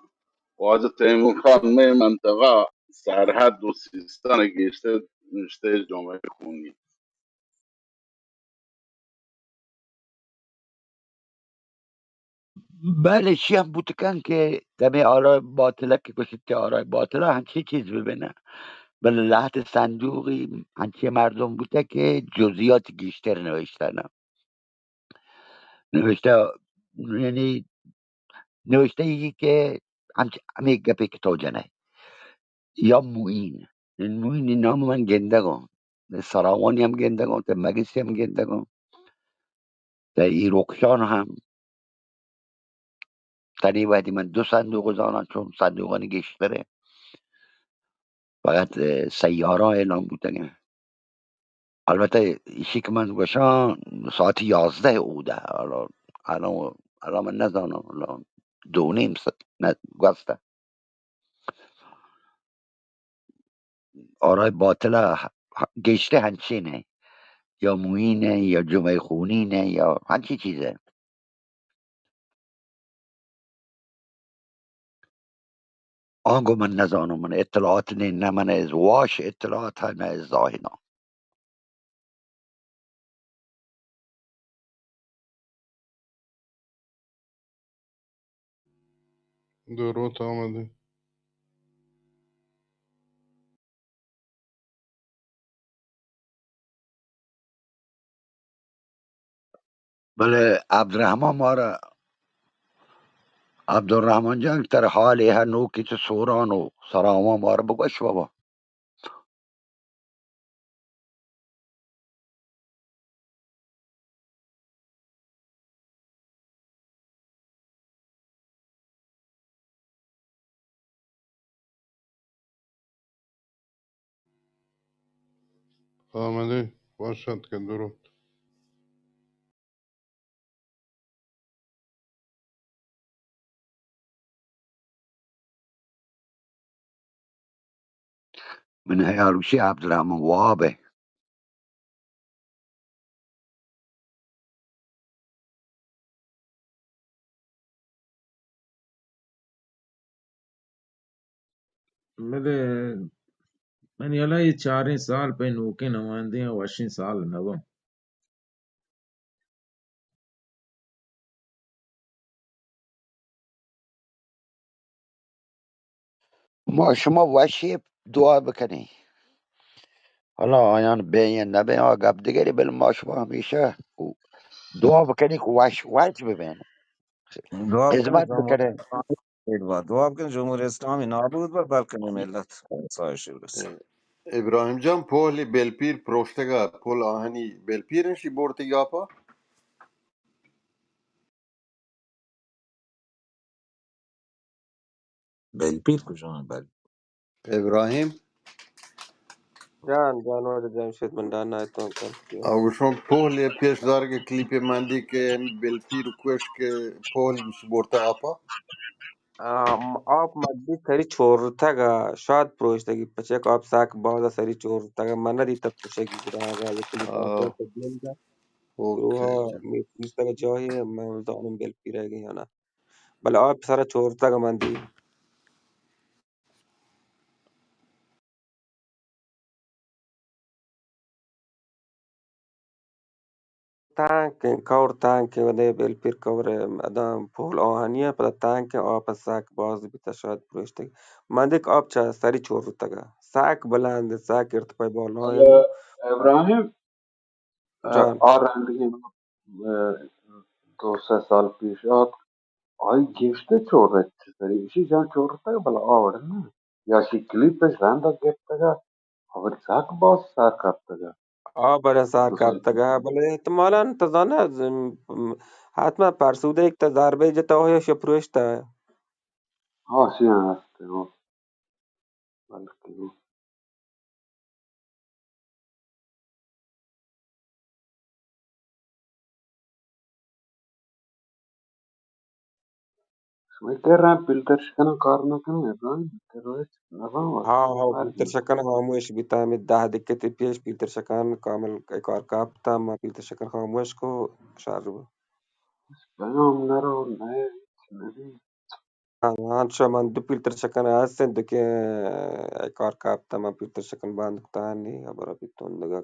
واجه تیمور خان، مئے منطقه سرحد و سیستان گیشتر نوشته جمعه خونی. بله، چی هم بوت کن که دمه آرای باطله که گوشت که آرای باطله همچی چیز ببینه. بله، لحت صندوقی همچی مردم بوته که جزئیات گیشتر نوشتنه. نوشته، یعنی نوشته ای که همچ-، همه گپی که تو جنه. یا معین. این معین این نام من گندگم. سراوانی هم گندگم، ته مگسی هم گندگم. ته ای رخشان هم. تنی وحدی من دو صندوق زانم، چون صندوقانی گیشتره. فقط، اه، سیاران اعلان بوتگن. البته ایشی که من گوشان ساعت یازده اوده. حالا، الان، الان من نزانم، الان دو نیم س-، نه، گوسته. آرای باطله ه-، ه-، گیشته هنچینه. یا موینه، یا جمعه خونینه، یا هنچی چیزه. آنگو من نزانم، من اطلاعات نی، نه من از واش اطلاعات ها، نه از زاهدان. دروت آمدی. بلے عبدالرحمن مارا، عبدالرحمن جان، تر حال ء نوکی چہ سوران و سراوان مارا بگوش بابا. آمدی، وش اتکے، درود. من ہیال گوشی عبدالرحمن واب ء. بلے منی ہیالا اے چاریں سال پہ نوکیں نمائندگاں وشیں سال نہ بنت. ما شما وشی دعا بکنیں. حالا آیان بیں یا نبیں، آ گپ دگری، بل ما شما ہمیشہ دعا بکنیں کہ وش، وش ببین. دعا بکنیں خدمت جمہوری بکنیں. اسلامی نابود با، دعا بکنیں جمہوری اسلامی نابود با، بلکہ ملت سایشی برسے. ابراہیم جان، پولی بلپیر پروشتگا، پول آہنی بلپیر انشی بورتی گاپا. بلپیر کجا؟ بل ابراہیم. جان، جان، واجہ جمشید، من ڈان ءَ اتوں کن۔ او گوشوں پوہل ءِ پیش دارگ ءِ کلیپ ءَ من دی کہ ہمے بلپیر کوش کہ پوہل گوش برتا آپا۔ آ، آپ مدی سری چورتگ ءَ، شاد پروشتگی، پچک آپ ساک باز سری چورتگ ءَ، من نہ دیتگ پوشگی گراگ ءَ، یک کلیپ ءَ آ۔ تو گند ءَ۔ اوکے، روح ءَ اوکے۔ می پوشتگ ءَ جاہے، من زانم بلپیر ءَ گیا نا۔ بلے آپ سرا چورتگ ءَ من دی۔ تانکیں کور، تانکیں ودے بلپیر کور ءَ، ادا پول آہانی ءَ، پدا تانکیں آپ ءَ ساک باز بیتہ، شاد پروشتگ۔ من دیک آپ چہ سری چور روتگ ءَ۔ ساک بلند، ساک ارتپائی بالا ءَ۔ ابراہیم، جان۔ آ رندگیں، اه، دو سه سال پیش آت، آئی گیشتر چورت چہ سری، اشی جان چورتگ، بلے آ وڑ نہ۔ یا اشی کلیپش رند ءَ گپتگ ءَ، آ وڑ سک باز سر کپتگ ءَ۔ آ بلے سر کپتگ ءَ، بلے احتمالاً تو زانہ، ز-، م-، حتما پرسودگ تو ضربے جتا ہو یا شپروشتا۔ ہاں، اشی ہم ہست، ہاں۔ بلکہ ہو۔ شمئے کرا فلٹر شکن کار نہ کنه، ابراہیم، فلٹر روچ نہ کنه۔ ہاں، ہاں، فلٹر شکن خاموش بیتا، ہمیں دہ دقیقے پیش فلٹر شکن کامل کار کپتا، ما فلٹر شکن خاموش کو، شر رو۔ پیام نہ رو، نہ، نہ۔ ہاں، ہاں، شما من دو فلٹر شکن ہستیں، دو کہ اے کار کپتا، من فلٹر شکن بند کتا نی، خبر ابھی تون دگا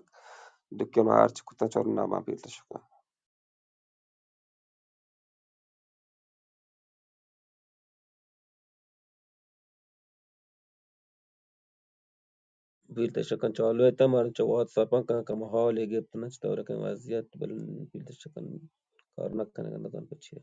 دو کہ ہرچ کتا چور نا من فلٹر شکن۔ فلٹر شکن چالو ہے، تا مارا چہ واتساپ کن کم حال گپت نہ، چطور کن وضعیت، بل فلٹر شکن کار نہ کنگ، نہ زان پچی۔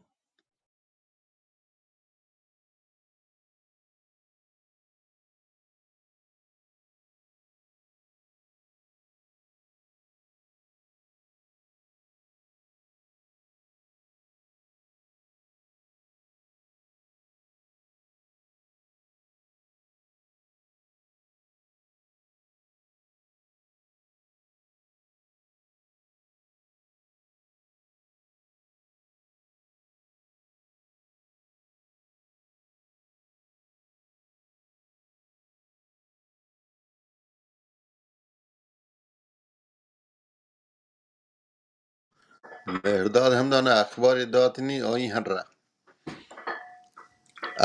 مہرداد ہم دانا اخباری دات نی، آئی ہن را۔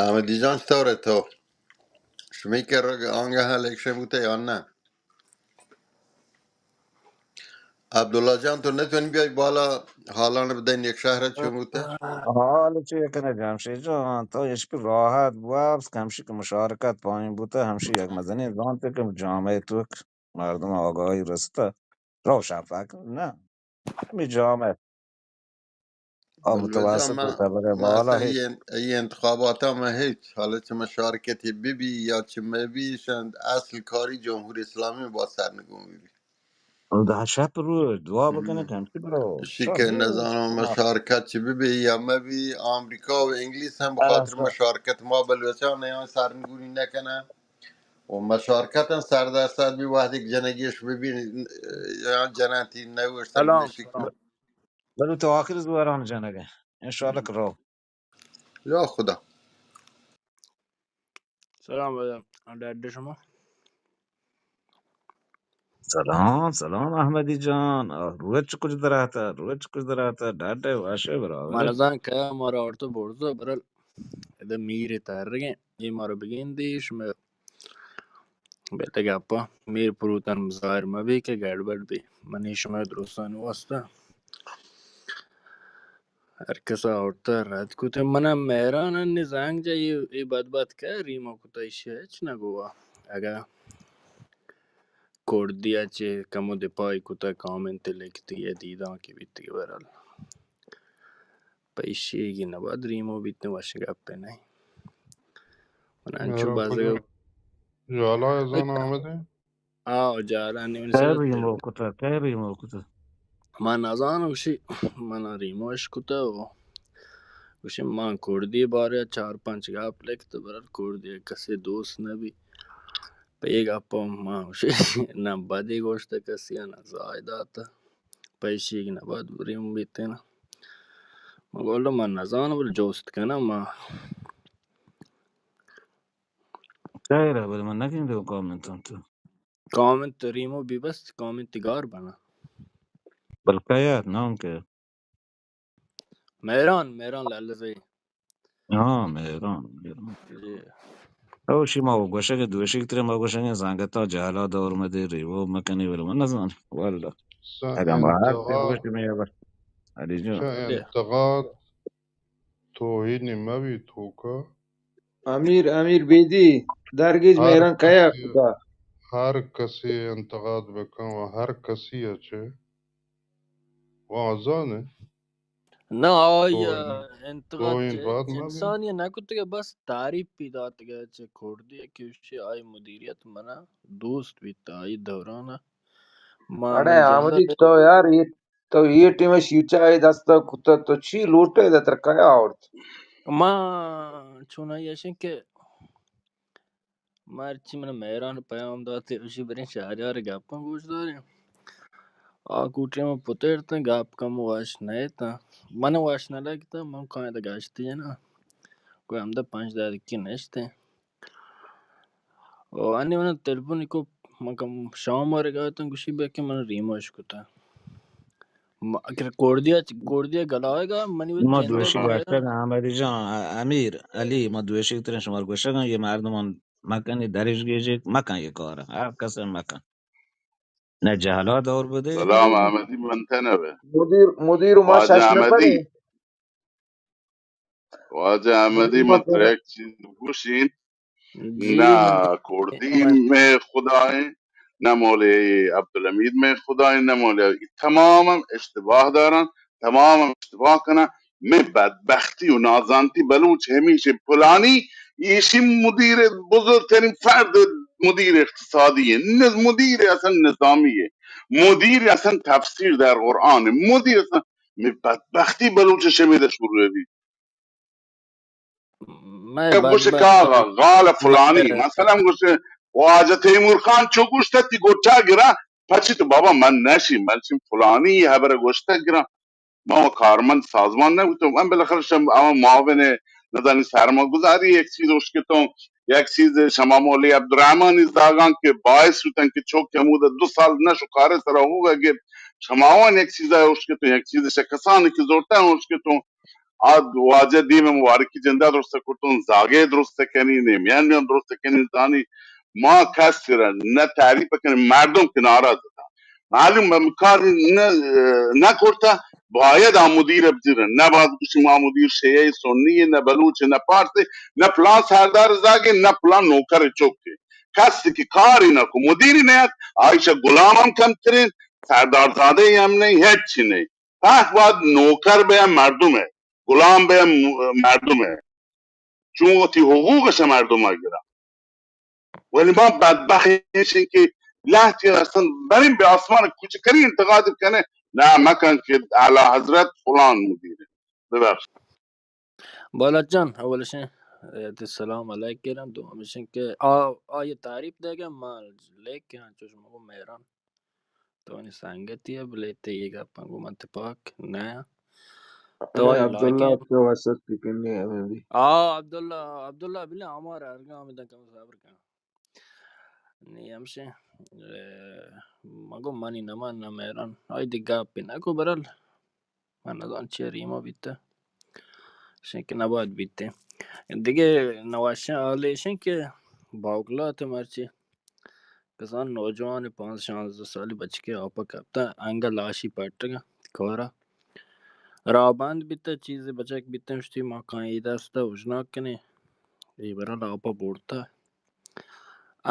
احمدی جان، چطور ہے تو؟ شمی کرا آنگہ الیکشن بوتے یا نہ؟ عبداللہ جان، تو نتونی بیای بالا، حالان بدین یک شہر چون بوتے؟ حال چی کنه جمشید جان، تو اشپی راحت بوابس، کمشی که مشارکت پایین بوته، همشی یک مزنین زانتے که جامعه توک مردم آگاهی رسته. رو شفق نه، می جامعه آ، متوسط من، و طبقه من بالا اصلاً هیچ. این، این انتخابات ها من هیچ، حالا چه مشارکتی ببی یا چه مبی، شند اصل کاری جمهوری اسلامی با سرنگون ببی. اون ده شب روز دعا بکنه، تمثیل رو شی که نظام مشارکت چه ببی یا مبی، آمریکا و انگلیس هم به خاطر مشارکت ما بلوچان نیان سرنگونی نکنه. و مشارکت هم صد درصد بی، وقتی که جنگیش ببین، یا جنتی نوشتن سلام، نشی. سلام. بلو تو آخر زوران جنگه. انشاءالله که رو. یا خدا. سلام، ڈاڈے شما. سلام، سلام احمدی جان. آ، روچ کچھ دراتا، روچ کچھ دراتا، ڈاڈے واشے برابر. من زان که مارا آورتو برزو برل. ادا میر ترگیں، یہ مارا بگین دیش، میں بیتگ اپا، میر پروتن ظاہر مبی کہ گڑبڑ بی. منی شمئے درستانی واسطہ ہر کسا آورتہ رد کتہ. منا مہران انی زنگ جا، اے، اے بدبخت کہ ریمو کتہ، ایشی ہچ نہ گوا. اگہ کردیا چہ کمو دپائی کتہ، کامنت لکھتی ہے، دیدان کہ بیتی، بہرحال پہ ایشی گی نباید ریمو بیتنے، وش گپے نہ. من انچو بازگا جالا ازان آمدے. آ، جالا نی من کئے سرت ریمو کتا، کئے ریمو کتا؟ من نزانم گوشی، من ریموش کتا و گوشی من کردی بارے چار پنچ گپ لکھت، برار کردی کسی دوست نبی. پہ اے گپ ءَ ما گوشیں، نہ بدی گوشتہ کسی ءَ، نہ زاہ داتہ۔ پہ ایشی کہ نبات بریم بیتین۔ من گوشت من نزاناں، بلے جوست کناں ما۔ خیر ءَ، بلے من نگندوں کامنت اَنت۔ کامنت ریمو بی بس، کامنت گار بنا۔ بلکہ یار، نام کہ؟ مہران، مہران لالزئی۔ ہاں، مہران، مہران۔ جی۔ او شی ما گوشگ ءَ دوشی ترے ما گوشگ ءَ زنگتا جہلا دور مدے ریوو مکنی، بلے من نزاناں، واللہ۔ اگاں ما ہر انتقاد، گوشت میں اب علی جان۔ اچھا، جی۔ انتقاد توہین مہ بیت توکا۔ امیر، امیر بیدی، درگیج ہر مہران کیا کسی، کتا؟ ہر کسی انتقاد بکن و ہر کسی اچے وازانے۔ نہ، آئی توہین، انتقاد توہین چہ بات مہ بیت۔ انسانی نہ کتگ، بس تعریف پی داتگ چہ کردی کہ ایشی آئی مدیریت منا دوست بیت آئی دوران۔ ما اڑے من جہلا احمدی تو یار، یہ تو یہ ٹیم شیرچا ہے دستا کتا، تو چی لوٹے دا تر کیا آورت؟ ما چونائی ایشیں کہ مرچی من مہران پیام داتے، اشی بریں شہریار گپاں گوش داریں۔ آ کوٹی من پترتاں، گپ کم وش نہ اتاں۔ من وش نہ لگتاں، من کائیں دا گشتی نا۔ کوئی ہمدا پنج دقیقہ نشتے۔ او انی من تلفن کو، من کم شام ورگا اتاں، گوشی بیا کہ من ریموش کتا۔ ما، اگر کوردیا، کوردیا گلائے گا، منی وت ما جندے دوشی گلائے گا۔ باشتر احمدی جان، امیر علی، ما دوشی ترین شمار گوشگاں، یہ مردمان مکن، یہ درش گیجی مکن، یہ کار ہر کس مکن۔ نہ جہلا دور بدے۔ سلام احمدی، من تنوے۔ مدیر، مدیر ما واجہ شش نفر احمدی۔ ہیں۔ واجہ احمدی، مدیر من ما ترا یک چیز گوشین۔ جی، نہ من، کوردی من مئے خدا ایں، نہ مولوی عبدالحمید مئے خدا ایں، نہ مولوی، تمام ہم اشتباہ دارن، تمام ہم اشتباہ کنن۔ مئے بدبختی و نازانتی بلوچ ہمیش پلانی ایشی مدیر، بزرگترین فرد مدیر اقتصادی ایں، نز-، مدیر اصلاً نظامی ایں، مدیر اصلاً تفسیر در قرآن ایں، مدیر اصلاً، مئے بدبختی بلوچ شمیدہ شروع بی۔ مئے گوش بدبخت کاغا، غال فلانی، مئے مثلاً گوش واجہ تیمور خان چو گوشت تی گوٹا گرا، پچی تو بابا من نشی، من چی فلانی یہ حبر گوشت گرا۔ ما و کارمند سازمان نہ بوتم، من بالاخره شم اما معاون نزانی سرمایه گذاری یک چیز اشکتوں، یک چیز شما مولوی عبدالرحمن زاگان کہ باعث بوتن کہ چوک ہمود دو سال نہ شکارے سرا ہوگا گر، شماوان یک چیز اشکتوں، یک چیز شکسانی کہ زورتا اشکتوں۔ آ واجہ دیم مبارکی جندا درست کرتوں، زاگے درست کنی، نیمیان میان درست کنی، زانی ما کس را نہ تعریف کنی، مردم کنارا زدہ۔ معلوم بہ کار نہ، نہ کرتا، باید آ مدیر بزیرن، نہ باز کسی ما مدیر شیعہ سنی، نہ بلوچ، نہ پارس، نہ پلان سردار زاگے، نہ پلان نوکر چوکے۔ کس کی کاری نہ کو، مدیری نہ ات، آئیشہ غلام ہم کمترین، سردار زادہ ہم نہیں، ہچ نہیں۔ پاک باید نوکر بیا مردم ہے، غلام بیا م-، مردم ہے۔ چون وتی حقوق شہ مردم گرا۔ ولی ما بدبخت ایشیں کہ لہتی اصلاً برین بہ آسمان کوچکری انتقاد کنے، نہ مکن کہ اعلی حضرت فلان مدیر۔ ببخش۔ بالات جان، اول اشیں، اے، سلام علیک کرن، دوم اشیں کہ آ، آ یہ تعریف دے گا، ما لیک کے ہاں چوش مگو مہران۔ تو نی سنگتی ہے، بلے تے یہ گپاں گو من تپاک نہ۔ تو اے آئی عبداللہ لائکیں۔ تو وسط کی کنی ہے میں بھی۔ آ، عبداللہ، عبداللہ بلے ہمارا ارگا ہمیں دن کم صبر کن۔ نی ہمشے، اے، مگو منی نمان نہ مہران۔ آئی دی گپ نہ کو برل۔ من نزان چے ریما بیتہ، شنکہ نباید بیتہ۔ دگہ نوشیں حال ایشیں کہ باوکلات مرچی کسان نوجوان پانزدہ شانزدہ سالی بچکے آپا کپتہ، انگہ لاشی پٹگا کارا راہ بند بیتہ، چیزے بچک بیتہ، اشتی ما کائیں اے دستا اوژناک کنیں، اے برا لاپا بورتہ۔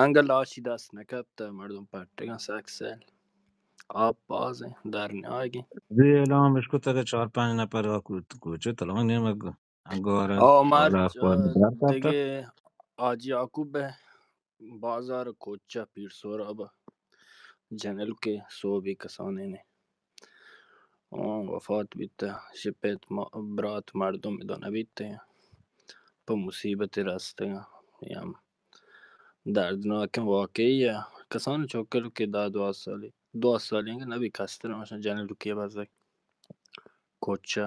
انگہ لاشی دست نہ کپتہ، مردم پٹگاں سک سیل۔ آپ بازیں، در نیاگیں۔ زی اعلام اش کتگ چار پنچ نفر ءَ کوت-، کوچے تلوان نیمگ انگوار او مرچ، حالا اخبار در کپتہ۔ دگہ حاجی یعقوب ءِ بازار کوچہ پیر سہراب ءَ جنل کے سوبی کسانیں نے۔ آ، وفات بیتہ، شپیت ما-، برات مردم ادا نہ بیتہ، پہ مصیبت رستگاں، یا دردناکیں واقعی ء کسان چوکل کہ دہ دوازدہ سالی، دوازدہ سالی انگہ نبی کستر ہمشان جنلوکی بزگ کوچہ۔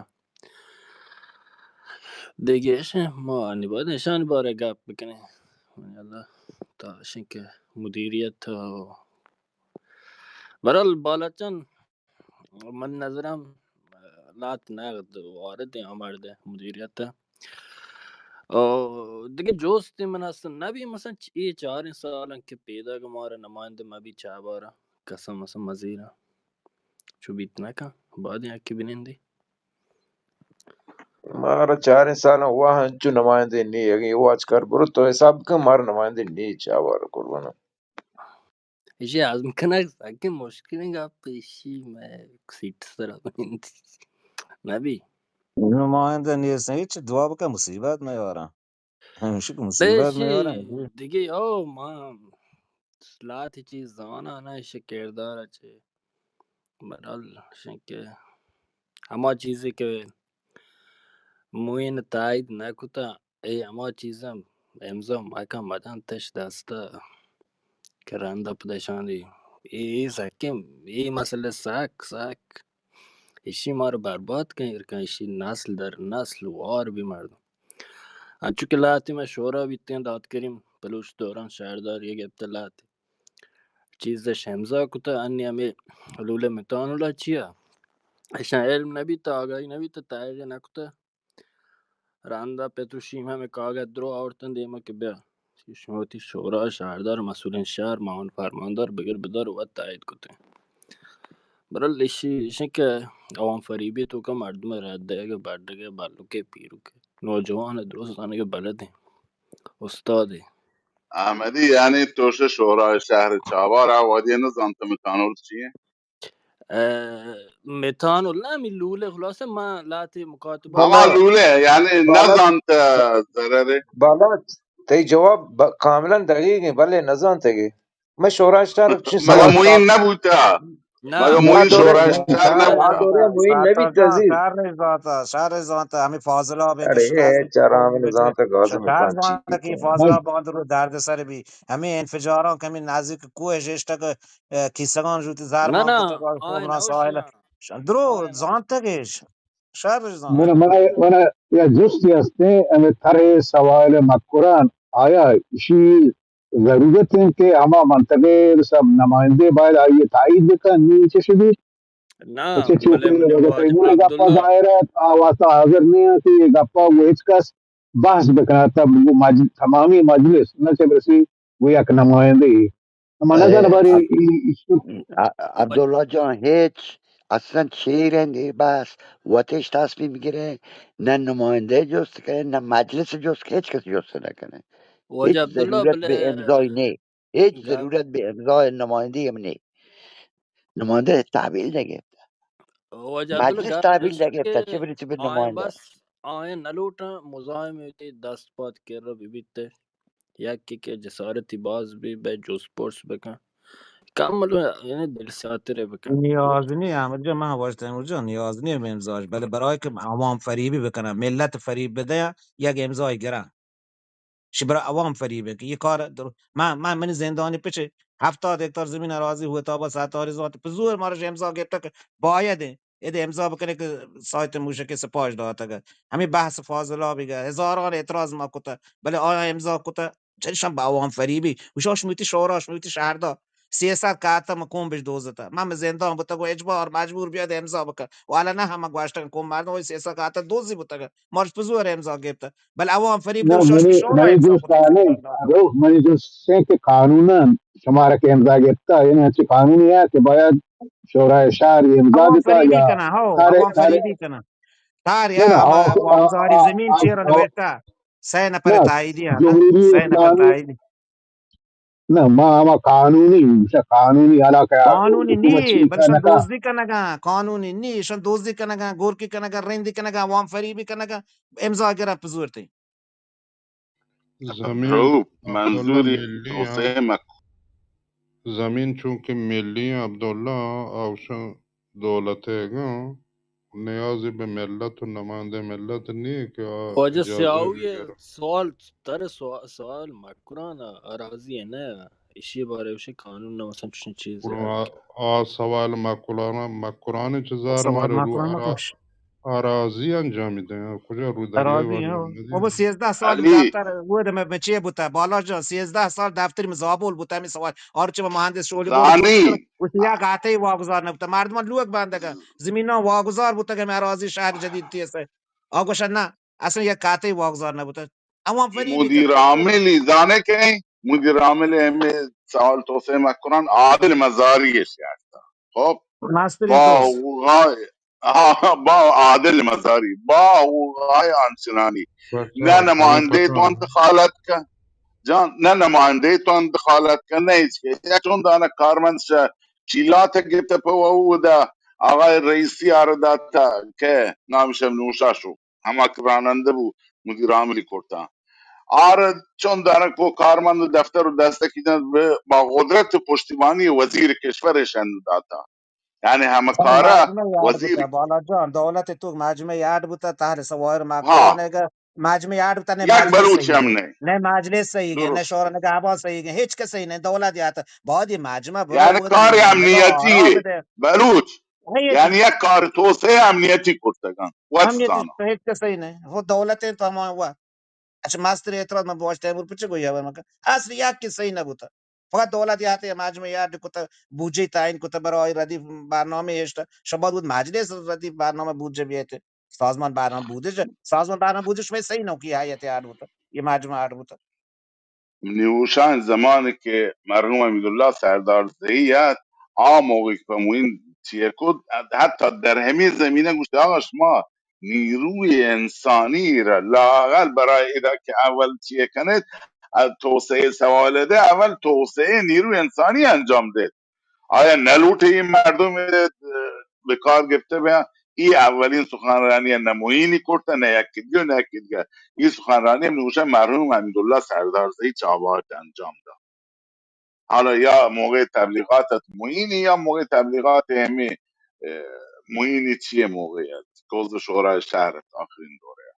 دگہ ایش ما نباید ایشانی بارے گپ بکنیں۔ منی اللہ تا اشیں کہ مدیریت و برحال بالاچان من نظرم لات نقد وارد ہیں ہمارد مدیریت۔ او دگہ جوست من است نبی مثلا اے چاریں سالن کہ پیدا کہ مارا نمائندہ مبی چابارا قسم مثلا مزیرا چو بیت نکن بعد یکی بنندی۔ مارا چاریں سالن واہ انچو نمائندہ نی اگیں واچ کر برو تو حساب کن مارا نمائندہ نی چابارا قربان۔ ایشی ہضم کنگ سکیں مشکلیں گپ، ایشی مئے سیٹ سرا بنندی نبی۔ نمائندہ نیست، ہچ دعا بکن مصیبت میارا۔ ہمیشی کہ مصیبت میارا۔ دگہ او ما لات چیز زانا نہ ایشی کردار چے۔ برحال شنکہ ہما چیزے کہ معین تائید نہ کتہ، اے ہما چیزاں امضا مکن مدن تش دستا کہ رندا پدا شانی اے، اے سکیں، اے مسئلہ سک، سک ایشی مارا برباد کن، ایر کن، ایشی نسل در نسل وار بی مردم۔ انچو کہ لہتے مئے شورا بیتیں داد کریم بلوچ دوران شہرداری گپتہ لہتے چیز اش امضا کتہ، انی ہمے لولہ متانولا چیا اشاں علم نبیتہ، آگاہی نبیتہ، تحقیق نکتہ۔ رندا پتروشیمیا ہمے کاگد درو آورتن دیما کہ بیا شما وتی شورا، شہردار، مسئولین شہر، معاون فرماندار بگر بدار وت تائید کتیں۔ برحال ایشی ایشیں کہ عوام فریبی توکا مردم رد دئیگ، بڈگ، بلوکے، پیروکے، نوجوان درست زانگ بلدیں استادے۔ احمدی، یعنی تو شہ شورای شہر چابارا وہدی نہ زانت متانول چی ایں؟ ء، متانول نہ، ہمے لولہ، خلاصہ ما لہتے مکاتبہ ہما لولہ، یعنی نہ زانت ضرر۔ بالاچ، تئی جواب ب-، کاملاً دقیق ایں، بلے نہ زانتگے۔ من شورای شہر چی مگہ سوال معین نہ بوتا؟ نہ۔ مگہ معین شورای شہر نہ بوتا؟ معین نہ بیت عزیز۔ شہر نہیں زانتا، شہر نہیں زانتا، ہمیں فاضلہ بھی اڑے، چرا ہمیں زانتا گاز میں شہر زانتا کہ فاضلہ باندرو درد سر بھی۔ ہمیں انفجاراں کمی نزدیک کوہ جیشتگ، ء، کیسگان جوتی زر نہ، مان نہ، کتگ، آئے کومنا نہ ساحل۔ اوشنا۔ ش-، درو آئے نہ۔ زانتگش۔ شر زانت۔ من، من، من یا جستی ہستیں، ہمیں طرح سوال مکران، آیا اشی ضرورت ہیں کہ ہما منطقے سب نمائندے باید آئیے تائید بکن، نی چش بھی؟ نہ، اچھا، چونکہ بلے منی وجہ واجہ تیمور گپا عبداللہ۔ ظاہر ہے، آ واسطہ حاضر نہیں ہے کہ یہ گپا وہ ہچ کس بحث بکنا، تب وہ مج-، تمامی مجلس نہ چہ برسی وہ یک نمائندے۔ ہما نہ اے، جان بارے عب-، ای-، ای-، ع-، عبداللہ جان ہچ اصلاً چیر ہیں دے بس وتش تصمیم گرے، نہ نمائندے جست کرے، نہ مجلس جست، ہچ کس جست نہ کرے۔ واجہ ہچ عبداللہ ضرورت بلے بے امضای نے، ہچ گپ ضرورت بے امضای نمائندے ہم نے۔ نمائندہ تحویل نہ گپتہ۔ واجہ عبداللہ مجلس گپ تحویل نہ گپتہ، کہ چہ بری چہ بے آئیں نمائندہ۔ بس آئیں نہ لوٹاں مزاحم ہوتے دست پات کر بی بیتے۔ یکے کہ جسارتی باز بی بے جست پرس بکن۔ کم ملو یعنی دل ساترے بکن۔ نیاز نہیں احمد جان، من واجہ تیمور جان نیاز نہیں بے امضاش، بلے برای کہ عوام فریبی بکنن، ملت فریب بدیا، یک امضای گرن۔ شی برا عوام فریب ہے کہ یہ کار در-، من، من، منی زندانی پچے ہفتاد ہکتار زمین اراضی ہوئے تابا ستاری زانت پہ زور مارا امضا گپتا کہ باید ہے ادا امضا بکنے کہ سایت موشک سپاش داتگ۔ ہمیں بحث فاضلہ بھی گا، ہزاران اعتراض ما کتا، بلے آیا امضا کتا، چنشان با عوام فریبی، وشاش میتی شورا، شمیتی شہردا، سیصد کاتا ما کون بش دوزتا، من زندان بوتا گو اجبار مجبور بیاد امضا بکن، والا نہ ہم گوشتن کون مردم وہی سیصد کاتا دوزی بوتا گا، مارش پہ زور امضا گپتا۔ بلے عوام فریب نہ، دوشاش منی، شورا منی امضا دوست کت۔ عالم، ارو، منی دوست سے کہ قانوناً شمارا کہ امضا گپتا، یعنی ہنچی قانونی ہے کہ باید شورای شہر یہ امضا عوام بتا فریبی یا کنا، ہو، سارے، عوام سارے، فریبی کنا۔ تار نہ، یا نہ، ما آ-، آ-، وامزاری آ-، زمین آ-، چیر آ-، نوشتا، سہ نفر نہ، تائیدی ہاں، جمہوری سہ نفر اسلامی تائیدی۔ نہ، ما ہما قانونی، شا قانونی علاقہ قانونی حکومت نی، چی بلے شان کنگا۔ دزدی کنگا، قانونی نی، شان دزدی کنگا، گورکی کنگا، رندی کنگا، عوام فریبی کنگا، امضا گرا پزورتے۔ زمین رو منظوری عبداللہ ملی توسعہ ہیں۔ مک-، زمین چونکہ ملی ہیں عبداللہ، آوشان دولت ہے گا۔ نیازی به ملت و نماینده ملت نیه که آ واجہ اجازه سیاہو یہ بگیره. سوال، تر سوا-، سوال مکران اراضی ہے نا، اشی بارے وشے قانون نہ مثلاً چشیں چیز گڑا ہے. آ، آ سوال مکران، مکران چہ زار سوال مارے رو مکران ارا-، مکش. اراضی انجام دیں، کجا رو دریائے اراضی والا ہاں. ندی. او بس سیزدہ سال علی. دفتر وہ میں چے بوتا، بالا جان، سیزدہ سال دفتر میں زابول بوتا، ہمیں سوال. اور چہ مہندس شولی بول زانی. اس یا گاتے واگزار نہ بوتا، مردمان لوگ بندگا، زمیناں واگزار بوتا کہ ہمیں اراضی شہر جدید تیسے. آ گوشن نہ، اصلاً یک کاتے واگزار نہ بوتا. عوام فریب مدیر عاملی زانے کہ مدیر عامل ہمیں سوال توسعہ مکران عادل مزاری ہے سیاست. خب، ماسٹر با دوست. غوغای، آ، با عادل مزاری، با غوغای آنچنانی. بچا، نہ نمائندے تو بچا. انت دخالت کن. جان، نہ نمائندے تو انت دخالت کن، نہ ہچ کے. یک چون دانہ کارمند شہ چیلات گپت پہ ودا آغای رئیسی آر داتا کہ نام شم نوشا شو. ہما کہ رانندہ بو، مدیر عاملی کرتا. آر چون دانک و کارمند و دفتر و دستکی جنت بہ با قدرت و پشتیبانی وزیر کشور شن داتا. یعنی ہمہ کارا مجمع یاد وزیر بوتا، بالا جان، دولت تو مجمع یاد بوتا، تحر سوائر ہاں. مکران گا مجمع یاد بوتا، نہ یک مجلس بلوچ صحیح ہم ہے، نہیں. نہ مجلس صحیح ہے، نہ درست. شورا نگہبان صحیح ہے، ہچ کس صحیح نہیں، دولت یاتا. بعد یہ مجمع برو یعنی بودے، کار نگاہ امنیتی آرام ہے. بدے. بلوچ. یعنی یک کار توسعہ امنیتی کرتگاں. وت ہم یہ زاناں. تو ہچ کس صحیح نہیں. وہ دولت ہے تو ہم ہوا. اچھا، مستر اعتراض من باش تیمور پچے گویا ہوا مکا. اصل یک کس صحیح نہ بوتا. فقط دولت یاتے مجمع یاد کتا، بودجہ تعیین کتا، برای ردیف برنامہ اشتا. شما بود مجلس ردیف برنامہ بودجہ بیتے. سازمان برنامہ بودجہ، سازمان برنامہ بودجہ شما صحیح نہ کی حیات یاد بوتا. یہ مجمع یاد بوتا. نیوشان زمانے کہ مرحوم حمیداللہ سردار زئی ات، آ موقع کہ پہ معین چیئر کت، حتی در ہمے زمینہ گوشت، آقا شما نیروی انسانی را لااقل برای ادا کہ اول چیئر کنید، از توسعہ سوال ده، اول توسعہ نیروی انسانی انجام دید. آیا نلوٹے اے مردم بہ کار گپتہ بیاں؟ اے اولین سخنرانی نہ معینی کرتہ، نہ یکی دیگہ، نہ یکی دیگہ. اے سخنرانی ہم نوشہ مرحوم حمیداللہ سردار زئی چابہار انجام دات. حالا یا موقع تبلیغات ات معینی، یا موقع تبلیغات ہمیں، اه، معینی چیئے موقع ات. کہ عضو شورای شہر ات آخرین دورہ ات.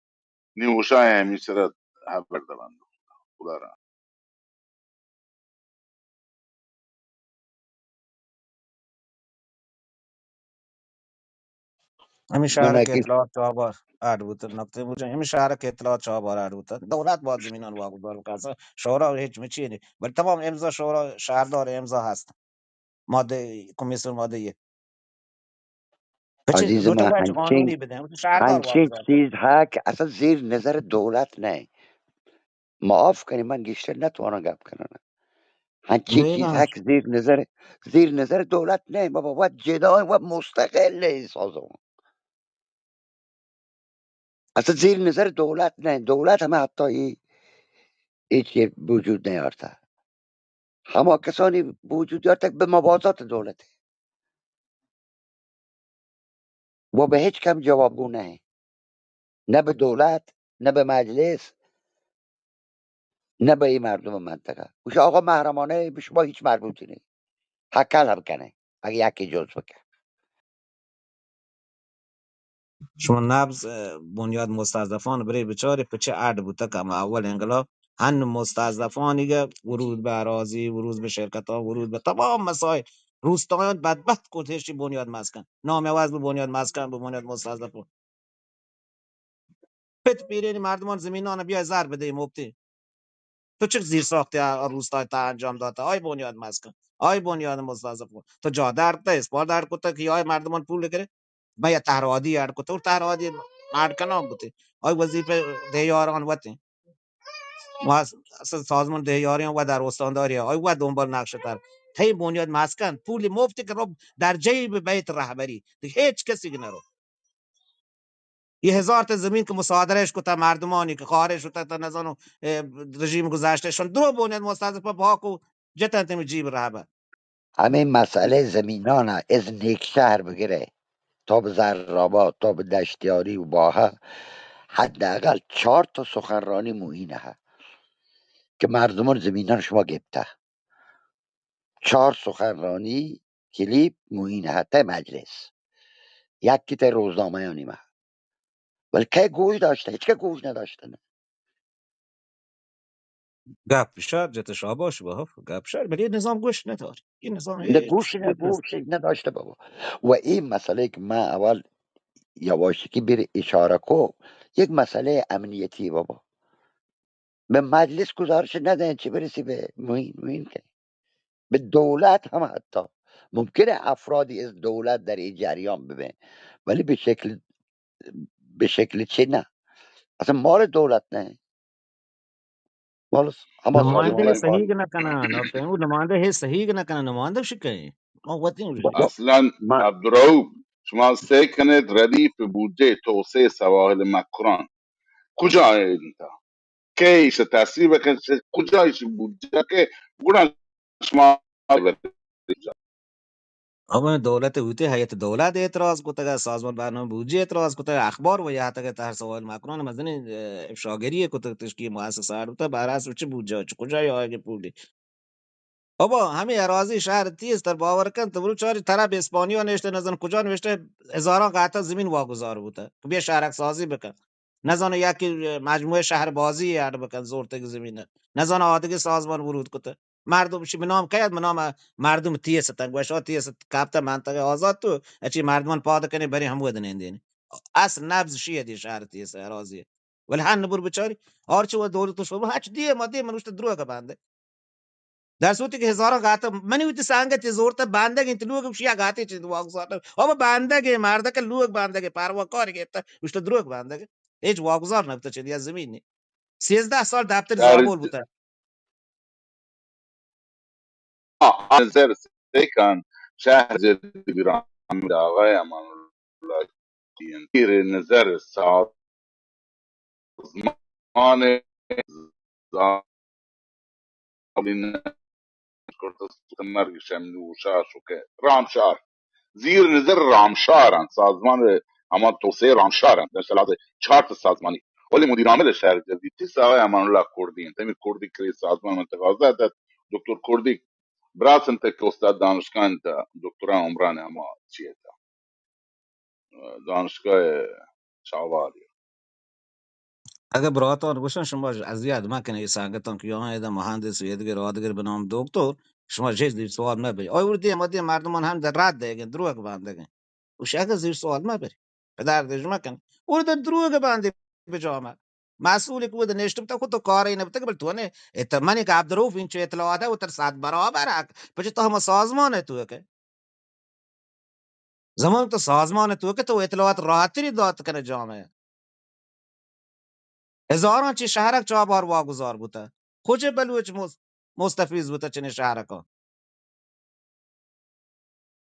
نی اوشا ہمیں سر ات حبر دبند. خدا را. ہمیں شہر کہ اطلاعات چابہار اڈ بوتگ، نقطہ بوجن، ہمیں شہر کہ اطلاعات چابہار اڈ بوتگ. دولت باید زمینان واگذار بکنت. اصلاً شورا ہچ مچی نہیں، بلے تمام امضا شورا شہردار امضا ہست. مادہ، کمیسیون مادہ یہ. پچے عزیز لوٹے من، باید چه انچیں، قانونی بدیں، شهردار انچیں واگذار چیز ها که اصلاً زیر نظر دولت نه. معاف کنی، من گیشتر نتوانم گپ کنم. انچیں چیز ها که زیر نظر، زیر نظر دولت نه، ما باید جدا و مستقل سازمان. اصلاً زیر نظر دولت نه، دولت هم حتی ای، هیچ وجود نیارته. هما کسانی وجود یارتگ به موازات دولت و به هیچ کم جوابگو نه، نه به دولت، نه به مجلس، نه به این مردم منطقه. گوش آقا محرمانه، به شما هیچ مربوطی نه. هکل هم کنه، اگه یکی جز بکن. شما نبض، اه، بنیاد مستضعفان برے بچارے پچے اڈ بوتگ، اما اول انقلاب ہن مستضعفانی گہ ورود به اراضی، ورود به شرکتان، ورود به تمام مسائل، روستایان بدبخت کت، ہشتی بنیاد مسکن. نام عوض به بنیاد مسکن، به بنیاد مستضعفان. پت پیرینی مردمان زمینان بیای زر بدے مفتی. تو چه زیر ساختی ها روستای تا انجام داتا؟ آی بنیاد مسکن، آی بنیاد مستضعف. تو جا درد تا، اسپار درد کتا که آی مردمان پول کرے. من یا تهرادی اڈ کتا، اور تهرادی اڈ کنان بوتے. آی وظیفه دهیاران وطن. ما اصلاً سازمان دهیاریان و در استانداری آی و دنبال نقشه تر. تئی بنیاد مسکن، پول مفتی که رو در جیب بیت رهبری. دیگه هیچ کسی که نرو. یہ ہزار تا زمین کہ مصادرہ اش کتا مردمانی کہ خارج شتا تا نزانو، اه، رژیم گذشتہ شان درو بنیاد مستضعف پہ باکو جتن تمی جیب رہبہ. ہمیں مسئلہ زمینانا از نیک شہر بگرے تا بہ زرآباد، تا بہ دشتیاری و باہا، حداقل چار تا سخنرانی معین ہے کہ مردمان زمینان شما گپتہ. چار سخنرانی کلیپ معین ہے تہ مجلس. یکی تئی روزنامه‌یانی ما. ولی کئے گوش داشته؟ هیچ که گوش نداشته نه. گپ شر جت، شاباش بہو، گپ شر، بلے نظام گوش نداری. این نظام نه، گوش نه، گوش نداشته بابا. و این مسئله که من اول یواشکی بیر اشاره کو، یک مسئله امنیتی بابا. به مجلس گزارش ندهن، چه برسی به معین، معین که به دولت هم حتی ممکنه افرادی از دولت در این جریان ببین، ولی به شکل، به شکل چه نه؟ اصلاً مال دولت نه. مال س-، هما نماینده سازمان. صحیح نکنن، او نماینده هی صحیح نکنن، نماینده شکه. ما وطن با-، اصلاً من عبدالرؤف، شما سه کنید ردیف بودجه توسعه سواحل مکران کجا انت؟ کئے ایش تصویب کن، کجا ایش بودجه که گڑا شما. ہمے دولت ہوتے، هیئت دولت اعتراض کتگ، سازمان برنامه بودجه اعتراض کتگ، اخبار و یاتگ تہر سواحل مکران مزنیں، اه، افشاگری کتگ، تشکی مؤسسہ آڑ بوتگ، بہرحال چہ بودجه چہ کجا آئیگ پولی؟ بابا، ہمے اراضی شہر تیز تر باور کن، تو بلوچ چاری طرف اسپانیا نشتہ، نزن کجا نشتہ، ہزاراں قطعہ زمین واگزار بوتہ کہ بیا شہرک سازی بکن. نزانو یکی مجموعہ شہر بازی اڈ بکن زورتگ زمین. نزانو آدگہ سازمان ورود کتہ. مردم شی بنام کئیت، بنام مردم تیس اتن، گوشا تیس کپتہ منطقہ آزاد تو، اچی مردمان پاد کنی بری ہمود نندینی. اصل نبض شی دی شہر تیس اراضی. ولی ہن بر بچاری، آرچی و دولت و شعبہ ہچ دیے ما دیے من اشتہ دروگ بندے. در صورتی کہ ہزاراں گاتا، منی وتی سنگت زورتا بندگ انت، لوگ گوشی یا گاتے چند واگزار نہ. او بندگ مردک لوگ بندگ پروا کار گپتا، گوشتا دروگ بندگ. ہچ واگزار نہ بوتا چند یا زمین نی. سیزدہ سال دفتر در زابل بوتا. آ، نظر سیکن شہر جدید گران آقای امان اللہ، زیر نظر سازمان زابلین کرد مرگ شملو شاہ شکر رامشار، زیر نظر رامشار انت، سازمان ہما توسعہ رامشار انت، در صلاح چارت سازمانی. ولی مدیر عامل شہر جدید تیس آقای امان اللہ کردی انت، ہمیں کردی کری سازمان منطقہ آزاد ات، دکتر کردی براس انت کہ استاد دانشگاہ انت، دکترا عمران ہما چی انت. دانشگاہ چاوال. اگہ براتان گوشن شما اذیت مکن، اے سنگتان کہ آہاں ادا مہندس و ایدگر آدگر بنام دکتر، شما چیز دیر سوال مبری. آئی وردی ہم ادی مردمان ہم در رد دیگن، دروگ باندگن. گوش اگہ زیر سوال مبری، پدر دژ مکن. اور در دروگ باندے بجامہ. مسئول کہ وہ نشتم تا خود تو کاری نبتگ، بل تو نے ات-، منی کہ عبدالرؤف انچو اطلاعات ہے، وہ تر سات برابر حق. پچے تو ہم سازمان ہے تو کہ زمان تو سازمان تو کہ تو اطلاعات راحتری دات کنے جامعہ. ہزاراں چی شہرک چابار واگزار بوتا. کجے بلوچ مس-، مستفیض بوتا چنے شہرکاں.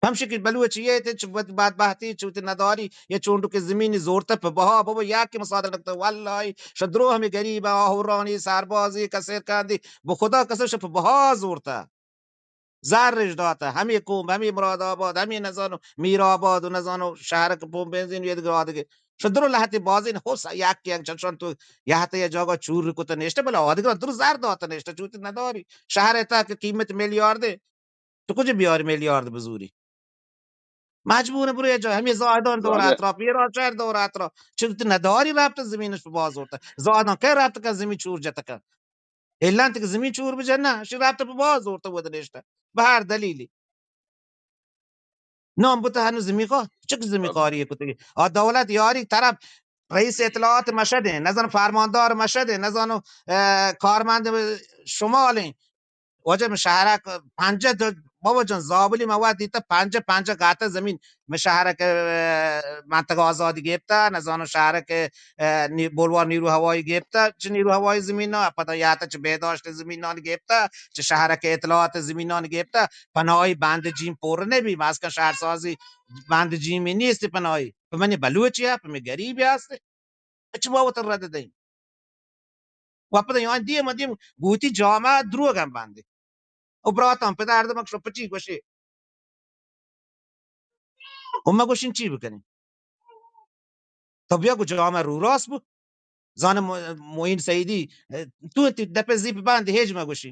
ہمشی کہ بلوچ یہ تے چ بد-، بدبہتی چوتی نداری، یہ چونڈو کے زمینی زورتا پہ بہا بابا یا کہ مصادر نکتا، واللہ شدرو ہمیں غریب آہورانی سربازی کسیر کندی، بخدا کسر شپ بہا زورتا. زرش داتہ، ہمے کومب، ہمے مراد آباد، ہمے نزانو میر آباد و نزانو شہرک پوم بنزین و ایدگہ آدگہ. شو درو لہتے بازین ہو س-، یک یک چشان تو یہتے یا جاگا چور کتہ نشتہ، بلے آدگہ درو زر داتہ نشتہ، چوتی نداری. شہر تا کہ قیمت میلیاردے، تو کجا بیاری میلیارد بزوری؟ مجبور برو یه جا، ہمے زاہدان دور اترا، پیرا شہر دور اترا. چوتی نداری رابطہ زمینش باز ہوتا. زاہدان کئے رابطہ کا زمین چور جتہ کا؟ اعلان تک زمین چور بجن نہ، شی رابطہ پہ باز زورتہ ود نشتہ. بہ ہر دلیلی. نام بوتہ ہنو زمین خواہ، چک زمین خواہی کتگی. آ دولت یاری طرف رئیس اطلاعات مشدیں، نزانو فرماندار مشدیں، نزانو، اه، کارمند شمالیں. واجہ من شہرک پنجہ دو، بابا جان زابلی من وقت دیتا پنجہ، پنجہ گاتا زمین من شہرک، اه، منطقہ آزادی گیپتا، نزانو شہرک اه، نی-، بولوار نیرو ہوایی گپتہ، چہ نیرو ہوایی زمیناں، پدا یاتہ چہ بہداشت زمینانی گپتہ، چہ شہرک اطلاعات زمینانی گپتہ، پناہی بند جیم پر نبی، مسکن شہرسازی بند جیمی نیست پناہی. پہ منی بلوچی ہے، پہ منی غریبی ہست. اچ ما وطن رد دیں. و پدا یان دیم دیم گوتی جامعہ دروگ ہم بندے. او براتاں پدر دمک شو پچی گوشے. و ما گوشین چی بکنیں؟ تو بیا گو جامعہ رو راست بو. زان م-، معین سعیدی، تو تی دپے زیپ باندی ہیج ما گوشی.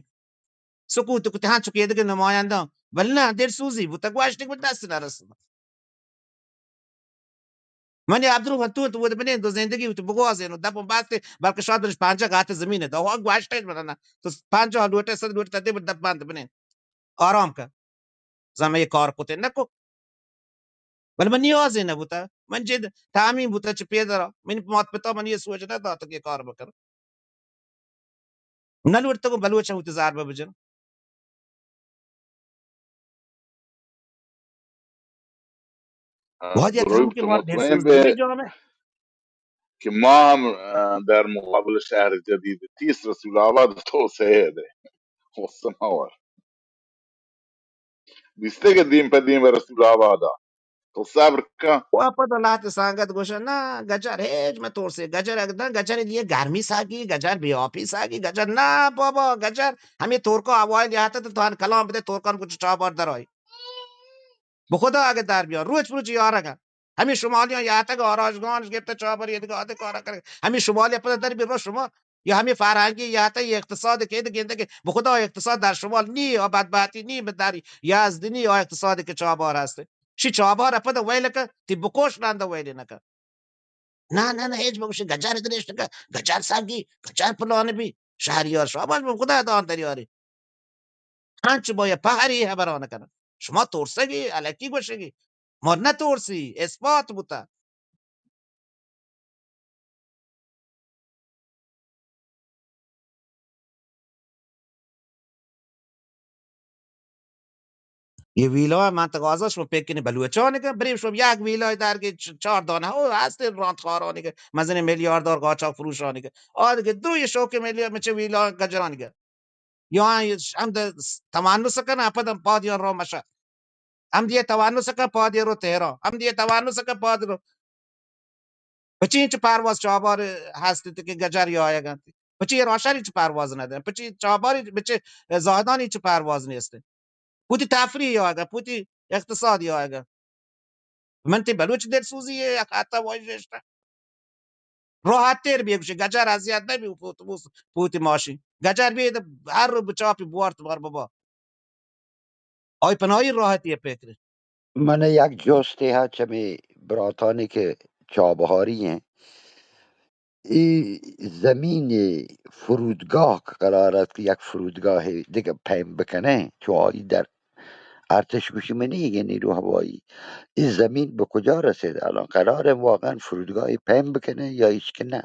سکوت کتے ہاں چکے دگہ نمایندہ. بل نہ، دل سوزی بو، تا گوشتی کو دست نہ رسد. من عبدالروف تو تو بنین دو زندگی تو بگوازین و دپ باستے، بلکہ شاید دلش پنجاہ گات زمین ہے، دو گواشتے بنا، تو پنجاہ لوٹے، صد لوٹے، تدے دپ بند بنین، آرام کن. زمہ یہ کار کتے نکو. بلے من نیازے نہ بوتا، من جد تامین بوتا چہ پیدرا، من مات پتا من یہ سوچ نہ داتا کہ کار بکن. نہ لوٹتا کو بلوچ وتی ضربہ بجن. آ، وہدے گروہ تمام کہ تو مار مطمئن دلسوزی بے جامع کہ ما ہم، آ، در مقابل شہر جدید تیس رسول آباد تو سید ہے. غصہ مہ ور. دیستے کہ دیم پہ دیم رسول آباد ء. تو صبر کن. و پد لہتے سنگت گوشن، نا، گجر ہیچ مہ ترسے. گجر اگدن، گجر دیئے گرمی ساگی، گجر بے آپی ساگی، گجر، نا بابا، گجر ہمیں ترکا اوائل یہتا تو تان کلام بدے، ترکان کچھ چابار درائے. بخدا اگہ در بیان، روچ پہ روچ یارگا. ہمیں شمالیاں یاتگ آراژگانش گپتہ چابر یہ دگہ آدے کارا کرگ. ہمیں شمالی پدا در بی رو شما یا ہمیں فرہنگی یاتہ یہ اقتصاد کہ گندگ بخدا اقتصاد در شمال نی، آ بدبہتی نی، در یزد نی، آ اقتصاد کہ چابار ہست. شی چابار پدا ویل کن، تی بکوش رند ویل نکن. نہ، نہ، نہ، ہیچ بگوشی گجر درشت کن، گجر سگی، گجر پلان بی. شہریار شاباش بہ خدا دان دریاری. انچ باید پہری ہبران کنن. شما ترسگی، الکی گوشگی. ما نہ ترسی، اثبات بوتا. یہ ویلا من تقاضا شما پکنی بلوچانی که، بریم شما یک ویلای در که چ-، چهار دانه ها هست رانت خارانی که، مزن میلیاردار قاچاق فروشانی که. آدگه دو یه شوک میلیارد مچه ویلا گجرانی که. یا هم د تمنس کنه، پد هم پادیان را مشه. هم دیگه تونس کن پادی رو تهران، هم دیگه تونس کن پادی رو. پچی چه پرواز چابار هست که گجر یا آیگ انت؟ پچی راشاری چه پرواز ندن؟ پچی چاباری، پچی زاهدانی چه پرواز نیست؟ پوتی تفریح یا آیگ، پوتی اقتصاد یا آیگ. من تی بلوچ دلسوزی ہے، یک حتی واجشتا. راحت تر بی گوشی، گجر اذیت نبی، پوت، پوت، پوت ماشین. گجر بی، ہر رو بچاپی بوارت بار بابا. آئی پناہی راحتی ء پکر. من یک جستے ہا چمی براتانی کہ چابہاری ہیں، ای زمین فرودگاہ کہ قرار است کہ یک فرودگاہ دگہ پیم بکنیں، چو آئی در ارتش گوشی منی گہ نیرو ہوائی، ای زمین بہ کجا رسید؟ الان قرار واقعا فرودگاہ پیم بکنیں یا ایش کہ نہ؟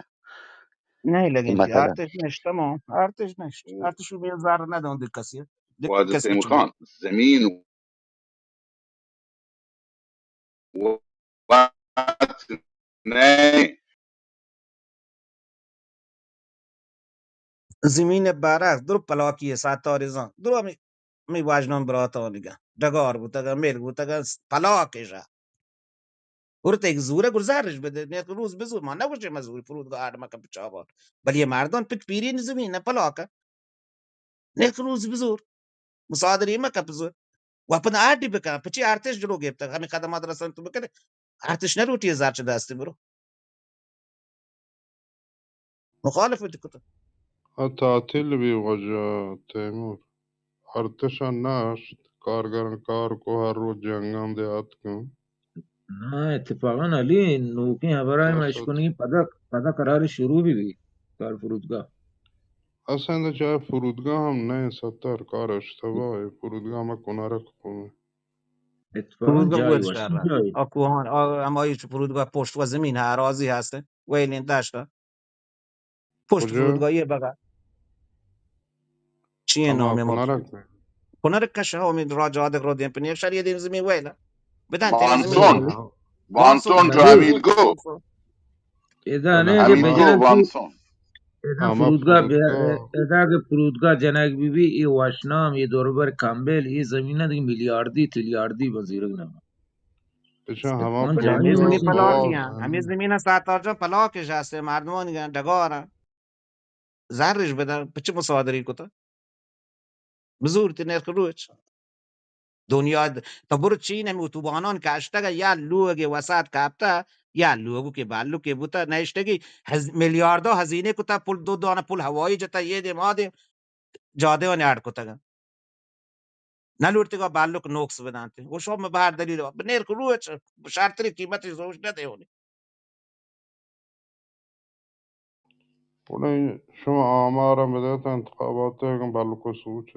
نہیں لگیں تھی، مثلاً۔ ارتش نشتہ ما، ارتش نشت، ارتش بے زر نہ دوں دے کسی، دے واجہ کسی تیمور چلو۔ خان، زمین وت نہ۔ زمین برخ، درو پلاکی ستارزان، درو ہمیں، ہمیں واجنان براتانگا، ڈگار بوتگا، ملک بوتگا، پلاکشا۔ اور تک زورہ گرزارش بدے، نیت روز بزور، ما نگوشے ما زوری فرودگاہ آڈ مکن پہ چابار۔ بلے یہ مردان پت پیرین زمین نہ پلاکا۔ نیت روز بزور۔ مصادرہ مکن بزور۔ و پدا آڈی بکن، پچی ارتش جلو گپتگ، ہمیں خدمات رسن تو بکنے۔ ارتش نہ لوٹی ہزار چہ دستی برو۔ مخالفت کتگ۔ آ تعطیل بی واجہ تیمور۔ ارتشا نشت، کارگران کار کو، ہر روز جنگان دے آتکن۔ نا، اتفاقاً علی، نوکیں ہبرائے ما اشکنگی پدا، پدا قرار شروع بی بی، کار فرودگاہ۔ اصلاً چاہے فرودگاہ ہم نہ، ستر کار اشتباہ، فرودگاہ ما کنارک پومے۔ اتفاقاً فرودگاہ جائی وش وشیں شہر۔ جائی۔ آ کوہان، آ ہمائی چو فرودگاہ پشت و زمین ہے، اراضی ہست، ویلین داشتہ۔ پشت کجا؟ فرودگاہی بغا۔ چیئے ہما نام ہے ما؟ کنرک۔ کنرک کشا، امید را جادک رو دیم پنی، شریع دیم زمین ویلا۔ بدن تیرے زمین مانسون۔ ویلا۔ Monsoon monsoon. جو حمید گو۔ ادا نے کہ حمید گو بجنن تو مانسون۔ ادا ہما فرودگاہ بیا-، فرودگاہ۔ ادا کہ فرودگاہ جنگ بی بی، اے وشنام، اے دوربر کمبل، اے زمینہ دیگہ میلیاردی، تریلیاردی بزیرگ نہ۔ اچھا، ہما ہمیں فرودگاہ۔ زمین پلاکی ہیں، ہمیں زمین ستار جان پلاکش ہستے، مردمان گن ڈگار ہیں۔ زرش بدن، پچ مصادری کتا؟ بزور تی نرخ روچ۔ دنیا د-، تو برو چین ہمیں اتوبانان کشتگ، یا لوگ وسط کپتا، یا لوگ کے بالو کے بوتا، نشتگی ہز-، میلیاردہ ہزینہ کتا، پل دو دانہ پل ہوائی جتا، یہ دے ما دے جادے و نیاڑ کتگ۔ نہ لوٹتگا بالک نوکس بدانتے۔ گوشو مہ بہر دلیل، نرخ روچ، شرتری قیمت روچ نہ دیونی۔ بلے شما آمار ہم بدئے تا انتخابات ء اگاں بلکو سوچ۔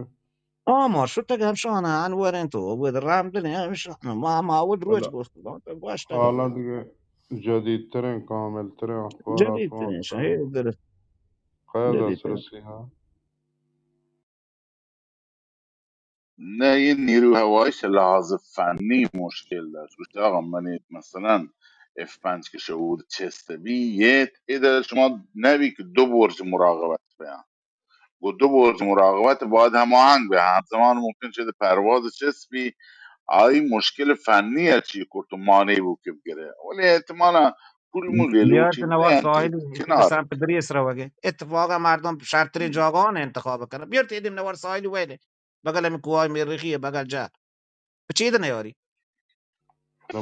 آمار شتگ ہمشان انور انت و بود رحمدل انت ہمشان۔ ما، ما اول روچ بلے گوشت، گوشت حالا دیگه جدیدترین، کاملترین اخبارات جدیدترین شاید در قید جدیدترین۔ دسترسی ها۔ نه، یه نیروی هواییش لحاظ فنی مشکل داشت. گوشت، آقا، من مثلاً اف پنج که شعور چست بی، یه، ادا شما نبی که دو برج مراقبت بیان. گو دو برج مراقبت باید هماهنگ به، همزمان ممکن شده پرواز چست بی، آئی مشکل فنی ء چی کرت و مانع بو که بگره، ولی احتمالاً کل مو بیارت لوٹی نوار ساحلی کنار۔ سمت بریس روگے۔ اتفاقا مردم شرترین جاگاہان انتخاب کنه۔ بیارت ایدیم نوار ساحلی ویلے۔ بغل ہمیں کوہ مریخی ہے، بغل جا۔ چید نیاری۔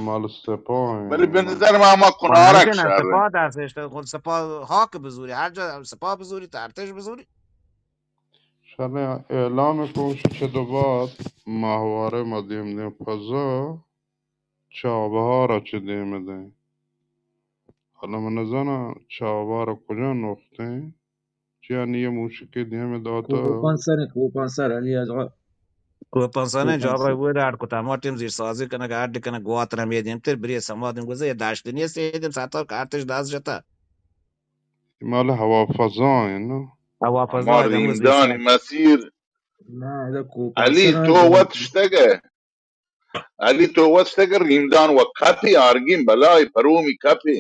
مال سپاہ ہیں۔ ولی به نظر من اما کنارک ممکن است شر سپاه دست اشته، خود سپاه خاک بزوری، هر جا سپاه بزوری، ارتش بزوری۔ شر اعلام کن چه دو بعد ماهواره ما دیم دیم فضا چابهار چه دیم دیں۔ حالا من نزاناں چابهار کجا نقطه ہیں۔ چیا نی موشکے دیم داتا۔ کوپان سر، کوپان سر، علی آقا۔ کوپان سر نے کوپان جواب سر۔ وہ اڈ کتا، ما ٹیم زیر سازی کنگ، اڈ کنگ، گوات رمی دیم تر بری سما دیم گوزے، داشت نیست، ایدیم ساعتا کارتش دست جتا۔ مال هوا فضا ہیں نا۔ هوا فضا ہما ہیں، ہمو زیر ریمدانی ساز۔ مسیر۔ نه، ادا کوپان علی سر تو ہیں۔ وت شتگه۔ علی تو وت شتگه ریمدان و کپی آرگین بلای پرومی کپی۔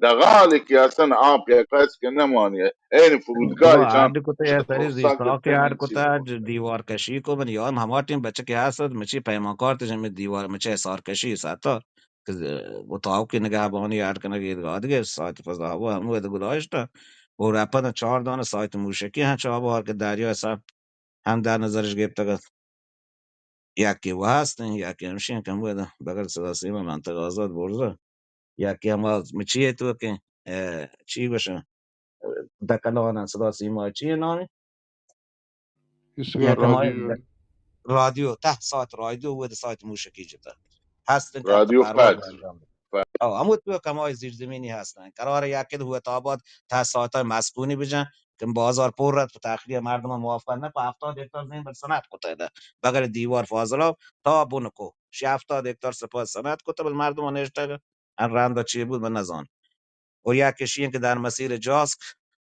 دغال که اصلاً آپ یک کس که نمانی، این فرودگاه وا چان اڈ کتا یا سری زیر ساز کے اڈ کتا، دیوار کشی کو من یاد ہما ٹیم بچکے ہست، مچی پیمانکار تے جمی دیوار، مچی حصار کشی ساعتا کہ اتاق کی نگہبانی اڈ کنگ ایدگا دیگه ساعت فضا ہوا ہمو اد گلاشتا۔ اور اپن چار دانه ساعت موشکی ہن چابهار که دریا سر ہم در نظرش گپتگ ات۔ یکے وہست انت، یکے ہمشی انت کہ ہمودا بغل صدا سیما منطقہ آزاد برزا، یکے ہما مچی ء توکیں، اے، چی گوشن، دکلان انت، صدا سیما چی نام؟ ایشی یک ہما رادیو۔ رادیو، تہ ساعت رادیو، اود ساعت موشکی جتا۔ ہست انت، رادیو پرواز پاک۔ انجام دات۔ او، ہمو توک ہمای زیرزمینی ہست انت۔ قرار یکے ہو تابات تہ ساعت مسکونی بجن۔ کہ بازار پر ات، پہ تخلیہ مردم موافقت نہ، پہ ہفتاد ہکتار زمین بل صنعت کتہ ادا۔ بغل دیوار فاضلاب تا بنکو، شی ہفتاد ہکتار سپاہ صنعت کتہ، بل مردم نشتگ، ہر رند چی بود من نزان۔ و یک کشی کہ در مسیر جاسک،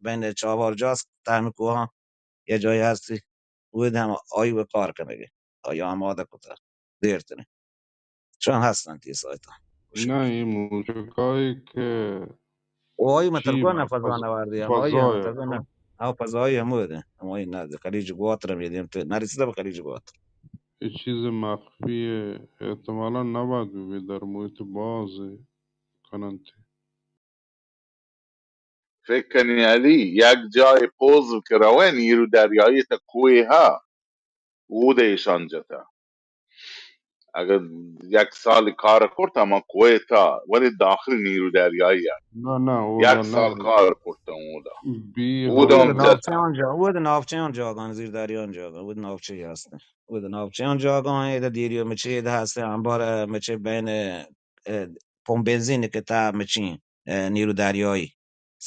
بین چابار جاسک، تہمی کوہاں، یه جایی ہستی، اود ہم آئی و کار کنگی، آئی آمادہ کتہ، دیر تنی۔ چون ہستن تی سایت ء؟ نہ، اے موشکائی کہ او آئی مطلب چی کو نہ، فضا نواردی، ہم آئی ہم فضا، فضا ہم۔ او فضائی ہم ہوئے دیں، ہم آئی نہ، خلیج گوات رمی دیم تے، نہ رسیدہ بہ خلیج گوات۔ اے چیز مخفی ہے، احتمالاً نباید ببی در محیط باز کننتی۔ فکر کنی علی، یک جای پوز کہ روئے نیرو دریایی تا کوہ ہا، اود ایشان جتا۔ اگر یک سال کار کرتا، ما کویتا، ولی داخل نیرو دریایی ات۔ نہ، نہ، اودا یک سال نہ۔ کار کرتا اودا۔ بی اودا ہم جتا۔ ناوچیان جا، اود ناوچیان جاگان، زیر دریان جاگان، اود ناوچی ہستن۔ اود ناوچیان جاگان، ادا دیریو مچی ادا ہستن، انبار، مچی بین، اه، پمپ بنزین کہ تا مچی، اه، نیرو دریایی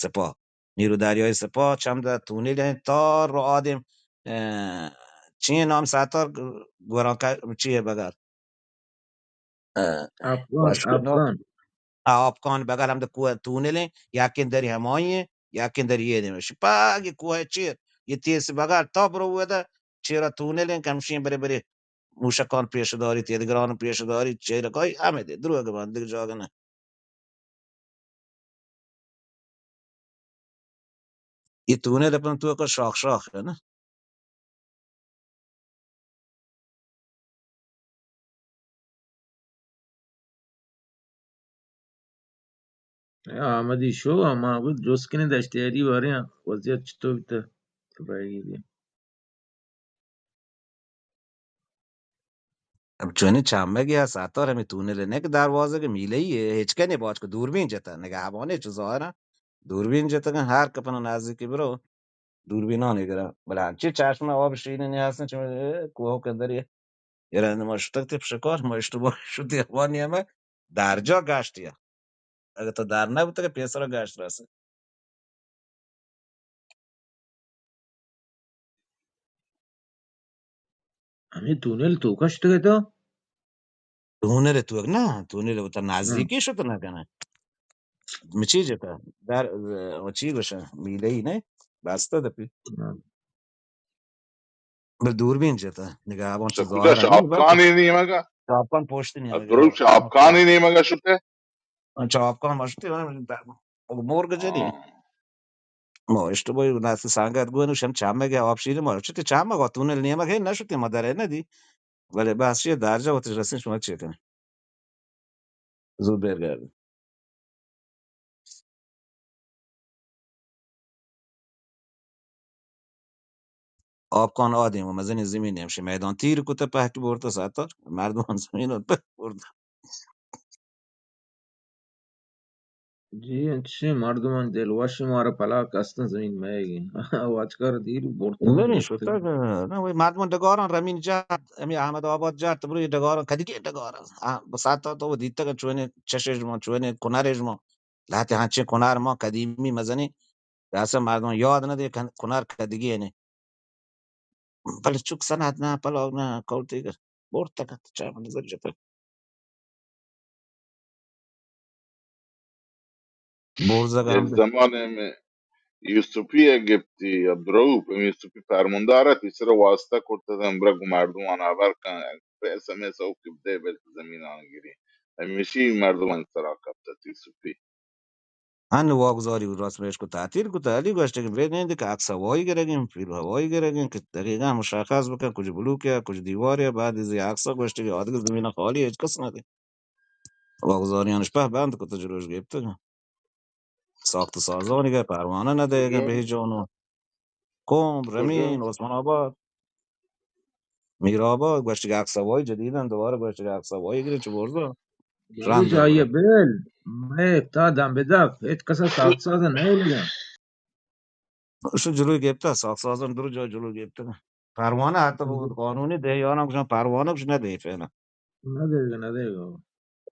سپاه۔ نیرو دریایی سپاه چم در تونل انت تا رو آدم، اه، چی نام ستار گوران کا-، چی بغل؟ اه، افغان، واشکو نو-، افغان۔ آ، آپکان بغل ہم در کوہ تونل انت، یکین دری ہمائی انت، یکین دری یہ دیمش۔ پاگی کوہ چیر، یہ تیس بغل تا برو ودا، چیرا تونل انت، کمشین بری بری موشکان پیش داری، تیدگران پیش داری، چیرکای ہمیں دے، دروگ بند، دگہ جاگہ نہ۔ اے تونل اپن توکا شاخ شاخ ہے نا۔ اے آمدی شو، ما بود جست کنیں دشتیاری بارے وضعیت چطور بیتا؟ تو بھائی گی۔ اب چونیں چمگے ء ستار ہمے تونل ء نہ کہ دروازگ میلہی ء ہچکنے باچ کہ دوربین جتہ نگہبانے چو ظاہراں دوربین جتگاں ہر کپن نزدیکی برو دوربینانی گراں بلے انچیں چشم آب شیرینی ہستن چہ کوہ کندری ء۔ اے رند ما شتگ تپ شکار ما اشتباہ شتی ہمانی ہمے درجا گشت یا اگہ تو در نبوتگ پیسرا گشت رسے۔ ہمے تونل توکا شتگ ئے تو؟ تونل توک نہ، تونل وتا نزدیکی شت نہ کنہ۔ مچی جتا؟ در، چی گوشن؟ میلہی نہ؟ بستا دپی۔ ہاں۔ بل دوربین جتا، نگاہ بان چہ چکوتا ظاہر ہے، بلکہ شاپکانی نیمگا؟ شاپکان پشت نیمگا۔ درو شاپکانی نیمگا شتے؟ چاپکان ما شتے، مور گجری۔ ہاں۔ ما اشتباہی ناسی سانگت گون شم چامگا آپشیر ما شتے، چامگا تونل نیمگا نہ شتے، ما درے نہ دی۔ بلے بس یہ درجہ وتش رسین شما چی کنے؟ زود بیر گردی۔ آپکان آدیم و مزنی زمین ہمشی میدان تیر کتا پہک برتا ساتا مردمان زمین پہک برتا۔ جی، انچیں مردمان دل وش مارا پلاک استن زمین مئیگی۔ واچکار دیر برتا ببین گپتن۔ شتا کہ، نہ، وہی مردمان ڈگاران رمین جات، ہمیں احمد آباد جات، برو یہ ڈگاران، کدی کے ڈگاران۔ ہاں، بساتا تو وہ دیتا کہ چونے چشش ما، چونے کنرش ما۔ لہتے ہنچیں کنر ما قدیمی مزنی، داسہ مردم یاد نہ دے کن-، کنر کدگی نے۔ بلے چک سنات نہ، پلاک نہ، کولتی کر۔ برتگ ات، چا من نظر جتگ۔ برزگ اے ہم۔ زمانے میں یوسفی ء گپتی، عبدالرؤف یوسفی فرماندار ات، تیسرا واسطہ کرتا تھا، امبرا گو مردمان آبر کن، پیسہ میں سو کب دے بل زمین آن گری۔ ہمیشی مردمان سرا کپتا تھی یوسفی۔ ہن واگزاری راست میش کو تعطیل کو، علی گوشت کہ برے نہیں دے کہ عکس ہوائی گرگیں، پھر ہوائی گرگیں کہ دقیقاً مشخص بکن کچھ بلوک یا کچھ دیوار یا بعد از عکس گوشت کہ آدگہ زمین خالی ہیچ کس نہ دے۔ واگزاریانش پہ بند کو تو جلوش گپتگ۔ ساخت سازانی کہ پروانہ نہ دے گا بے جانو۔ قوم، رمین، عثمان آباد، میر آباد، گوشت کہ عکس ہوائی جدیدن، دوبارہ گوشت کہ عکس ہوائی گرے چہ برزا۔ رند جائی بل، میں تا دم بدک، ہیچ کسا ساخت ساز نہ لگا۔ شو جلوی گپتا، ساخت سازن درو جا جلوی گپتا۔ پروانہ حتی بگو قانونی دے، یانا کچھ پروانہ کچھ نہ دے فعلا۔ نہ دے گا، نہ دے گا۔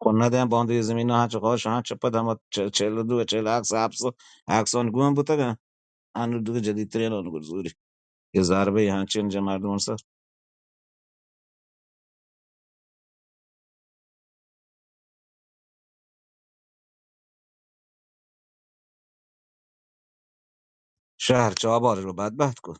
کو نہ دے باندی زمین ہاں چہ خوش ہاں چہ پد ہم چ-، چل دو، چل عکس، عکس، عکسان گون بوتگا۔ انو دو جدید ترین انو گرزوری۔ یہ ضربے ہاں چین جا مردمان سر۔ شہر چابار رو بدبخت کو۔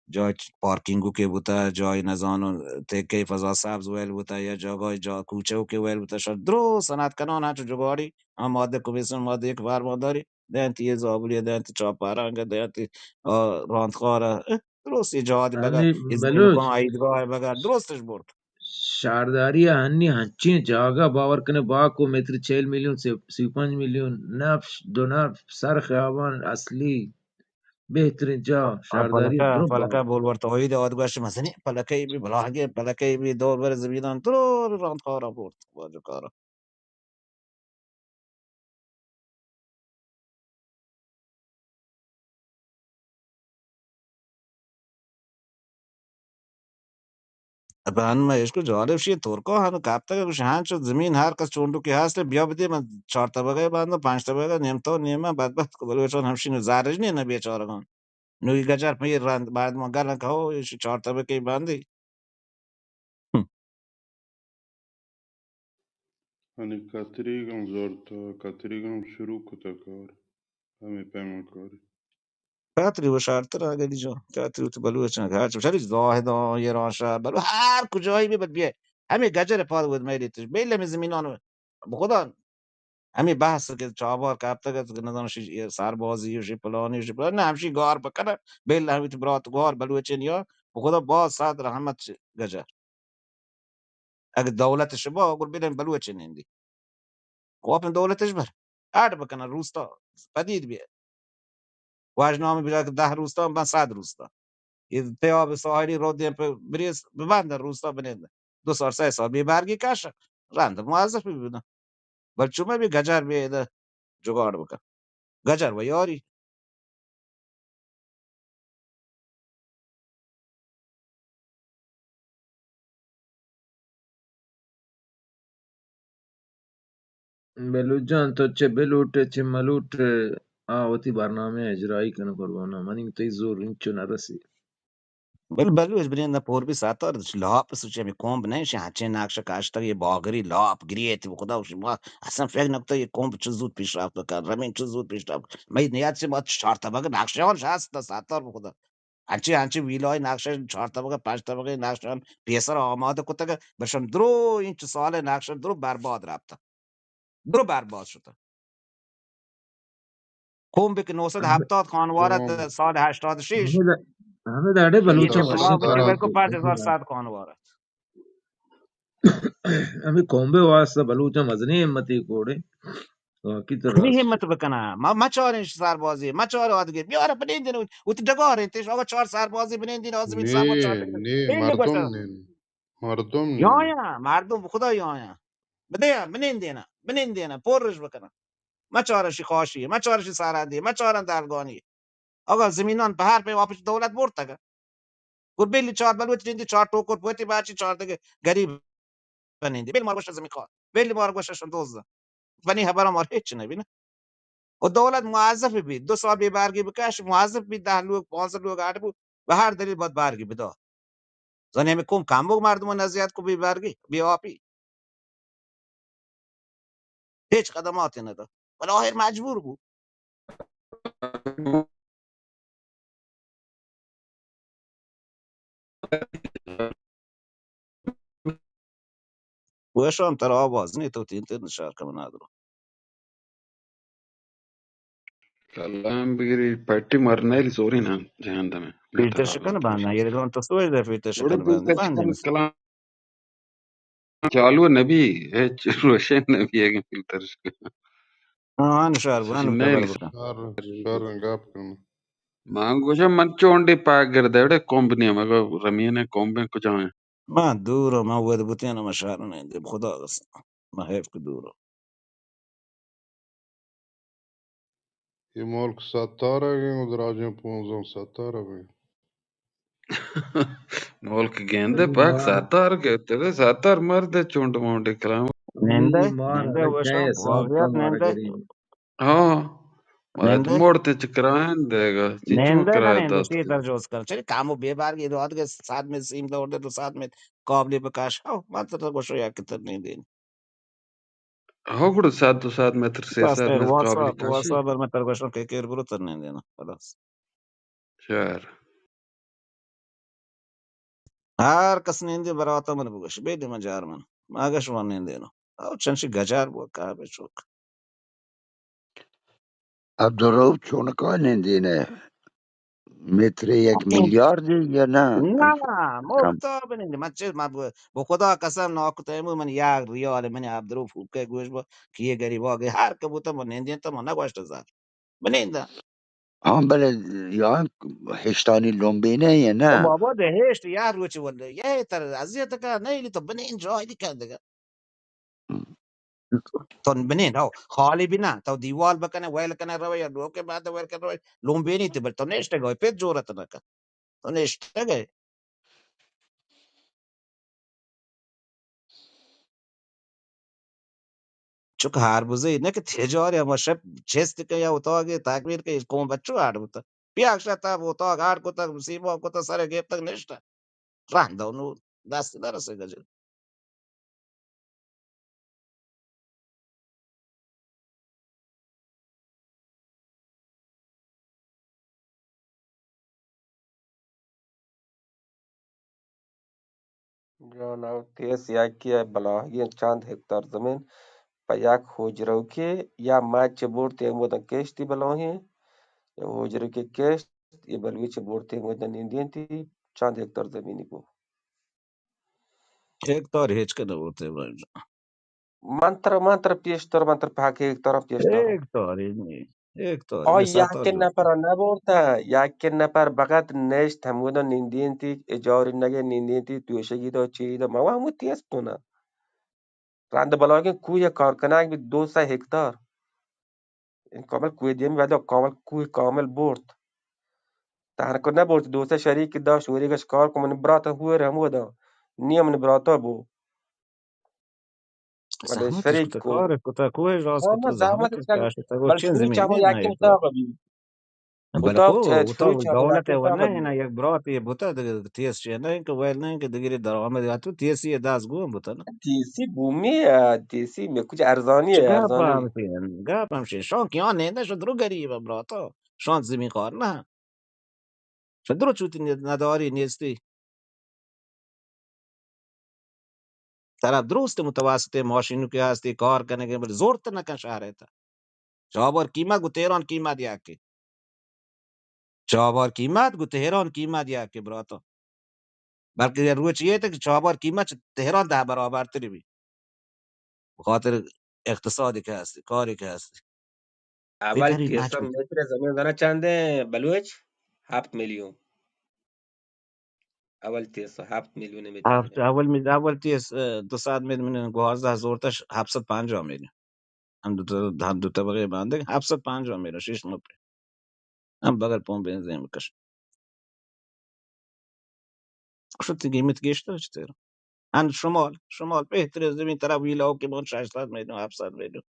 جای پارکینگو کہ بوتا، جای نزانو تکے فضا سبز ویل بوتا، یا جاگای جا کوچو کہ ویل بوتا، شہر درو صنعت کنان ہنچو جگاڑی، ہم مادہ کمیسن مادہ یک فرمانداری، دینتی یہ زابلی، دینتی چاپارانگ، دینتی، آ، راندخارا، اہ، درست یہ جہادی بگا، انی یہ زمین بلوچ کان عیدگاہ بگا، درستش برد۔ شارداری ء ہنی ہنچیں جاگہ باور کنے باکو متر چہل میلیون، سی، سی و پنچ میلیون، نفش، دو نفش، سر خیابان اصلی، بہترین جا، شارداری پلکہ، درو پلکہ باور۔ بولور توحید آدگوش مزنی، پلکہ بی بلاہگے، پلکہ بی دور بر زمینان درو راند کارا برد، واجہ کارا۔ پہ انما اشکو جالب شی ترکا ہم کپتگ گوش ہاں چو زمین ہر کس چونڈو کہ ہست بیا بدے من چار طبقہ باندھاں پانچ طبقہ نیم تو نیم بدبخت کو بلوچان ہمشین زارج نے نہ بیچارگان۔ نوی گجر پہ رند بعد ما گرن کہو ایش چار طبقہ باندھی۔ ہنی کتریگم زرتا، کتریگم شروع کتا کار، ہمیں پیما کار۔ کتری و شرتر اگلی جا، کتری تو بلوچن، ہر چو شری زاہدان، ایران شہر، بلو ہر کجایی بی بد بیئے۔ ہمیں گجر پاد ود میلیتش، بیل ہمیں زمینان، بخدا ہمے بحث کہ چابار کپتگ ات کہ نزاناں شی سربازی و شی پلانی و شی پلانی، نہ ہمشی گار بکنہ، بل ہمیتی برات گار بلوچیں یا، بخدا باز سات رحمت چہ گجر۔ اگہ دولت شبا، گڑ بدن بلوچیں نندی۔ کو اپن دولتش بر، اڈ بکنہ روستا، پدید بیئے۔ واجنامہ بجا کہ دہ روستا، بن صد روستا۔ یہ تیاب ساحلی رو دیم پہ بریس، ببندن روستا بنندن۔ دو سال، سہ سال بے برگی کش، رند موظف بی بدن۔ بل چومہ بی گجر بی ادا جگاڑ بکن۔ گجر و یاری۔ بلوچ جان، تو چہ بلوٹ ئے، چہ ملوٹ ئے، آ وتی برنامہ ء اجرائی کن قربان، منی تئی زور انچو نہ رسی۔ بل بلوچ برین نہ پور بی ساتار لاپ سوچی ہمیں کومب نہیں شی ہنچیں نقش کاشتگ یہ باگری لاپ گریت بخدا شما اصلا فکر نکتا یہ کومب چو زود پیش رفت بکن رمین چو زود پیش رفت بکن۔ مئی نیاد سے ما چار طبقہ نقشہ ہم شاست ساتار بخدا۔ انچی انچی ویلای نقشہ چار طبقہ پنچ طبقہ نقشہ پیسر آمادہ کتگ بشم درو انچ سال نقشہ درو برباد رفت۔ درو برباد شتہ۔ کومبے کہ نو سد ہپتاد خانوار ات، سال ہشتاد شش۔ ہمے داڑے بلوچ شما بچے بلکل پانچ ہزار سد خانوار ات۔ ہمے کومبے واسطہ بلوچ مزنی ہمتی کوڑے۔ باقی تو ہمے راست۔ ہمت بکنا۔ ما، ما چاریں سربازی، ما چار آدگے۔ بیار بنین دین، وتی ڈگار انت، اگا چار سربازی بنین دین، آزمین سرباز چار۔ نی، نی، مردم نی۔ مردم نی۔ یا، یا، مردم خدا یا، یا۔ بدے، بنین دینا، بنین دینا، پرش بکنا۔ ما چارشی خاشی، ما چارشی سارادی، ما چارن درگانی۔ اگا زمینان بہر پہ واپس دولت برتگ۔ گڑ بلی چار بلوچ نندی چار ٹوکر پوتی باچی چار دگہ گریب نندی۔ بل مار گوشہ زمین خوار۔ بل مار گوشہ شن دوز۔ بنی حبر مار ہچ نبی نا۔ و دولت موظف بی، دو سال بے بارگی بکش، موظف بی، دہ لوگ، پانزدہ لوگ آٹ بو، بہ ہر دلیل باید بارگی بدا۔ زنی ہمیں کم کم بو مردم نزیات کو بے بارگی، بے آپی۔ ہچ خدماتے نہ دات۔ بلے آخر مجبور بو۔ گوشان ترا آواز نی تو تین تین شار کم نادرو۔ کلام بگری پٹی مرنیل زوری نام جہان دمے۔ فلٹر شکن بند نہ، یہ گران تو سوچ دے فلٹر شکن بند، بند نہ۔ کلام چالو نبی، ہچ روشن نبی اگہ فلٹر شکن۔ ہاں، ہاں، نشار بو، ہاں، نشار بو۔ شر، شر گپ کن۔ من گوشم من چونڈی پاک گردے وڑے کومب نیم، اگہ رمین کومبیں کجا ہیں؟ من دور، من ود بوتین، من شہر نہیں دے، خدا قسم۔ من حیف کہ دور۔ یہ ملک ستار ہے کہ دراجیں پونزوں ستار ہے۔ ملک گیندے پاک ستار گیتے، ستار مرد چونڈ مونڈی کلام۔ نندے، نندے وشا، واقعیت نندے۔ ہاں۔ باید نندے۔ مڑتے چکرائن دے گا، چی چون نندے کرایہ نہ نندے، دست چی کن۔ درجوز کر۔ چلی کامو بے بار گی دو آدگے سات میں سیم دور دے، دو سات میں قابلی بکاش۔ ہاں، من تو گوشو یا کتر نہیں دین۔ ہو گڑا سات، دو سات متر، سے سات متر واسا، قابلی کاشی۔ واسا بر متر گوشو کہ کیر برو تر نہیں دینا۔ خلاص۔ شر۔ ہر کس نندی براتا من بگوش، بے دیم جار من۔ ما گش من نندینو۔ او چنشی گجار بو کابے چوک۔ عبدالرؤف چونکا نندینہ؟ متر یک میلیاردے یا نہ؟ نہ، کم۔ مفتا بنندی۔ من چیز، من بو، بو خدا قسم ناکو تیمو من یک ریال من عبدالرؤف کے گوش با کہ یہ غریب آگے ہر کبوتا من نندین تو من نگوشت زار۔ بنندہ۔ ہاں، بلے یا ہشتانی لمبینہ یا نہ؟ او بابا، دے ہشت یا روچ ولے، یہ تر اذیت کا نہیں، تو بنین جای دی کر دگا۔ ہم۔ تو بنین، ہو، خالی بھی نہ، تو دیوال بکنے، ویل کنے روے، یا لوکے بعد ویل کنے روے، لمبینی تی، بل تو نشتے گوئے، پھر جورت نہ کر۔ تو نشتے گئے۔ چک ہار بزی نہ کہ تجاری ہما شپ چست کہ یا اتاگے تکبیر کہ قوم بچو آڑ بوتا۔ پیاک شتا اتاگ آڑ کتا، سیما کتا، سر گپتگ نشتا۔ رند نو دست نہ رسے گجر۔ جان، او تیس یکی ء بلاہی انت، چند ہکتار زمین پہ یک ہوجروکے یا مچ برت، اے مدن کشتی بلاہیں یا ہوجروکے کشت، اے بلوچ برت، اے مدن نندینتی، چند ہکتار زمینی بو۔ ہکتار ہچ کہ نہ بوتے بھائی جان۔ من تر، من تر پیشتر، من تر پاک ہکتار پیشتر۔ ہکتار ہی نہیں، ہکتار آ ہی یک ساتار نفر نہ بورتا، یک نفر فقط نشت ہمودا نندینتی، اجاری نگے نندینتی، توشگی دا چی دا، ما ہمو تیس تونا۔ رند بلاگیں کوہ کار کنگ بی دو سد ہکتار۔ این کامل کوہ دیمی ودا کامل کوہ کامل برت۔ تنکو نہ برت، دوستا شریک داشت، وری گش کار کو من برات ہور ہمودا۔ نی من براتا بو۔ بلے زحمت شریک کتا، کو۔ کار کتا، کوہ راز ہاں، کتا، زحمت زحمت کتا، کشتا، بل چین سوچ زمین ہمو نہیں یکی تو۔ اتاق بی۔ بلے خدا خو، چ-، او تو چلو چا دولت بلاتے ءِ ور نہ اِنت، یک براتے بوتگ، دگہ تیس چے نہ اِنت کہ ویل نہ اِنت کہ دگرے درآمد ات، تیسی ءِ دست گون بوتگ نا۔ تیسی بومی ءَ، تیسی میں کچھ ارزانی ہے، گپ ارزانی۔ ہمشی اِنت، گپ ہمشی اِنت۔ شان کیان نہ اِنت، شان درو غریب اِنت برات، شان زمین خوار نہ اِنت۔ شان درو چوتی نداری نیستی۔ ترا درست متوسط ماشینکے ہستی، کار کنگے، بلے زورت نہ کن شہر ءِ تہا۔ چابہار قیمت گوں تہران قیمت یکے۔ چابہار قیمت گوں تہران قیمت یکے براتاں۔ بلکہ یک روچے یے ات کہ چابہار قیمت چہ تہران دہ برابر تری بی۔ بخاطر اقتصادی کہ ہستی، کاری کہ ہستی۔ اول بہترین تیس متر زمین زنا چندے بلوچ؟ ہفت میلیون۔ اول تیس ہفت میلیون متر ہفت، زمین۔ اول می-، اول تیس، اه، دو سد متر من گوازدہ زورتش ہفت سد پنجاہ میلیون۔ ہم دو ت-، ہم دو طبقے باندگ ہفت سد پنجاہ میلیون، شش متر۔ ہم بغیر پمپ بنزین بکش۔ شتی قیمت گیشتر چتر۔ ہن شمال، شمال بہترین زمین ترا ویلا کہ بون شش سد میلیون، ہفت سد میلیون۔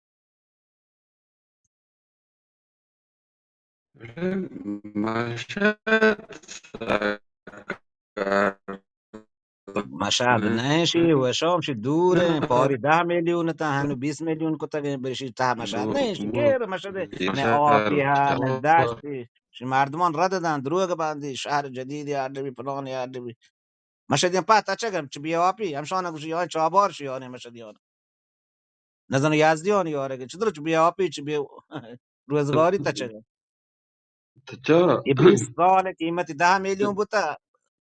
مشہد سرکار مشہد نہ اِنت، شی وشام شی دور اِنت، پاری دہ میلیون تا ہنو بیست میلیون کتگ اِنت، بلے شی تہ مشہد نہ اِنت، شی غیر مشہد اِنت، نہ آپی ہا، نہ دشتی، شی مردمان رد دان، دروگ باندی، شہر جدید یار بی، پلان یار بی۔ مشہدیان پہ تچگ اَنت، چہ بے آپی، ہمشان گوشی، آں چابہار شی آنے مشہدیان۔ نزانو یزدیان یارگ، چہ درو چہ بے آپی، چہ بے روزگاری تچگ اَنت۔ تو چا؟ اے بیست سال قیمت دہ میلیون بوتا،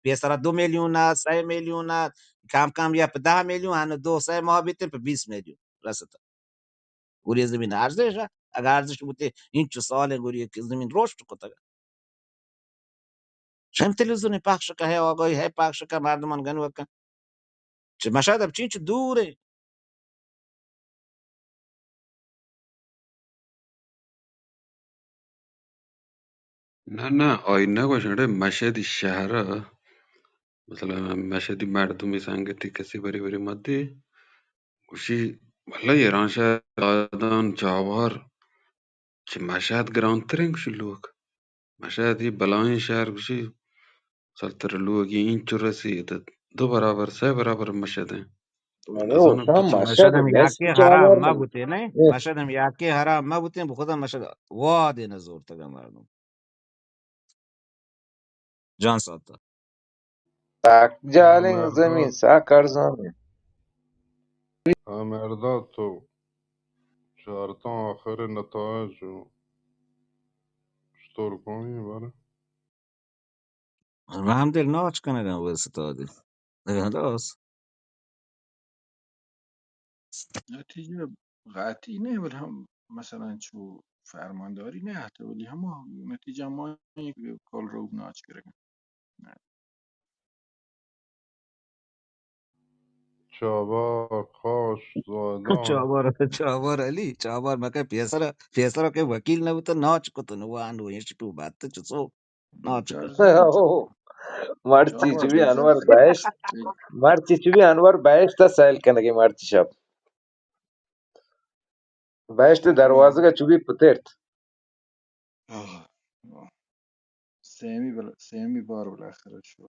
پیسرا دو میلیون ات، سئے میلیون ات، کم کم یا پہ دہ میلیون، ہنو دو سئے ماہ بیتیں پہ بیست میلیون رستا۔ گوری زمین ارزش ات، اگہ ارزش بوتے، اینچو سال گوری کہ زمین رشد کتگ۔ شاید تلویزیون پخش کن، ہے آگاہی ہے پخش کن، مردمان گنوک کن۔ چہ مشہد اب چینچو دور اِنت۔ نہ، نہ، آئی نہ گوش، اڑے مشہدی شہر ءَ، مثلاً مشہدی مردمی سنگتی کسی بری بری مدی گوشی، واللہ ایران شہر آدان چابہار چہ مشہد گرانتریں گوشی لوگ۔ مشہد یہ بلاہیں شہر گوشی، سلتر لوگی اینچو رسی، دو برابر، سئے برابر مشہد اِنت۔ مشہد ہم یکے حرام مہ بوتیں، نہ؟ مشہد ہم یکے حرام مہ بوتیں، بخدا مشہد وادے نہ زورتگ مردم۔ جان ساتا۔ سک جالیں زمین، سک ارزان۔ ہاں، مرداد تو چارتاں آخر نتائج چطور کنی بارے؟ رحمدل ناچ کنگ ءَ بس استادی۔ اے ہلاس۔ نتیجہ قطعی نہ، بلے ہم مثلاً چو فرمانداری نہ آتے، ولی ہما نتیجہ ما یک کال روک ناچ کرگ۔ چابہار، خاش، زاہدان۔ چابہار، چابہار علی، چابہار مکہ پیسر، پیسر کہ وکیل نہ بوتا، ناچ کتن، وان و ایش پو بات چسو ناچ کتن۔ مرچی چو بی انور بہشت، مرچی چو بی انور بہشت سیل کنگے مرچی شپ۔ بہشت دروازگ چو بی پترت۔ آہ، آہ۔ سیمی بل-، سیمی بار بالاخرہ شو۔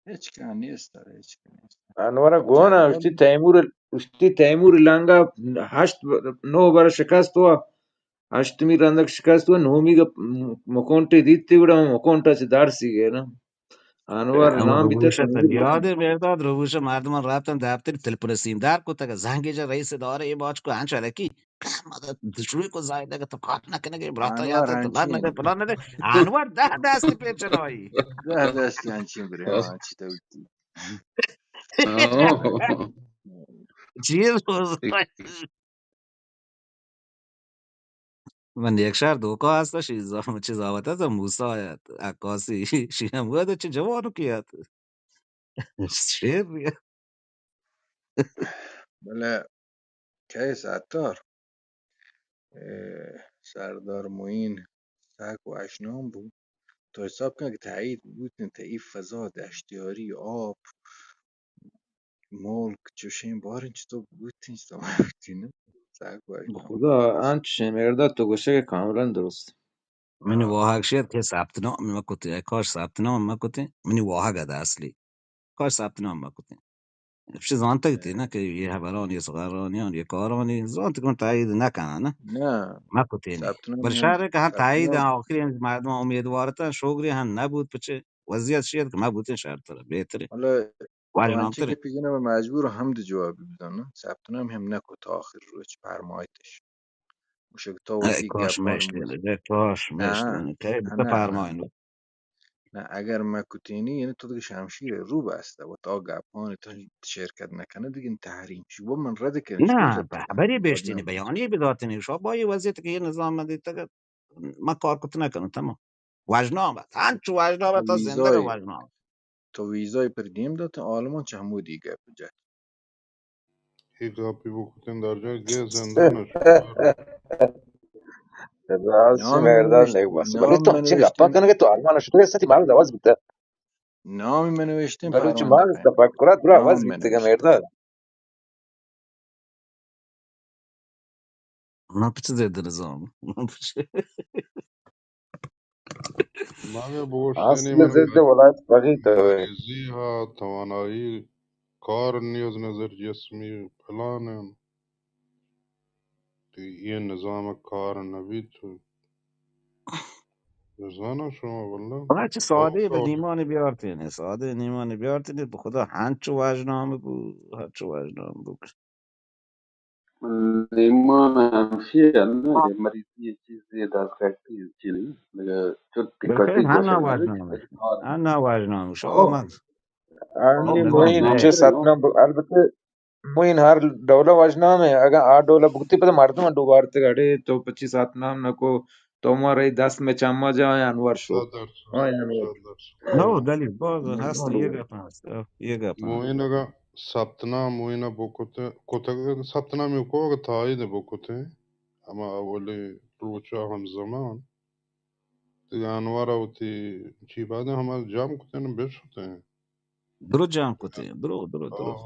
ہچ کار نیست، ہچ کار نیست۔ انور گون ءَ اشتی تیمور، اشتی تیمور لنگا ہشت ب-، نو بر شکست ہوا، ہشتمی رندک شکست ہوا، نومی گ-، مکونٹے دیتی گڑا مکونٹا چہ درسی گئے نا۔ انور نام بیتگ روبوش ءَ تنیگا۔ یاد اِنت مرداد، روبوش ءَ مردمان رپتن دپتر تلپن ءَ سیم در کتگ، زنگے جا رئیس ادارہ اے باچ کو انچ الکی مدد دشوی کو زائدگ تو کار نہ کنگے، براتا یاد تو لگ نہ دے، پلان نہ دے۔ انور دہ دست پیچنائی۔ دہ دست انچیں برے، ہاں، چی تو بیتی۔ چیز من یک شہر دوکا ہست، شی زام-، چی زاوت ہست، موسیٰ ات، عکاسی، شی ہم گویا چی جوانو کی ات۔ شیر بیا۔ بلے کئے ستار؟ اے، سردار معین سک وشنام بو۔ تو حساب کن کہ تایید بوتیں، تئی فضا، دشتیاری، آپ، ملک چوشیں باریں چطور بوتیں، چطور بوتیں، نہ؟ سک وش۔ خدا انچشیں مرداد تو گوشگ کاملاً درست۔ منی واہگ شیت کہ ثبت نام مہ کتیں، اے کاش ثبت نام مہ کتیں، منی واہگ اد اصلی۔ کاش ثبت نام مہ کتیں۔ چہ زانتگ تی نا کہ یہ ہبرانی، یہ سخنرانیان، یہ کارانی، زانتگ من تائید نہ کناں نا۔ نہ۔ مہ کتینی۔ ثبت نام بل ہم، شہر کہ ہاں ثبت تائید نام۔ آخری ہم مردم امیدوار تن، شوگری ہم نہ بود، پچے وضعیت شیت کہ مہ بوتیں شرتر، بہترین۔ والا واجہ تو انچیں نامترین۔ گپی جناب مجبور ہم دی جوابی بدن نا۔ ثبت نام ہم نہ کت آخر روچ پرمایتش۔ گوشگ تو اے وتی کاش گپاں مشتین، اے کاش نہ، مشتین، کئے نہ، بتا نہ، نہ۔ پرمائن۔ نہ، اگر مہ کتینی، یعنی تو دگہ شمشیر رو بستہ و تو گپانی تو شرکت نہ کنہ، دگہ تحریم شی۔ و من رد کرن، نہ، شکر جت۔ بری بیشتینی بیانی بداتینی، شو با یہ وضعیت کہ یہ نظام من دیتگ، من کار کت نہ کنم، تمام۔ وژنام ات، ہنچو وژنام ات، تو زندگ ویزای، وژنام۔ تو ویزای پر دیم دات، آلمان چہ ہمودی گپ جت۔ اے گپی بکتیں در جا گیس زندہ نہ شکار۔ راست نامی من مردان نوشت-، نہیں بس۔ بلے نامی تو من چی گپا نوشتیں۔ کنگے تو آلمان شتگے ستی مال دواز بیتا۔ نامی من نوشتیں بلوچ پروان مال دکھائیں۔ تفکرات برا نامی آواز من بیتگا نوشتیں۔ مردان۔ من پچ ضد نظام۔ من پچ۔ من بگوشتنی اصل من ضد ولایت فقیه تو۔ انگریزی ها توانایی کار نیز نظر جسمی فلان انت۔ تی یہ نظام کار نبیت۔ نزاناں شما واللہ۔ بلے چہ سادے بہ نیمانی بیارتینے، سادے نیمانی بیارتینے، بہ خدا ہنچو واجنام بو، ہنچو واجنام بو۔ نیمان ہمشی ہے نا، یہ مریضی چیزی دست کٹی چی نہیں، مگر چٹی بلکل کٹی ہاں جیسے نا نہیں، واجنام ہے۔ ہاں نا واجنام، شما او۔ من۔ آنی او، موین نہ۔ چہ ستنام ب-، البتہ موین ہر ڈولا واجنام ہے، اگر آ ڈولا بگتی پتہ مردم ڈوبارتے گڑے تو پچی ستنام نہ کو، تو مارے دست میں چما جا انور شو۔ صد درصد، ہاں، انور۔ صد درصد۔ نو دلیل باز ہست، یہ گپ ہست، یہ گپ ہست۔ موین اگا ثبت نام موین بکت، کتگ، ثبت نام کو اگا تائید بکتے، ہما اولی روچا ہم زمان، دگہ انور وتی چی بعد ہما جام کتے نہ بشتے۔ درو جام کتے، درو، درو، درو۔ آہ،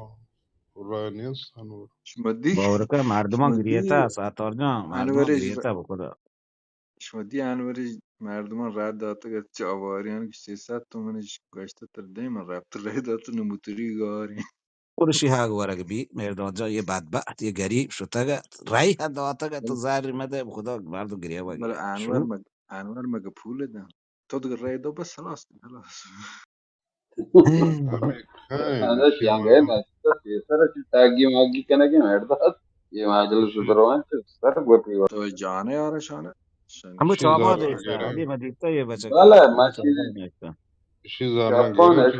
رائے نیست انور۔ شما دی، باور کن مردمان شما دی گریتا، ساتار جان، مردمان انور ج-، گریتا بخدا۔ شما دی انور ج-، مردمان رد داتگ ات چہ آواریان کہ سیصد تومن اش گشتہ تر دیم رفت رد دات نموتری گاری۔ پرشی ہاگ ورگ بی، مہرداد جان، یہ بدبخت، یہ غریب شتگ ات، رای ہم داتگ ات، تو زر مدے، خدا مردم گریوگ بلے انور شو۔ مگ-، انور مگہ پول دن۔ تو دگہ رای دو بس، خلاص، خلاص۔ ہمیں کھائیں، انا شما شیانگے نشتہ پیسر چی تاگی ماگی کنگے مہرداد۔ یہ مجلس درو انت، سر گوٹی۔ تو جانے آرشانے۔ ہمو چابا دیستا، علی مدیتا یہ بچہ بلے، ما چیزی چابا دیستا۔ اشی زاناں گرے چہ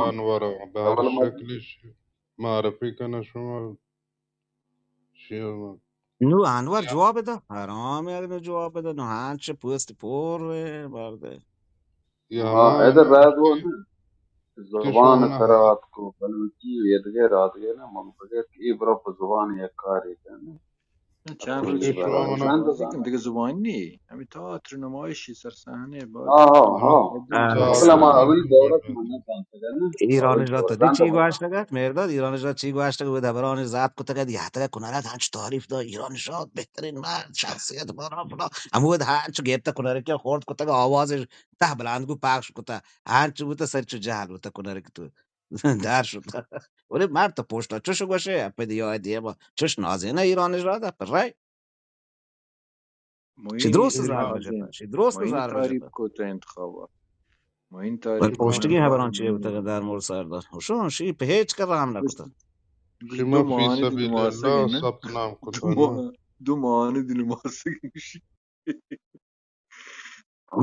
انور بہر شکلی معرفی کنہ شما۔ شی نو انور جواب دا، حرام ہے، نو جواب دا، نو ہنچ پوست پور ہے، بردے۔ یہ ہاں، ہما ادھر رات وہ نا، زبان خراب کو، بلوچی و یدگے رات گئے نا، من بگے کہ یہ برا پہ زبان یک کاری کن۔ چند روچ بعد دیگہ زبان نی، ہمیں تئاتر نمائشی سر صحنے باز۔ ہاں، ہاں، ہاں۔ اصلا ما اولی دورت من نہ زانتگ نا۔ ایران جات دی چی گواشتگ ات؟ مہرداد، ایران جات چی گواشتگ ات؟ ہبرانی ضبط کتگ ات، یاتگ ات کنر ات، ہنچ تعریف دا، ایران جات بہترین مرد، شخصیت، بارا فلان۔ ہمود ہنچ گپتہ کنر ات کہ خورد کتگ، آواز تہ بلند کو پخش کتہ، ہنچ بوتہ سر چو جہل بوتہ کنر ات تو۔ در شتہ۔ ولے مرد تو پشتا چوش گوشے، پہ دیا دیما چوش نازینہ ایران جات، پر رای۔ چی درست زار بجتا، چی درست زار بجتا۔ تعریف کو تو انتخابات۔ ما این تعریف بل پوشتگی خبران چی بوتا کہ در مورد سردار حسین شی پہ ہیچ کر رحم نکتا۔ شما فی سبیل اللہ ثبت نام کتا۔ دو ماہ، دو ماہ دل ماسگی شی۔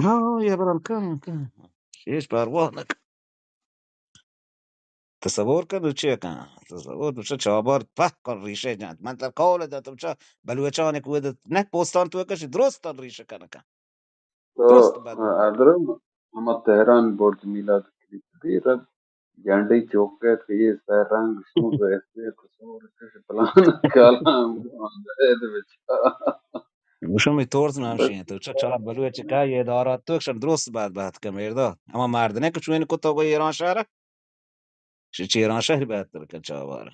ہاں، یہ بران کن، کن۔ ہیچ پرواہ نکن۔ تصور کن، تو چے کن؟ تصور، تو چہ چابار پہ کن ریشہ جنت۔ من تر قول داتم، چہ بلوچان کو نہ پوستان تو کش درست ریشہ کن کن۔ تو درست بد۔ ادرم، ہما تہران برج میلاد کلیپ دی، رب جنڈی چوک گئے کہ یہ سہ رنگ شون رہتے قصور کش پلان کالا ہم گوانگا ہے دے بچا۔ گوشم، ای طرز نام شی انت۔ تو چہ چار بلوچ کا یہ دارا تو شر درست بات بات کن مہرداد۔ اما مرد نہ کہ چوین کتا گو ایران شہر۔ شی چہ ایران شہر بہتر کن چاوار۔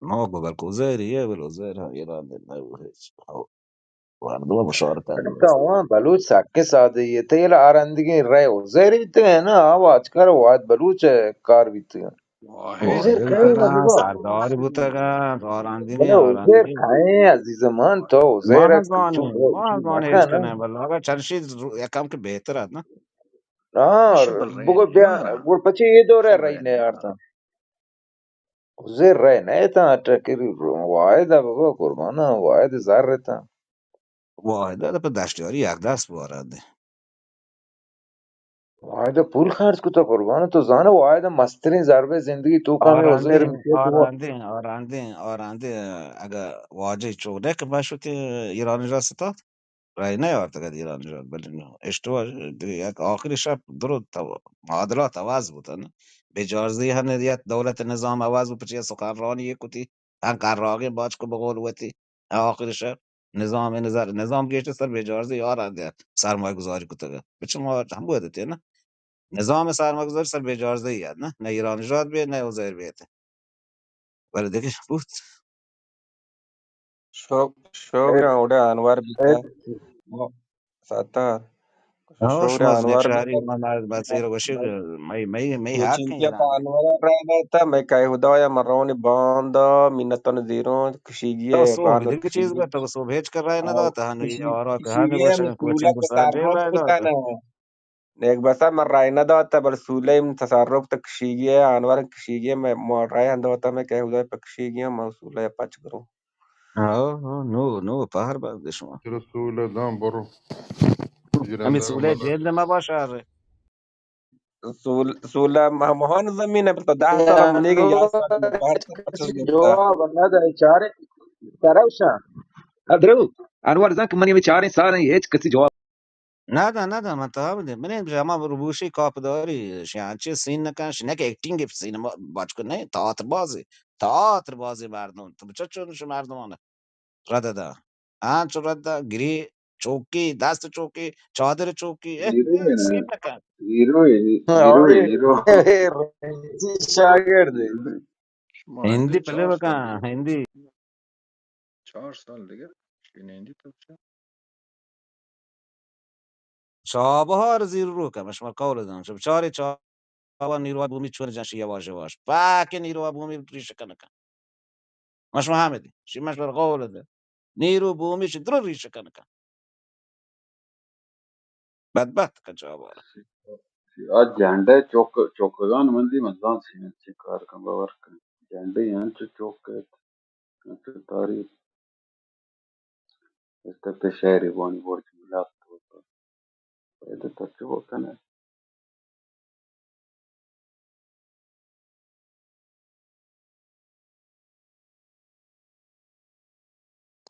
نو گو بلکہ عزیر یے، بل عزیر ہم ایران دے نہ ہو ہچ۔ ہو۔ مردم مشارکت اڑے نہ تو است۔ وہاں بلوچ سکے سادہ یے، تیل آرندگی رہے عزیر بیتگے نا، آ واجکار واحد بلوچ کار بیتگے۔ واحد عزیر کئے بوتگاں، بابا؟ سرداری بوتگاں، آرندگی، بلے عزیر آرندگی۔ کئے عزیز من، تو عزیر ما نزانیں، ما نزانیں، مکن۔ اشکنے، بلے اگر چرشی یکم کہ بہتر ات نا۔ ہاں، بگو بیا، گڑ پچے یہ دور ہے رہی نے یار تا۔ زر رہ نہ اتاں، ٹکری واحد ء بابا قربان ء، واحد زر اتاں۔ واحد ء پہ دشتیاری یک دست بارا دے۔ واحد ء پول خرچ کتا قربان، تو زانو واحد ء مستریں ضربہ زندگی تو کامے عزیر آراندیں، آراندیں، آراندیں، آراندیں، اگہ واجہ چونک بشوتی ایرانی را ستات، رای نیارتگ ات ایران جان، بلے نوں اشتوا دگہ یک آخری شپ درو تو-، معادلات عوض بوتن۔ بے جارزی ہن یک دولت نظام عوض بوت، پچیا سخنرانی یہ کتی، ہن کراگیں باچ کو بقول وتی۔ آخری شپ نظام نظر، نظام گیشتر سر بے جارزی آرا دے سرمایہ گذاری کتگ۔ بچ ما ہم بودتے نا۔ نظام سرمایہ گذاری سر بے جارزی یاد نا، نہ ایران جات بے، نہ عزیر بیت۔ بلے دگہ بوت۔ شو-، شوگرا اوڑے انور بیتا۔ ستار۔ ہاں، شوگرا شما انور بیتا۔ من، من، من سیر وشی، مئی، مئی، مئی حق چنکہ ایران۔ پہ انور رہنا تھا، میں کہے خدایا من رونی باندا، منتون زیرون، کشیگی تو ہے، صبح باندا دگہ چیز کشیگی۔ تو صبح ہچ کر رہے نہ داتا، ہنو یہ کشیگی، آرا کہ ہنو کشیگی، وشن کوچنگ سر سار جیل رہے داتا۔ نیک بسا من رای نداتا، بل سولہ من تصرف تا کشیگی ہے، انور کشیگی ہے، میں، ما رای ہم داتا، میں کہے خدای پہ کشیگی ہم، من سولہ پچ کروں۔ ہاں، ہاں، نو، نو، پہر بات دے شما۔ چرا سولہ داں برو۔ ہمیں سولہ جیل دے ما باشار۔ سول-، سولہ مہ-، مہان زمین ہے، تو دہ سال ہم نیگے، یار، پہر تو پچ کرتا۔ جواب نہ دے، چارے، کرو شاہ۔ ادرو، انور زن کہ منی ہمیں چاریں سال ہیں، ہیچ کسی جواب نہ داں، نہ داں، من تہا بدے۔ من ہما روبوشی کاپداری، شی انچے سین نہ کن، شی نہ کہ ایکٹنگ سین ما-، باچ کن نہیں، تئاتر بازی، تئاتر بازی مردم۔ تو بچا چون شی مردمان رد دا۔ آنچو رد دا، گری چوکی، دست چوکی، چادر چوکی، اے، ہیرو اے، ہے نا؟ سین نہ کن۔ ہیرو اے، ہاں، ہیرو اے، اور ہیرو۔ شاگرد ہے۔ شما ہندی ہندی پلے چار سال بکن، دگہ۔ ہندی۔ چار سال دگہ۔ شی نندی تو چا؟ چابہار زیر رو کن، شما قول دان۔ شما چارے چابہار نیرو بومی چون جان شی یواش یواش۔ پاک نیرو بومی ریش کن کن۔ ما شما ہمے دی۔ شی ما شما قول دے۔ نیرو بومی شی درو ریش کن کن۔ بدبخت کن چابہار۔ آ جنڈے چوک، چوکگان من دی مزان سینچ کار کن باور کن۔ جنڈے انچو چوک ایت۔ انچو تاریخ۔ استر پہ شہری بانی برج ملاپ تو۔ پیدا تو چو کنے۔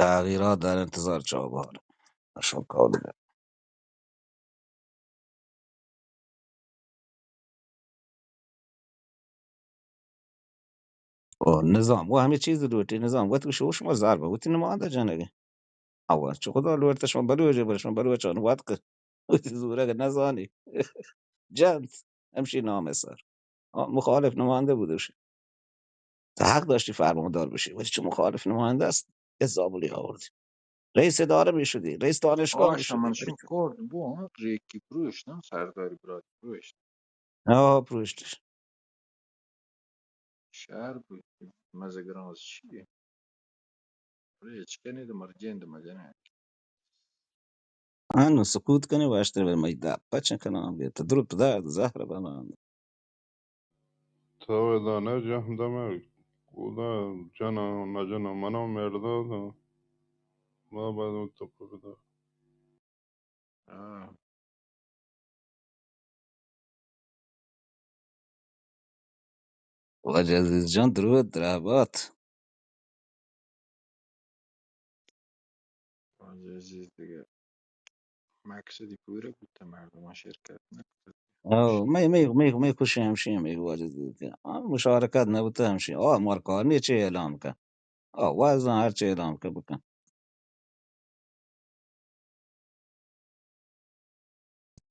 تغییرات در انتظار چابہار۔ اشوک کاوڑ۔ او نظام، وہ ہمیں چیز لوٹی، نظام وت شو شما زار بہ وتی نماینده جنگے۔ اوا چو خدا لوٹتا شما بلوچ، بل شما بلوچان وت کہ وتی زورگ نزانی۔ جنت، ہمشی نام سر۔ آ، مخالف نماینده بوده بشی۔ تو حق داشتی فرماندار بشی، ولی چون مخالف نماینده است، یه زابلی آوردی۔ رئیس اداره می‌شدی، رئیس دانشگاه آش می‌شدی۔ من شو کرد بو، ریکی پروشت، نه؟ سرداری برات پروشت۔ آه، پروشتش۔ شهر بود، مزگران از چیه؟ ریچ کنید، مرجند مجنه۔ انو سکوت کنی واشتر بر مئی دپ پچ کنان بیت۔ درو پدار زهر بنان۔ تو ادا نه جهندم کودا جنا نه جنا منو مردا دا. ما بعد تو پکدا. آه. واجہ عزیز جان، درود، درہبات۔ واجہ عزیز دگہ مقصدی پورہ بوتہ، مردمان شرکت نکتہ۔ او، مئی، مئی، مئی، مئی خوشی ہمشی، مئی واجہ عزیز دگہ۔ آ، مشارکت نبوتہ ہمشی۔ آ، مار کار نیچے اعلان کن۔ آ، وازاں ہرچی اعلان کن بکن۔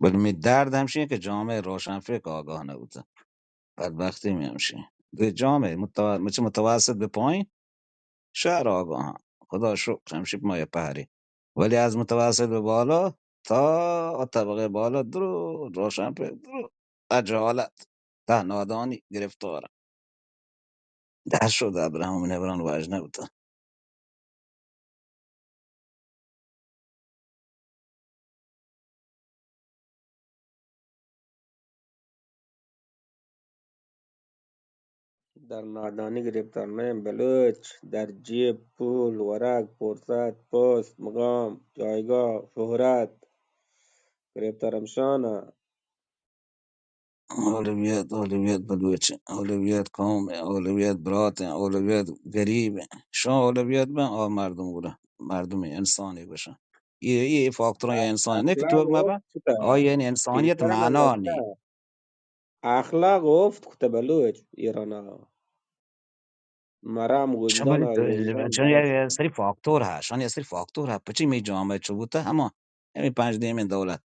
بلے می درد ہمشی کہ جامعہ روشنفکر آگاہ نبوتہ۔ بدبختی می ہمشی۔ دے جامعہ متو-، مچ متوسط بہ پایین، شہر آگاہاں. خدا شکر، ہمشی پہ ما یے پہرے. ولی از متوسط بہ بالا تا طبقہ بالا درو روشن پہ درو اجالت، تہ نادانی گرفتار. دست شد ابرہم، من ابران واجنہ بوتا. در نادانی گرفتار نہ ایں بلوچ، در جیب پول، ورگ، فرصت، پست، مقام، جایگاہ، شہرت گرفتار ہمشان اَں. اولویت، اولویت بلوچ ایں، اولویت قوم ایں، اولویت برات ایں، اولویت گریب ایں. شان اولویت بن، آ مردم گڑا مردم ایں، انسان ایں گوشن. یہ، یہ فاکتر یا انسان نہ کہ تو اخلاق مبا، افت کتہ. آ یعنی انسانیت فلتر ہم معنا نہ ایں. اخلاق افت کتہ بلوچ ایران ءَ. مرام شما گوجدان ءَ بری، گوجدان چون یا، یا سری فاکتور ہا، شان یا سری فاکتور ہا، پچی می جامعہ چو بوتا ہما، ہمی پنج دیمیں دولت.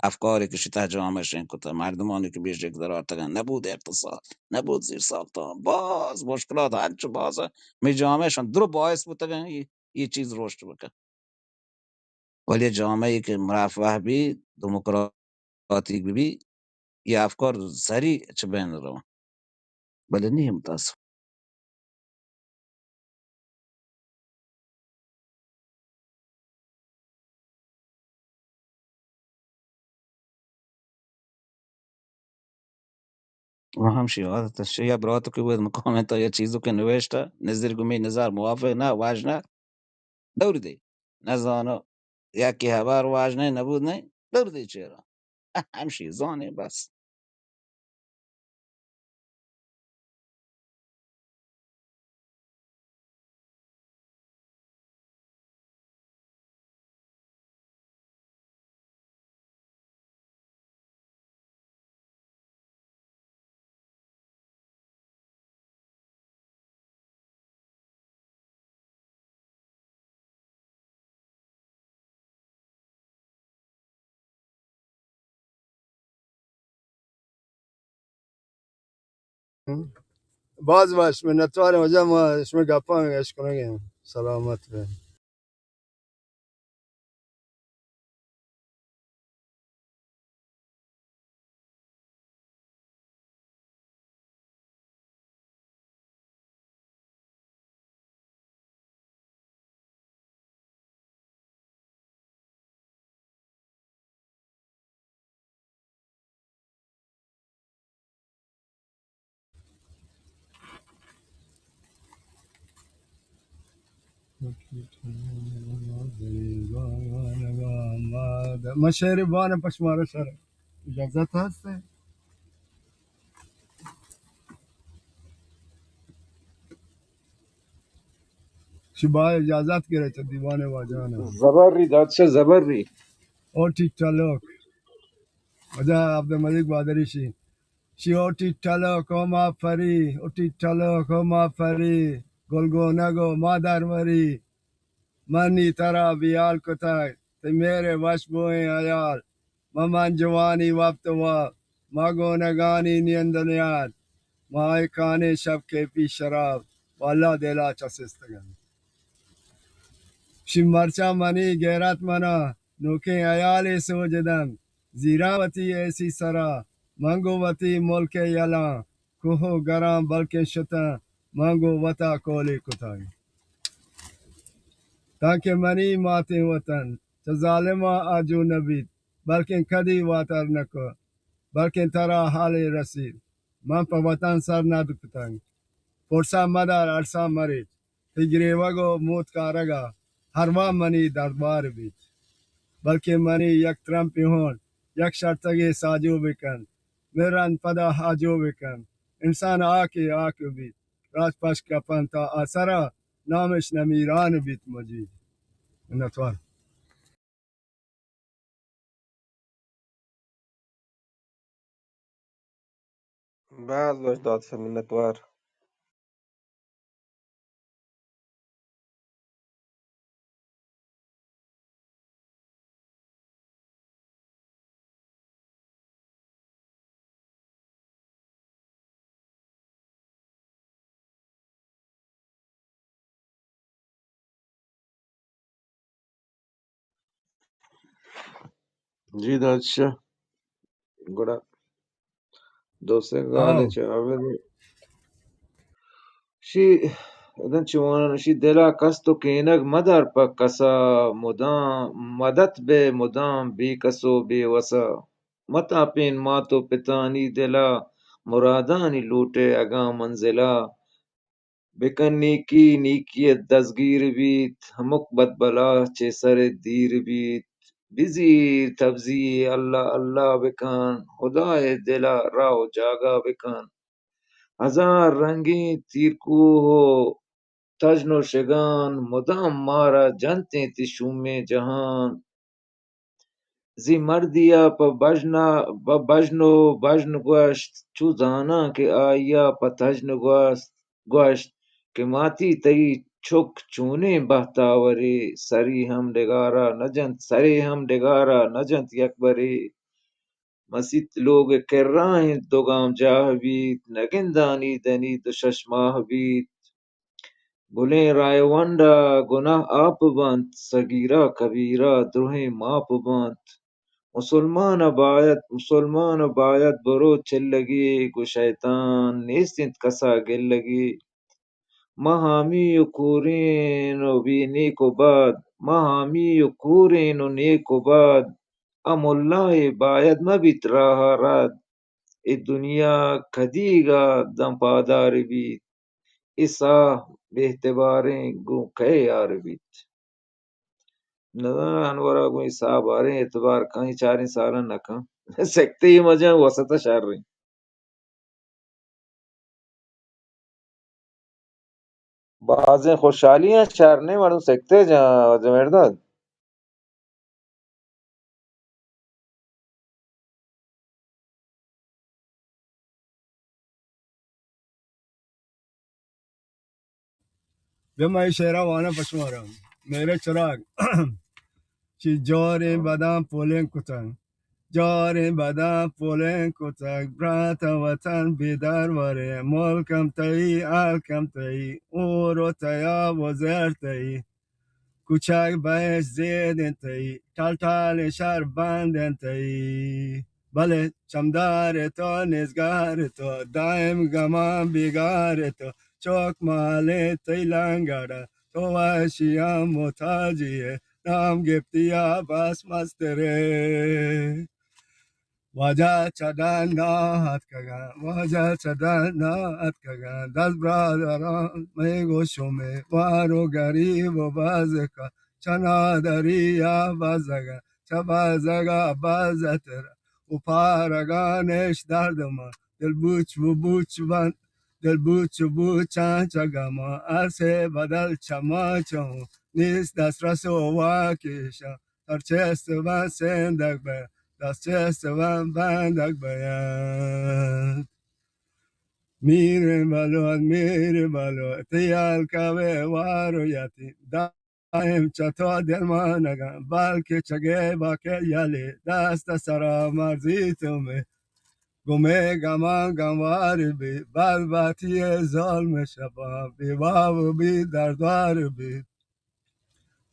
افکاری کہ شتہ جامعہ شنگ کتہ، مردمانی کہ بیش یک دراتگن، نبود اقتصاد، نبود زیر ساختان، باز مشکلات ہنچو باز می جامعہ شان درو باعث بوتگن، یہ، یہ چیز رشد بکن. ولی جامعہ ای کہ مرفہ بی، دموکراتیک بی، یہ افکار سری چہ بین رو. بلے نی متاسف. و ہمشی عادت شی یا برات کہ بود مقام تا یا چیزو کہ نوشتہ، نظر گمی نظر موافق نہ، واجنہ، دور دی. نزانو، یکی ہبر واجنہ نبود نہ، دور دی چیرا. ہمشی زانے بس. باز باش، منتوار. واجہ ما شما گپاں اش کنگے. سلامت بے. من شعر بوان پشمارا سر اجازت ہست؟ شما اجازت گرے چہ دیوان واجہان. زبر ری دادشاہ، زبر ری. او ٹھیک ٹھاک. واجہ عبدالملک بادری شی. شی او ٹی ٹلک او ما پری، او ٹی ٹلک او ما پری، گلگونگ او ما درمری. منی ترا بیال کتگ، تئی مہر وش بوئیں حیال. من، من جوانی وپت وا، ما گونگانی نیند و نیاد. ما اے کانیں شپ کیپی شراب، واللہ دلا چسستگ انت. شی مرچاں منی غیرت منا، نوکیں حیالے سوج دنت. زیراں وتی ایسی سرا، من گوں وتی ملک ء یلاں، کوہ و گراں بلکیں شتاں، من گوں وتا کولے کتگ. تانکہ منی ماتیں وطن چہ ظالماں آجو نہ بیت، بلکیں کدی واتر نہ کت، بلکیں ترا حالے رسیت. من پہ وطن سر نہ کتگ. پرسا مدار، ارسا مریچ. تئی گریوگ و موت کارگ ء ہر وہد منی دردبار بیت، بلکیں منی یک ترمپے ہون یک شرتگے ساجو بکنت، مہ رند پدا آجو بکنت. انسان ہاکے ہاک بیت، راج پش کپنت تا آ سرا نامش نمیران بیت مجید. منتوار. باز وش داد سے، منتوار. جی دادشاہ، گڑا دو سے گالے ہاں۔ چہ عابد شی، اگن چہ وانان شی، دلا کست و کینگ مدار پہ کسا، مدام مدت بے، مدام بے کس و بے وسا۔ متاپین مات و پتانی دلا، مرادانی لوٹے اگاں منزلا۔ بکن نیکی، نیکی ء دزگیر بیت، ہمک بد بلا چہ سر ء دیر بیت۔ بزیر تبزی اللہ اللہ بکن، خدا ء دل ء راہ و جاگہ بکن۔ ہزار رنگیں تیرکوہ و تژن و شگان، مدام مارا جنت انت اے شومیں جہان۔ زی مردیا پہ بژنا، پہ بژن و بژن گوشت، چو زاناں کہ آئیا پہ تژن گوست، گوشت کہ ماتی تئی چک چونیں بہتاورے، سری ہم ڈگارا نہ جنت، سرے ہم ڈگارا نہ جنت یکبرے۔ مسیت لوگ کرا انت دو گام جاہ بیت، نگندانی دنی دو شش ماہ بیت۔ گلیں رائیونڈ ء گناہ آپ بنت، صغیرہ کبیرہ درہیں ماپ بنت۔ مسلمان ء باید، مسلمان ء باید برو چلگی گوں شیطان، نیست انت کسا گلگی۔ ما حامی و کورین و بے نیک و بد، ما حامی و کورین و نیک و بد، ء ملا ء باید مہ بیت راہ ء رد۔ اے دنیا کدیگ ء داں پادار بیت؟ اے ساہ بے اعتباریں گوں کئے یار بیت؟ نزاناں انور ء گوں اے ساہ باریں اعتبار کن، اے چاریں سالاں نہ کن۔ سکتے ء مجاں وسط ء شریں۔ بازیں خوشحالیاں شر نیں، مردم سکتے جاں، واجہ مہرداد۔ بیا من اے شعرا واناں پہ شمارا۔ میرے چراغ۔ چی جاریں بداں پولیں کتگ، جاریں بداں پولیں کتگ، برات وطن بے درورے، ملکم تئی، ہلکم تئی، اور و تیاب و زر تئی، کوچگ بہش زید انت تئی، ٹال ٹالیں شہر بند انت تئی۔ بلے چمدار تو، نیزگار تو، دائم گمان بیگار تو، چوک مالے تئی لنگڑا، تو وشیاں محتاجی ہے، نام گپتیا بس مسترے۔ واجہ چہ ڈنّا اتکگاں، واجہ چہ ڈنّا اتکگاں، دست برادراں مئے گوں شمے، وار و گریب و بزگاں، چہ نادری ءَ بزگاں، چہ بزگ ءَ بزتر، و پارگاں اش درد ما، دل بوچ و بوچ بنت، دل بوچ و بوچاں چہ گماں، ارسے بدل چہ ما چہ ہوں، نیست دسترس و واکیشاں، سر چست بنت سندگ بیاں، دست چست بنت بندگ بیاں۔ میریں بلوچ، میریں بلوچ، تئی ہلک ءَ بے وار و یتیم، دائم چہ تو دلمانگاں، بلکیں چہ گیبا کہ یلے، دست ءِ سرا مرزی تو مئے، گوں مئے گماں گموار بی، برباتی ءِ ظلم شپاں، بے واب بی، دردوار بی۔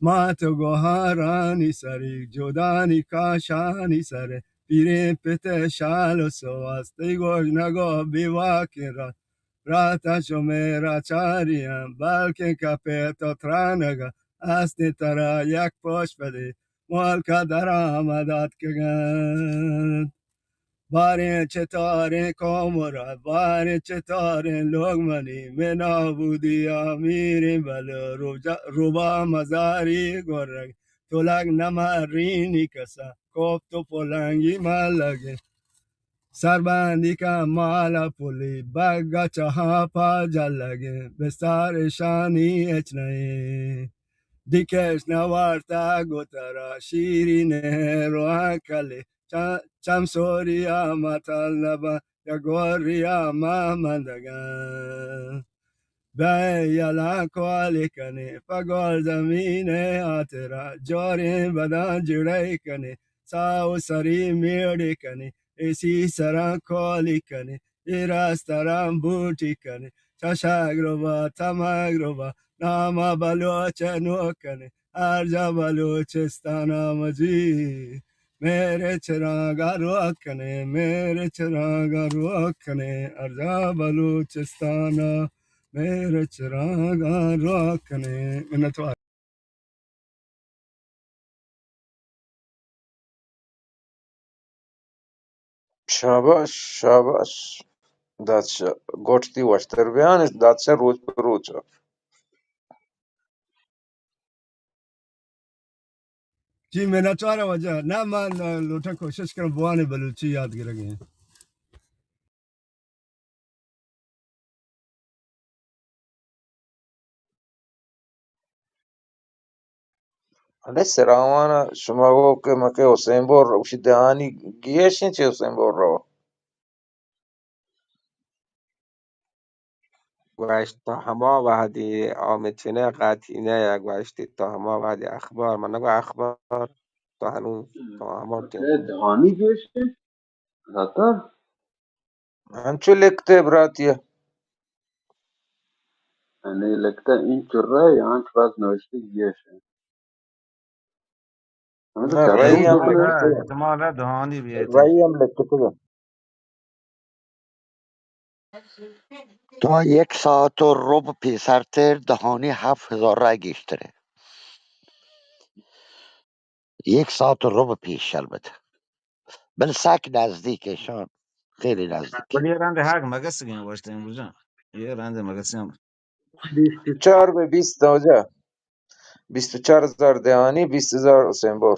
ما تو گوہارانی سری، جودانی کاشانی سرے، پیریں پت ءِ شال و سواس، تئی گوشنگ و بے واکیں راست، براتاں شمے را چاریاں، بلکیں کپے تو ترانگ ءَ، استیں ترا یک پوش پدے، ملک ءَ درآمد آتکگ انت۔ باریں چتاریں قوم و رات، باریں چتاریں لوگ منی، مئے نابودی ءَ میریں بلوچ، روبا، روبا مزاری گورگ، تلگ نمرینی کسا، کوپت و پلنگی ملگیں، سربندی کن مال ءُ پلی، بگ ءَ چہ آپ ءَ جلگیں، بستار اشانی ہچ نئیں۔ دکش نہ وارتگ و ترا شیرینیں روان کلے، چ-، چم سوری ءَ متل نہ بنت، یا گوری ءَ مہ مندگاں۔ بیا یلاں کوالی کنیں، پہ گل زمین ءِ ہاترا، جوریں بداں جڑئی کنیں، ساہ و سری میڑی کنیں، ایسی سراں کوالی کنیں، اے راستراں بوٹی کنیں، چشگ روبا، تمگ روبا، نام ءَ بلوچ ءِ نوک کنیں، ہر جا بلوچستان ءَ مجی، میرے چراغا روک کنے، میرے چراغا روک کنے، ہر جا بلوچستانا، میرے چراغا روک کنے۔ منتوار۔ شاباش، شاباش۔ دادشاہ، گوٹتی وشتر بیان، دادشاہ روچ پہ روچ۔ جی، منتوار واجہ۔ نہ، من لوٹاں کوشش کناں بوان بلوچی یاد گرگیں۔ اڑے سراوان ء شما گو کہ مکہ حسین بور، اوشی دہانی گیش انت چہ حسین بور رو۔ گوشت تو ہما وہدی آمد چنے قاطی نہ یا گوشتی تو ہما وہدی اخبار، من نگو اخبار، تو ہنوز تو ہما ٹیم۔ دہانی گیش انت؟ داتا؟ انچو لکھتے براتی ء۔ یعنی لکھتا انچو رہے یا انچ باز نوشتے گیش انت؟ ہمیں تو نہ، چاہتے رہی ہیں ہم تو لکھتے ہیں۔ احتمال ہے دہانی بھی ہے۔ رہی ہم لکھتے ہیں۔ تو یک ساعت و ربع پیسرتر دہانی ہفت ہزار رای گیشتره۔ یک ساعت و ربع پیش البته۔ بل سک نزدیک ایشان، خیلی نزدیک۔ بل یہ رند حق مگس گیم گوشتے ہیں بجا۔ یہ رند مگس گیم۔ بیست و چار به بیست واجہ۔ بیست و چار ہزار دہانی، بیست ہزار حسین بور۔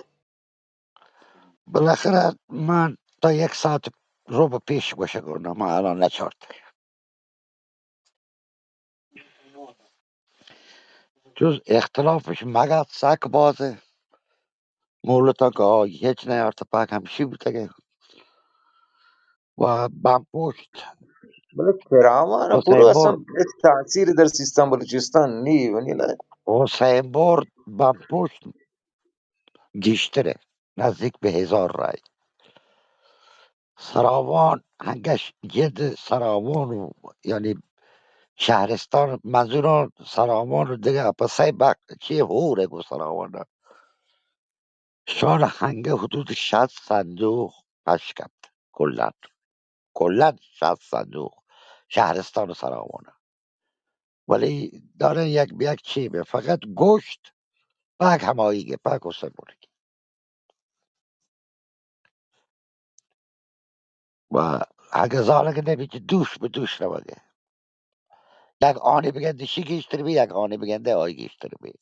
بالاخره من تا یک ساعت ربع پیش گوشه گونا، من الان نچارت۔ جز اختلافش مگس سک بازه، مولتا که آئی هچ نیارت، پاک همشی بوتگه. و بمپشت بلے کراوان ء حسین پورو اصلاً بور، ہچ تاثیر در سیستان بلوچستان نی ونی لائق۔ حسین بور بمپشت گیشتره، نزدیک به ہزار رای۔ سراوان، ہنگش جد سراوان و یعنی شہرستان، منظوران سراوان و دگہ پسے بک چی ہور ہے گو سراوان۔ شان ہنگہ حدود شصت صندوق پش کپت کلن، کلن شصت صندوق شہرستان و سراوان۔ ولی دارن یک بیگ چی بے، فقط گوشت پاک ہمایی گے، پاک حسین بوری گے۔ و اگه زانگ نبی چه دوش به دوش روگه. یک آنی بگنده شی گیشتر بی، یک آنی بگنده آی گیشتر بی.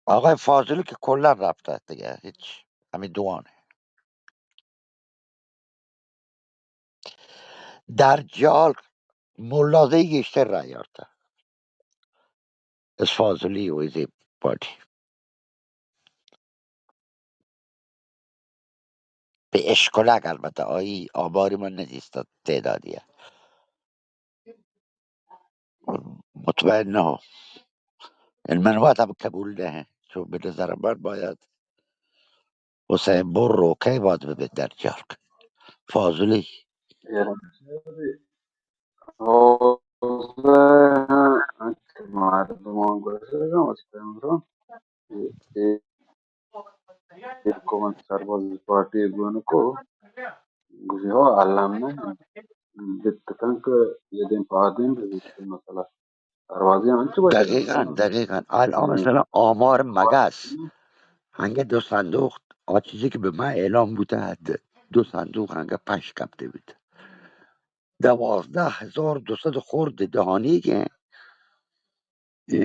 آقای فاضلی که کلا رفته دیگه، هیچ، همین دوانه. در جال ملازهی گیشتر رای آورده. از فاضلی و ایزی پارتی. به اشکلک البته، آئی آماری من ندیست تعدادیه. مطمئن نه. این من وقت هم قبول نه. چون به نظر من باید حسین بر روکه باید به در جال. فاضلی. حوزه انچو مردمان گوشگ ء است امرو، اے، اے، اے حکومت سرباز پارٹی گون کو گوشی ہو الان نہ بیت تنک یہ دیم پادیم بیت مسئلہ سربازی انچو بچ دقیقاً، دقیقاً۔ الان مثلاً آمار مگس، ہنگہ دو صندوق، آ چیزی کہ بہ من اعلام بوتہ، دو صندوق ہنگہ پش کپتہ بیت۔ دوازدہ ہزار دو صد خورد دہانی کہ، اے،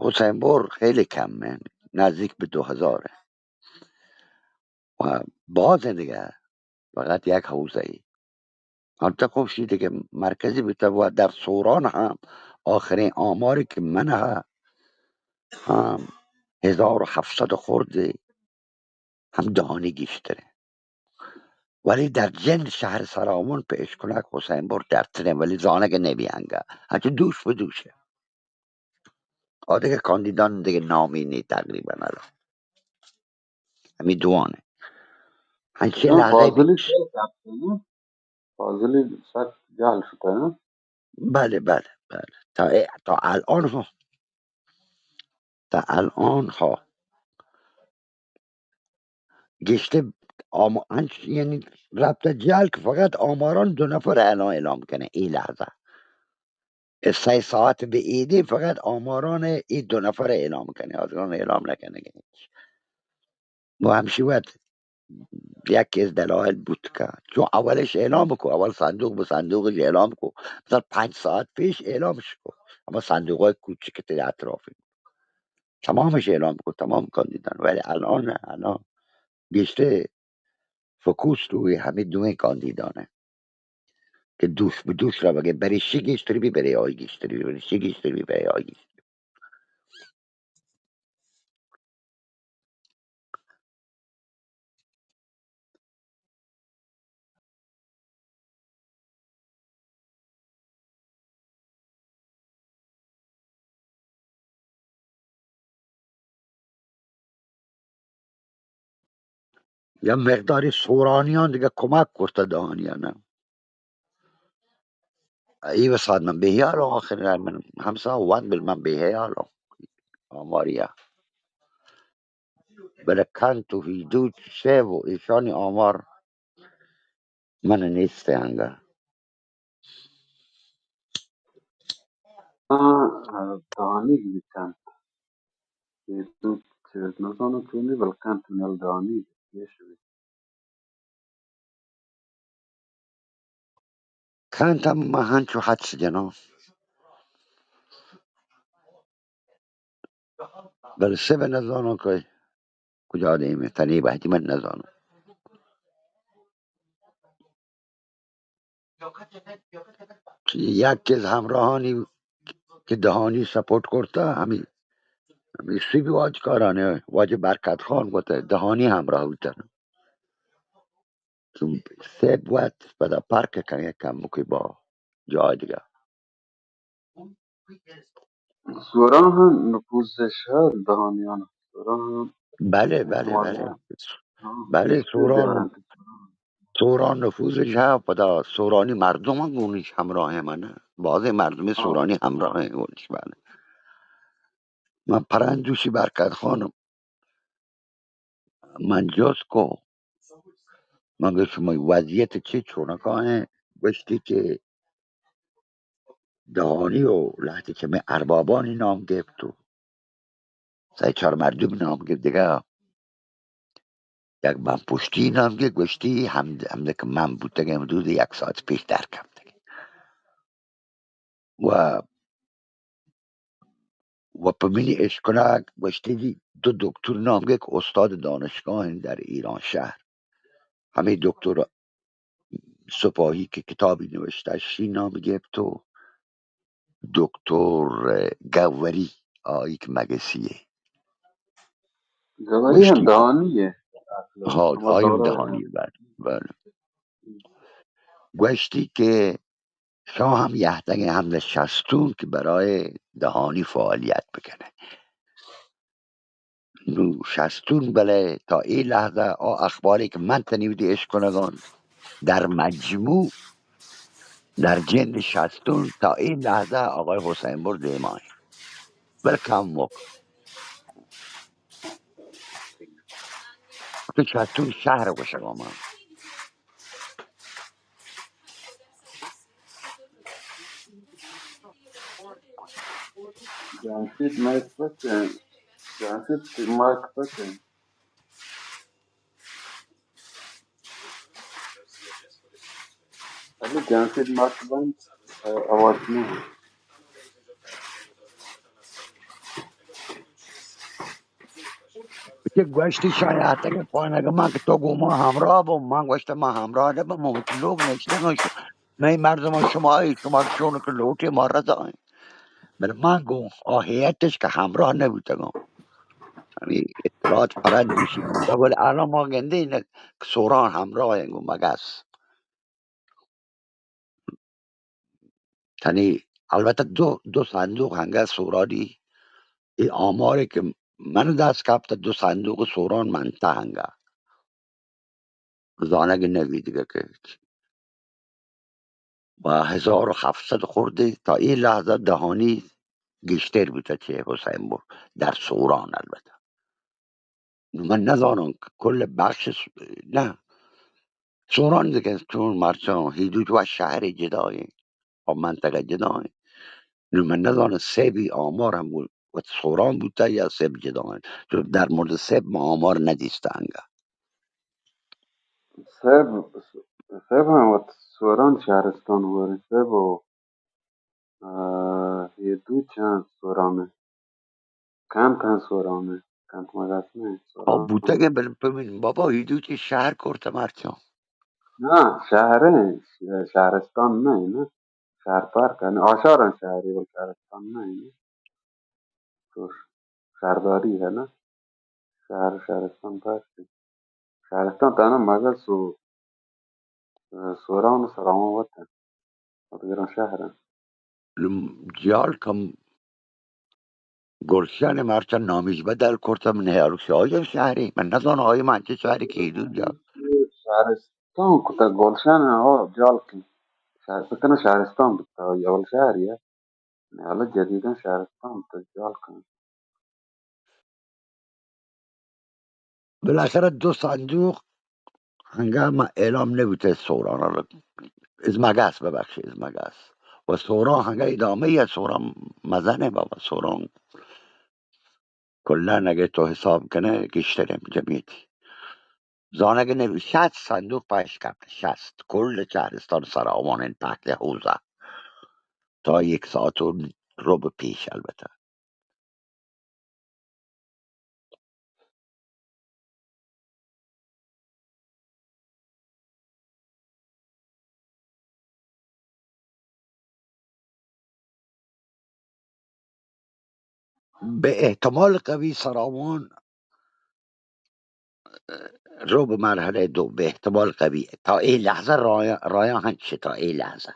حسین بر خیلی کم ہے، نزدیک بہ دو ہزار ہے۔ و باز دیگہ، فقط یک حوزہ ای۔ البته خب شی دیگه مرکزی بوته و در سوران هم آخرین آماری که من ها، هم هزار و هفتصد خورده هم دهانی گیشتره. ولی در جند شهر سراوان په اشکلک حسین بر درتره، ولی زانگ نبی انگا. هچه دوش به دوشه. آ دیگه کاندیدان دیگه نامی نی تقریباً الان. ہمیں دوان ہے۔ ہنچیں لحظہ فاضلی بیت۔ شیخ صاحب تھے نا؟ فاضلی سخت جال شتا ہے نا؟ بلے، بلے، بلے۔ تا، تا الان ہم تا الان ها گشته آم-، انچ-، یعنی رابطه جال که فقط آماران دو نفر الان اعلام کنه ای لحظه. ای سه ساعت به ایدی فقط آماران ای دو نفر اعلام کنه، آدگان اعلام نکنه. و همشی وقت یکی از دلایل بود که چون اولش اعلام کو، اول صندوق به صندوقش اعلام کو، مثلا پنج ساعت پیش اعلامش کو، اما صندوق‌های کوچک تی اطرافی تمامش اعلام کو، تمام کاندیدان. ولی الان نه، الان گشته فوکوس روی همه دوئیں کاندیدانه که دوست به دوست را بگه، برای چی گیشتری بی، برای آی گیشتری بی، برای چی گیشتری بی، برای آی گیشتری. یا مقداری سورانیان دیگه کمک کرته دهانیان. ای وساد من بیهیال آخر من همسا وان بل من بیهیال آماریا. بله کن تو حدود سه و ایشانی آمار من نیست انگا. آ، آ، دانی بیتن. حدود چیز نزانو چونی، بل کن تونل دانی بیش بی. کنت هم من هنچو حدس جنان. بل سه به نزانو که کجا دیمه، تنی بهتی من نزانو. یکی از همراهانی که دهانی سپورت کرتا، همی، همی سی بی واجکارانه، واجه برکت خان گوته، دهانی همراه بوتن. چون سیب وت پدا پرک کنه کم مکی با جای دیگه. سوران هم نفوذش هست دهانیان. سوران هم بله، بله، بله. ها، بله، سوران، سوران نفوذش هست. پدا سورانی مردم هم گونش همراه منه. بعضی مردم سورانی همراه گونش، بله. من پرندوشی برکت خانم من جست کو، من گوشت، شما وضعیت چی چونکا ایں؟ گوشتی که دهانی و لهتی که می اربابانی نام گپت و سه چار مردم نام گپت دیگه، یک من پشتی نام گپت، گوشتی هم، همده که من بوتگه حدود یک ساعت پیش در کپتگه. و و په منی اشکناک گوشتگی دو دکتر نام گپت که استاد دانشگاه ایں در ایرانشهر. همه دکتر سپاهی که کتابی نوشته، شی نام گپت و دکتر گوری، آیی که مگسیه. گوری هم گوشتی دهانیه. ها، آیی هم دهانیه، بله، بله. گوشتی که شما هم یهتگه هم در شستون که برای دهانی فعالیت بکنه. نو شستون بله تا ای لحظه آ اخباری که من تنیودی اشکنگان در مجموع در جند شستون تا ای لحظه آقای حسین بر دیمای. بله کم مک. تو شستون شهر گوشگا من. جمشید مایک بکن. جمشید مایک بکن. علی جمشید مایک بند. آواز نه. چه گوشتی شایاتگه پانگه من که تو گو ما همراه بو، من گوشت من همراه نبم، من وتی لوگ نشتگم. می مردم شما ای، شما چون که لوٹی ما رضا ایں. بل من گو آ هیئتش که همراه نبوتگم. همی اطلاعات پرد بشی. بل الان ما گندی نه که سوران همراه ایں گو مگس. تنی البته دو، دو صندوق هنگه سورانی، ای آماری که من دست کپت، دو صندوق سوران منته هنگه. زانگ نبی دیگه که و هزار و هفتصد خورده تا ای لحظه دهانی گیشتر بوتہ چہ حسین بر در سوران البتہ. نوں من نزاناں کہ کل بخش س-، نہ، سوران دگہ چون مرچاں ہیدوچ و شہر جدا ایں و منطقہ جدا ایں. نوں من نزاناں سیبی آمار ہم وت سوران بوتہ یا سیب جدا ایں. چون در مورد سیب من آمار ندیستہ انگہ. سیب، سیب ہم وت سوران شہرستان وری سیب و، آ، ہیدوچ ہم سوران ایں. کنت ہم سوران ایں. کنت مگس نہ ایں، آ، سوران. بوتگ ایں، بل ببین بابا، ہیدوچی شہر کرتہ مرچاں. نہ، شہر ایں، ش-، شہرستان نہ ایں، نہ. شہر پارک ایں، آشاراں شہری، بل شہرستان نہ ایں، نہ. تو شہرداری ایں، نہ. شہر، شہرستان پارک ایں. شہرستان تہنا مگس و، آ، سوران و سراوان وت ایں. و دگراں شہر ایں. لم-، جال کم گلشن مرچاں نامیش بدل کرتہ، من ہیال شاید شہری، من نزاناں آئی من چہ شہری کہ دو جا. شہرستان کتہ گلشن، ہو، جال کن. شہر، بکنہ شہرستان بوتہ، اول شہری ایں. حالا جدیداً شہرستان بوتہ، جال کن. بالاخرہ دو صندوق ہنگا ما اعلام نبوتہ سوران را. از مگس، ببخش، از مگس. و سوران ہنگا ادامہ یا سوران مزن ایں بابا، سوران کلاً اگہ تو حساب کنہ گیشتر ایں جمعیتی. زانگ نبی، شست صندوق پش کپت، شست. کل شہرستان سراوان ایں پہک حوزہ. تا یک ساعت و ربع پیش البتہ. بہ احتمال قوی سراوان رو بہ مرحلہ دو، بہ احتمال قوی. تا اے لحظہ رایاں، رایاں ہنچ، تا اے لحظہ.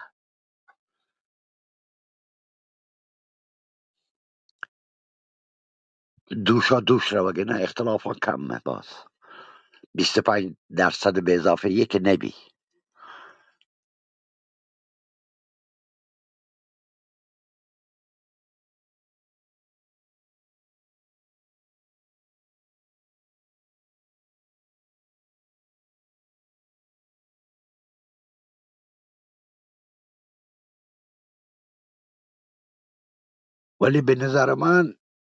دوشا دوش روگ ءَ نہ، اختلافاں کم ایں باز. بیست و پنج درصد بہ اضافہ یک نبی. ولی بہ نظر من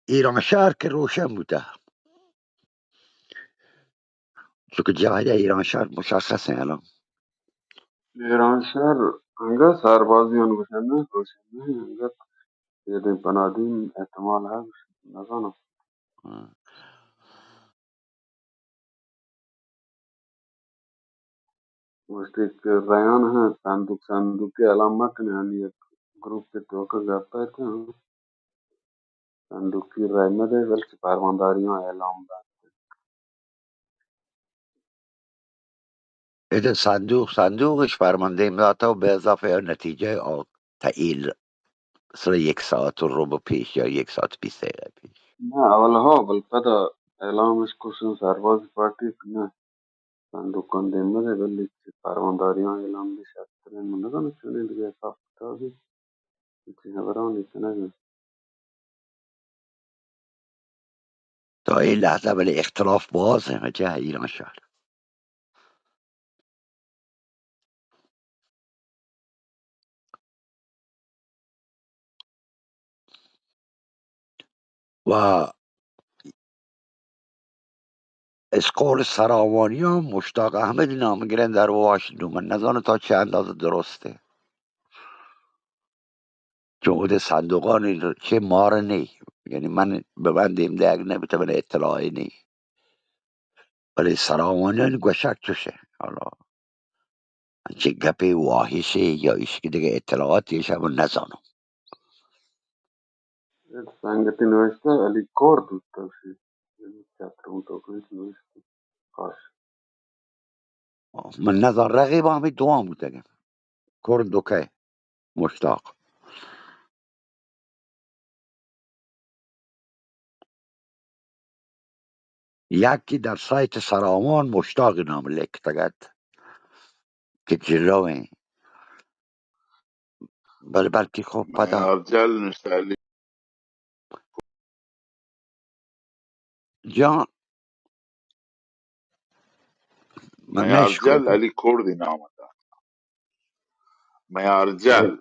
ایرانشہر کہ روشن بوتہ. چونکہ جاہ ایرانشہر مشخص ایں الان. ایرانشہر انگت سربازیان گوشن نہ، روشن نہ ایں، انگت اے دیم پنادیم احتمال ہست، نزاناں. ہاں. گوشتی کہ ریان ہاں، صندوق، صندوقی اعلان مکنے، یعنی یک گروپ توکا گپ ات، صندوقی رای مدے، بلکہ پروانداریاں اعلان بنت. ادا صندوق، صندوق اش پرمان دیم داتہ و بہ اضافہ نتیجہ آ تئیل سر یک ساعت و ربع پیش یا یک ساعت بیست دقیقہ پیش. نہ، اول ہا، بل پدا اعلان اش کشن سربازی پارٹی کہ نہ، صندوقان دیم مدے، بلے چہ پروانداریاں اعلان بی شرترین، من نزاناں چونیں دگہ حساب کتابی، چی خبرانی کنگ. تا اے لحظہ بلے اختلاف باز ایں، واجہ ایرانشہر. و اسکول سراوانیاں مشتاق احمد نام گرن در واش دو، من نزاناں تا چہ اندازہ درست ایں. چون اود صندوقانی چہ مار نی، یعنی من بہ من دیم دیگ نبوتہ، من اطلاعی نی. ولی سراوانیان گوشگ چوش ایں. حالا چہ گپے واہشے یا ایشی دگہ اطلاعاتی ایشاں من نزاناں. سنگتی نوشتہ علی کرد بوتہ، چترون تو کنت نوشتہ. کاش. من نزان، رقیب ہمیں دوام بوتگن. کرد دکہ مشتاق. یکی در سایت سراوان مشتاق نام لکتگ ات کہ جلو ایں. بل بلکہ خب پدا افضل نشتہ علی. جان، من میارجل نشکوتم. علی کردی نام دات. میارجل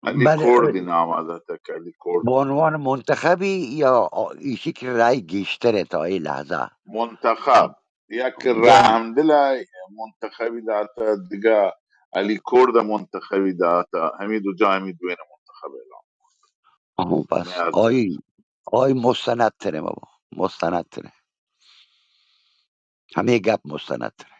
علی بله، کردی نام دات که علی کرد. به عنوان منتخبی یا ایشی که رای گیشتره تا این لحظه؟ منتخب. یک جان. رحمدل منتخبی دات، دیگه علی کرد منتخبی دات، همی دو جا، همی دوین منتخب اعلان. آها، بس. میارجل. آی، آی مستند تره بابا. مستند تره. همه گپ مستند تره.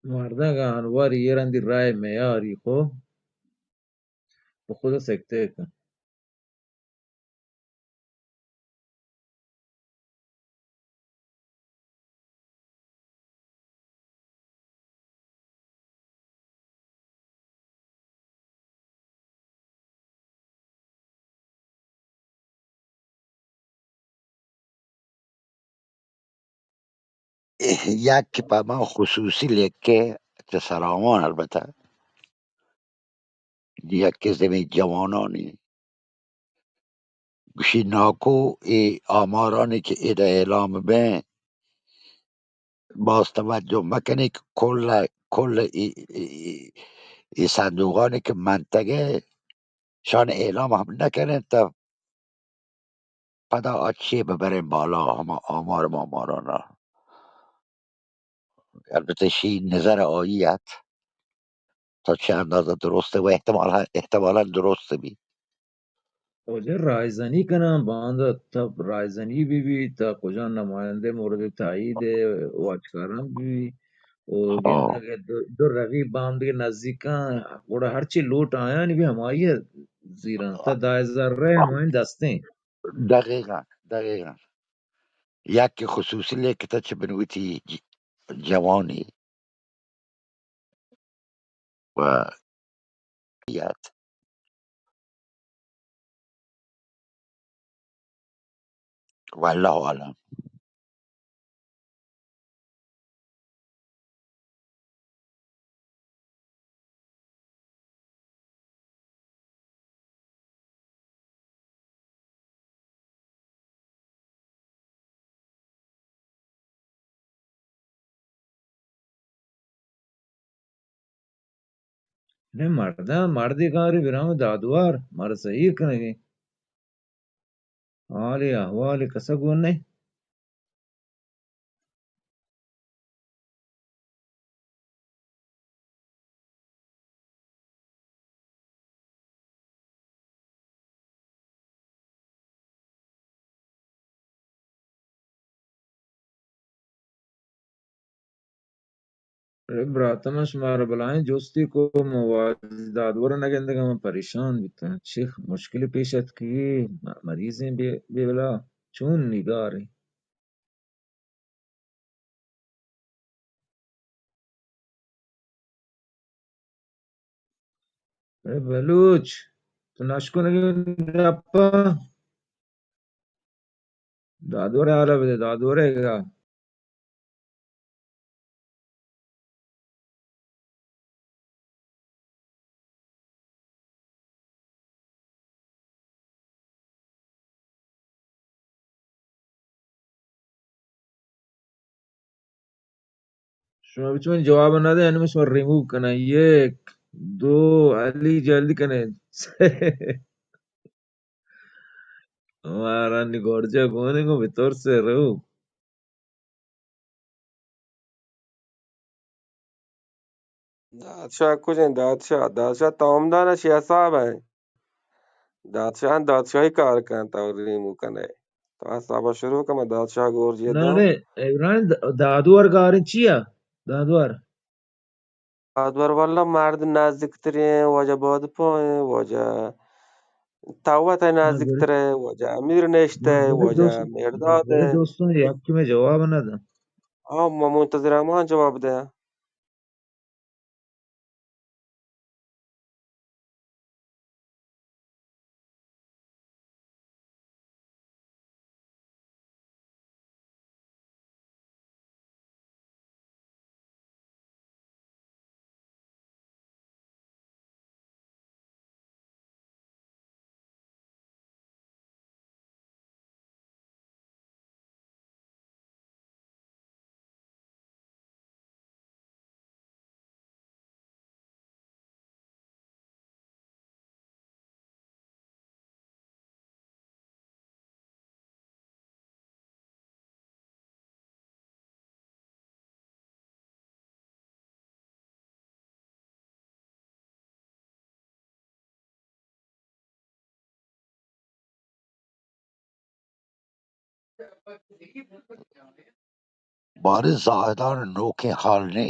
مردگ انور ایرندی رائے میاری خو بخود سکتے کن. یک کہ پہ ما خصوصی لیکہ چہ سراوان، البتہ یکے زمین جوانانی گوشی ناکو اے آمارانی کہ ادا اعلام بیں، باز توجہ مکنی کہ کل، کل ای، ای، ای، ای صندوقانی کہ منتگے شان اعلام ہم نکنن تا پدا آ چے ببریں بالا ہما آمار مامارانا. البتہ شی نظر آئی ات تا چہ اندازہ درست و احتمال، احتمالاً درست بی. واجہ رائزنی کناں، باندا تا رائزنی بی بی، تا کجا نمائندہ مورد تائید واجکاراں بی بی، و ہاں. گندگ دو، دو رقیب بام دگہ نزدیکاں، گڑا ہرچی لوٹ آیانی بی ہمائی زیراں، تا دائے ذرہ ہمائی دستیں. دقیقاً، دقیقاً. یک خصوصی لیکتا چہ بنوتی ج-، جوانی و یات. واللہ اعلم. اے مرداں، مردے کارے برام دادوار، مارا سہیر کنگے۔ حالے احوالے کسا گون نئے۔ اے براتاں، من شمارا بلاہیں جستے کو، من واجہ دادور ءَ نہ گندگاں، من پریشان بیتاں۔ چے مشکلے پیش اتکی، م-، مریضیں بے، بے بلا، چون نگارے؟ اے بلوچ، تو نشکنگی گپا؟ دادورے حالا بدے، دادورے گا۔ شما بچ من جواب نہ دے، انو شما ریموو کناں۔ یک، دو، علی جلدی کنے۔ مارا نی گورجا گونے گو بترسے رو۔ دادشاہ کجیں؟ دادشاہ، دادشاہ تو ہم دانا چی حساب ہے؟ دادشاہ دادشاہی کار کن، تو ریموو کنے۔ تو حساب شروع کن، من دادشاہ گورجی نہ داں۔ نہ، عمران د-، دادور گاریں چیا؟ دادور۔ دادور واللہ مرد نزدیکتریں، واجہ بادپا ہیں، واجہ توت ہے ہاں، نزدیکتر ہے، واجہ امیر نشتہ ہے، واجہ مہرداد ہے۔ دوستوں، یک میں جواب نہ دا۔ ہاں، من منتظر ہم جواب دے۔ باریں زاہدان نوکیں حال نے۔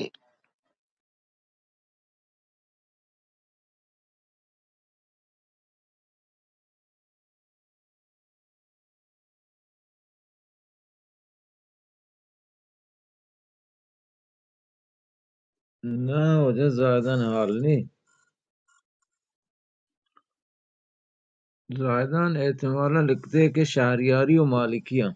نہ، واجہ زاہدان حال نی۔ زاہدان احتمالاً لکھتے کہ شہریاری و مالکیاں۔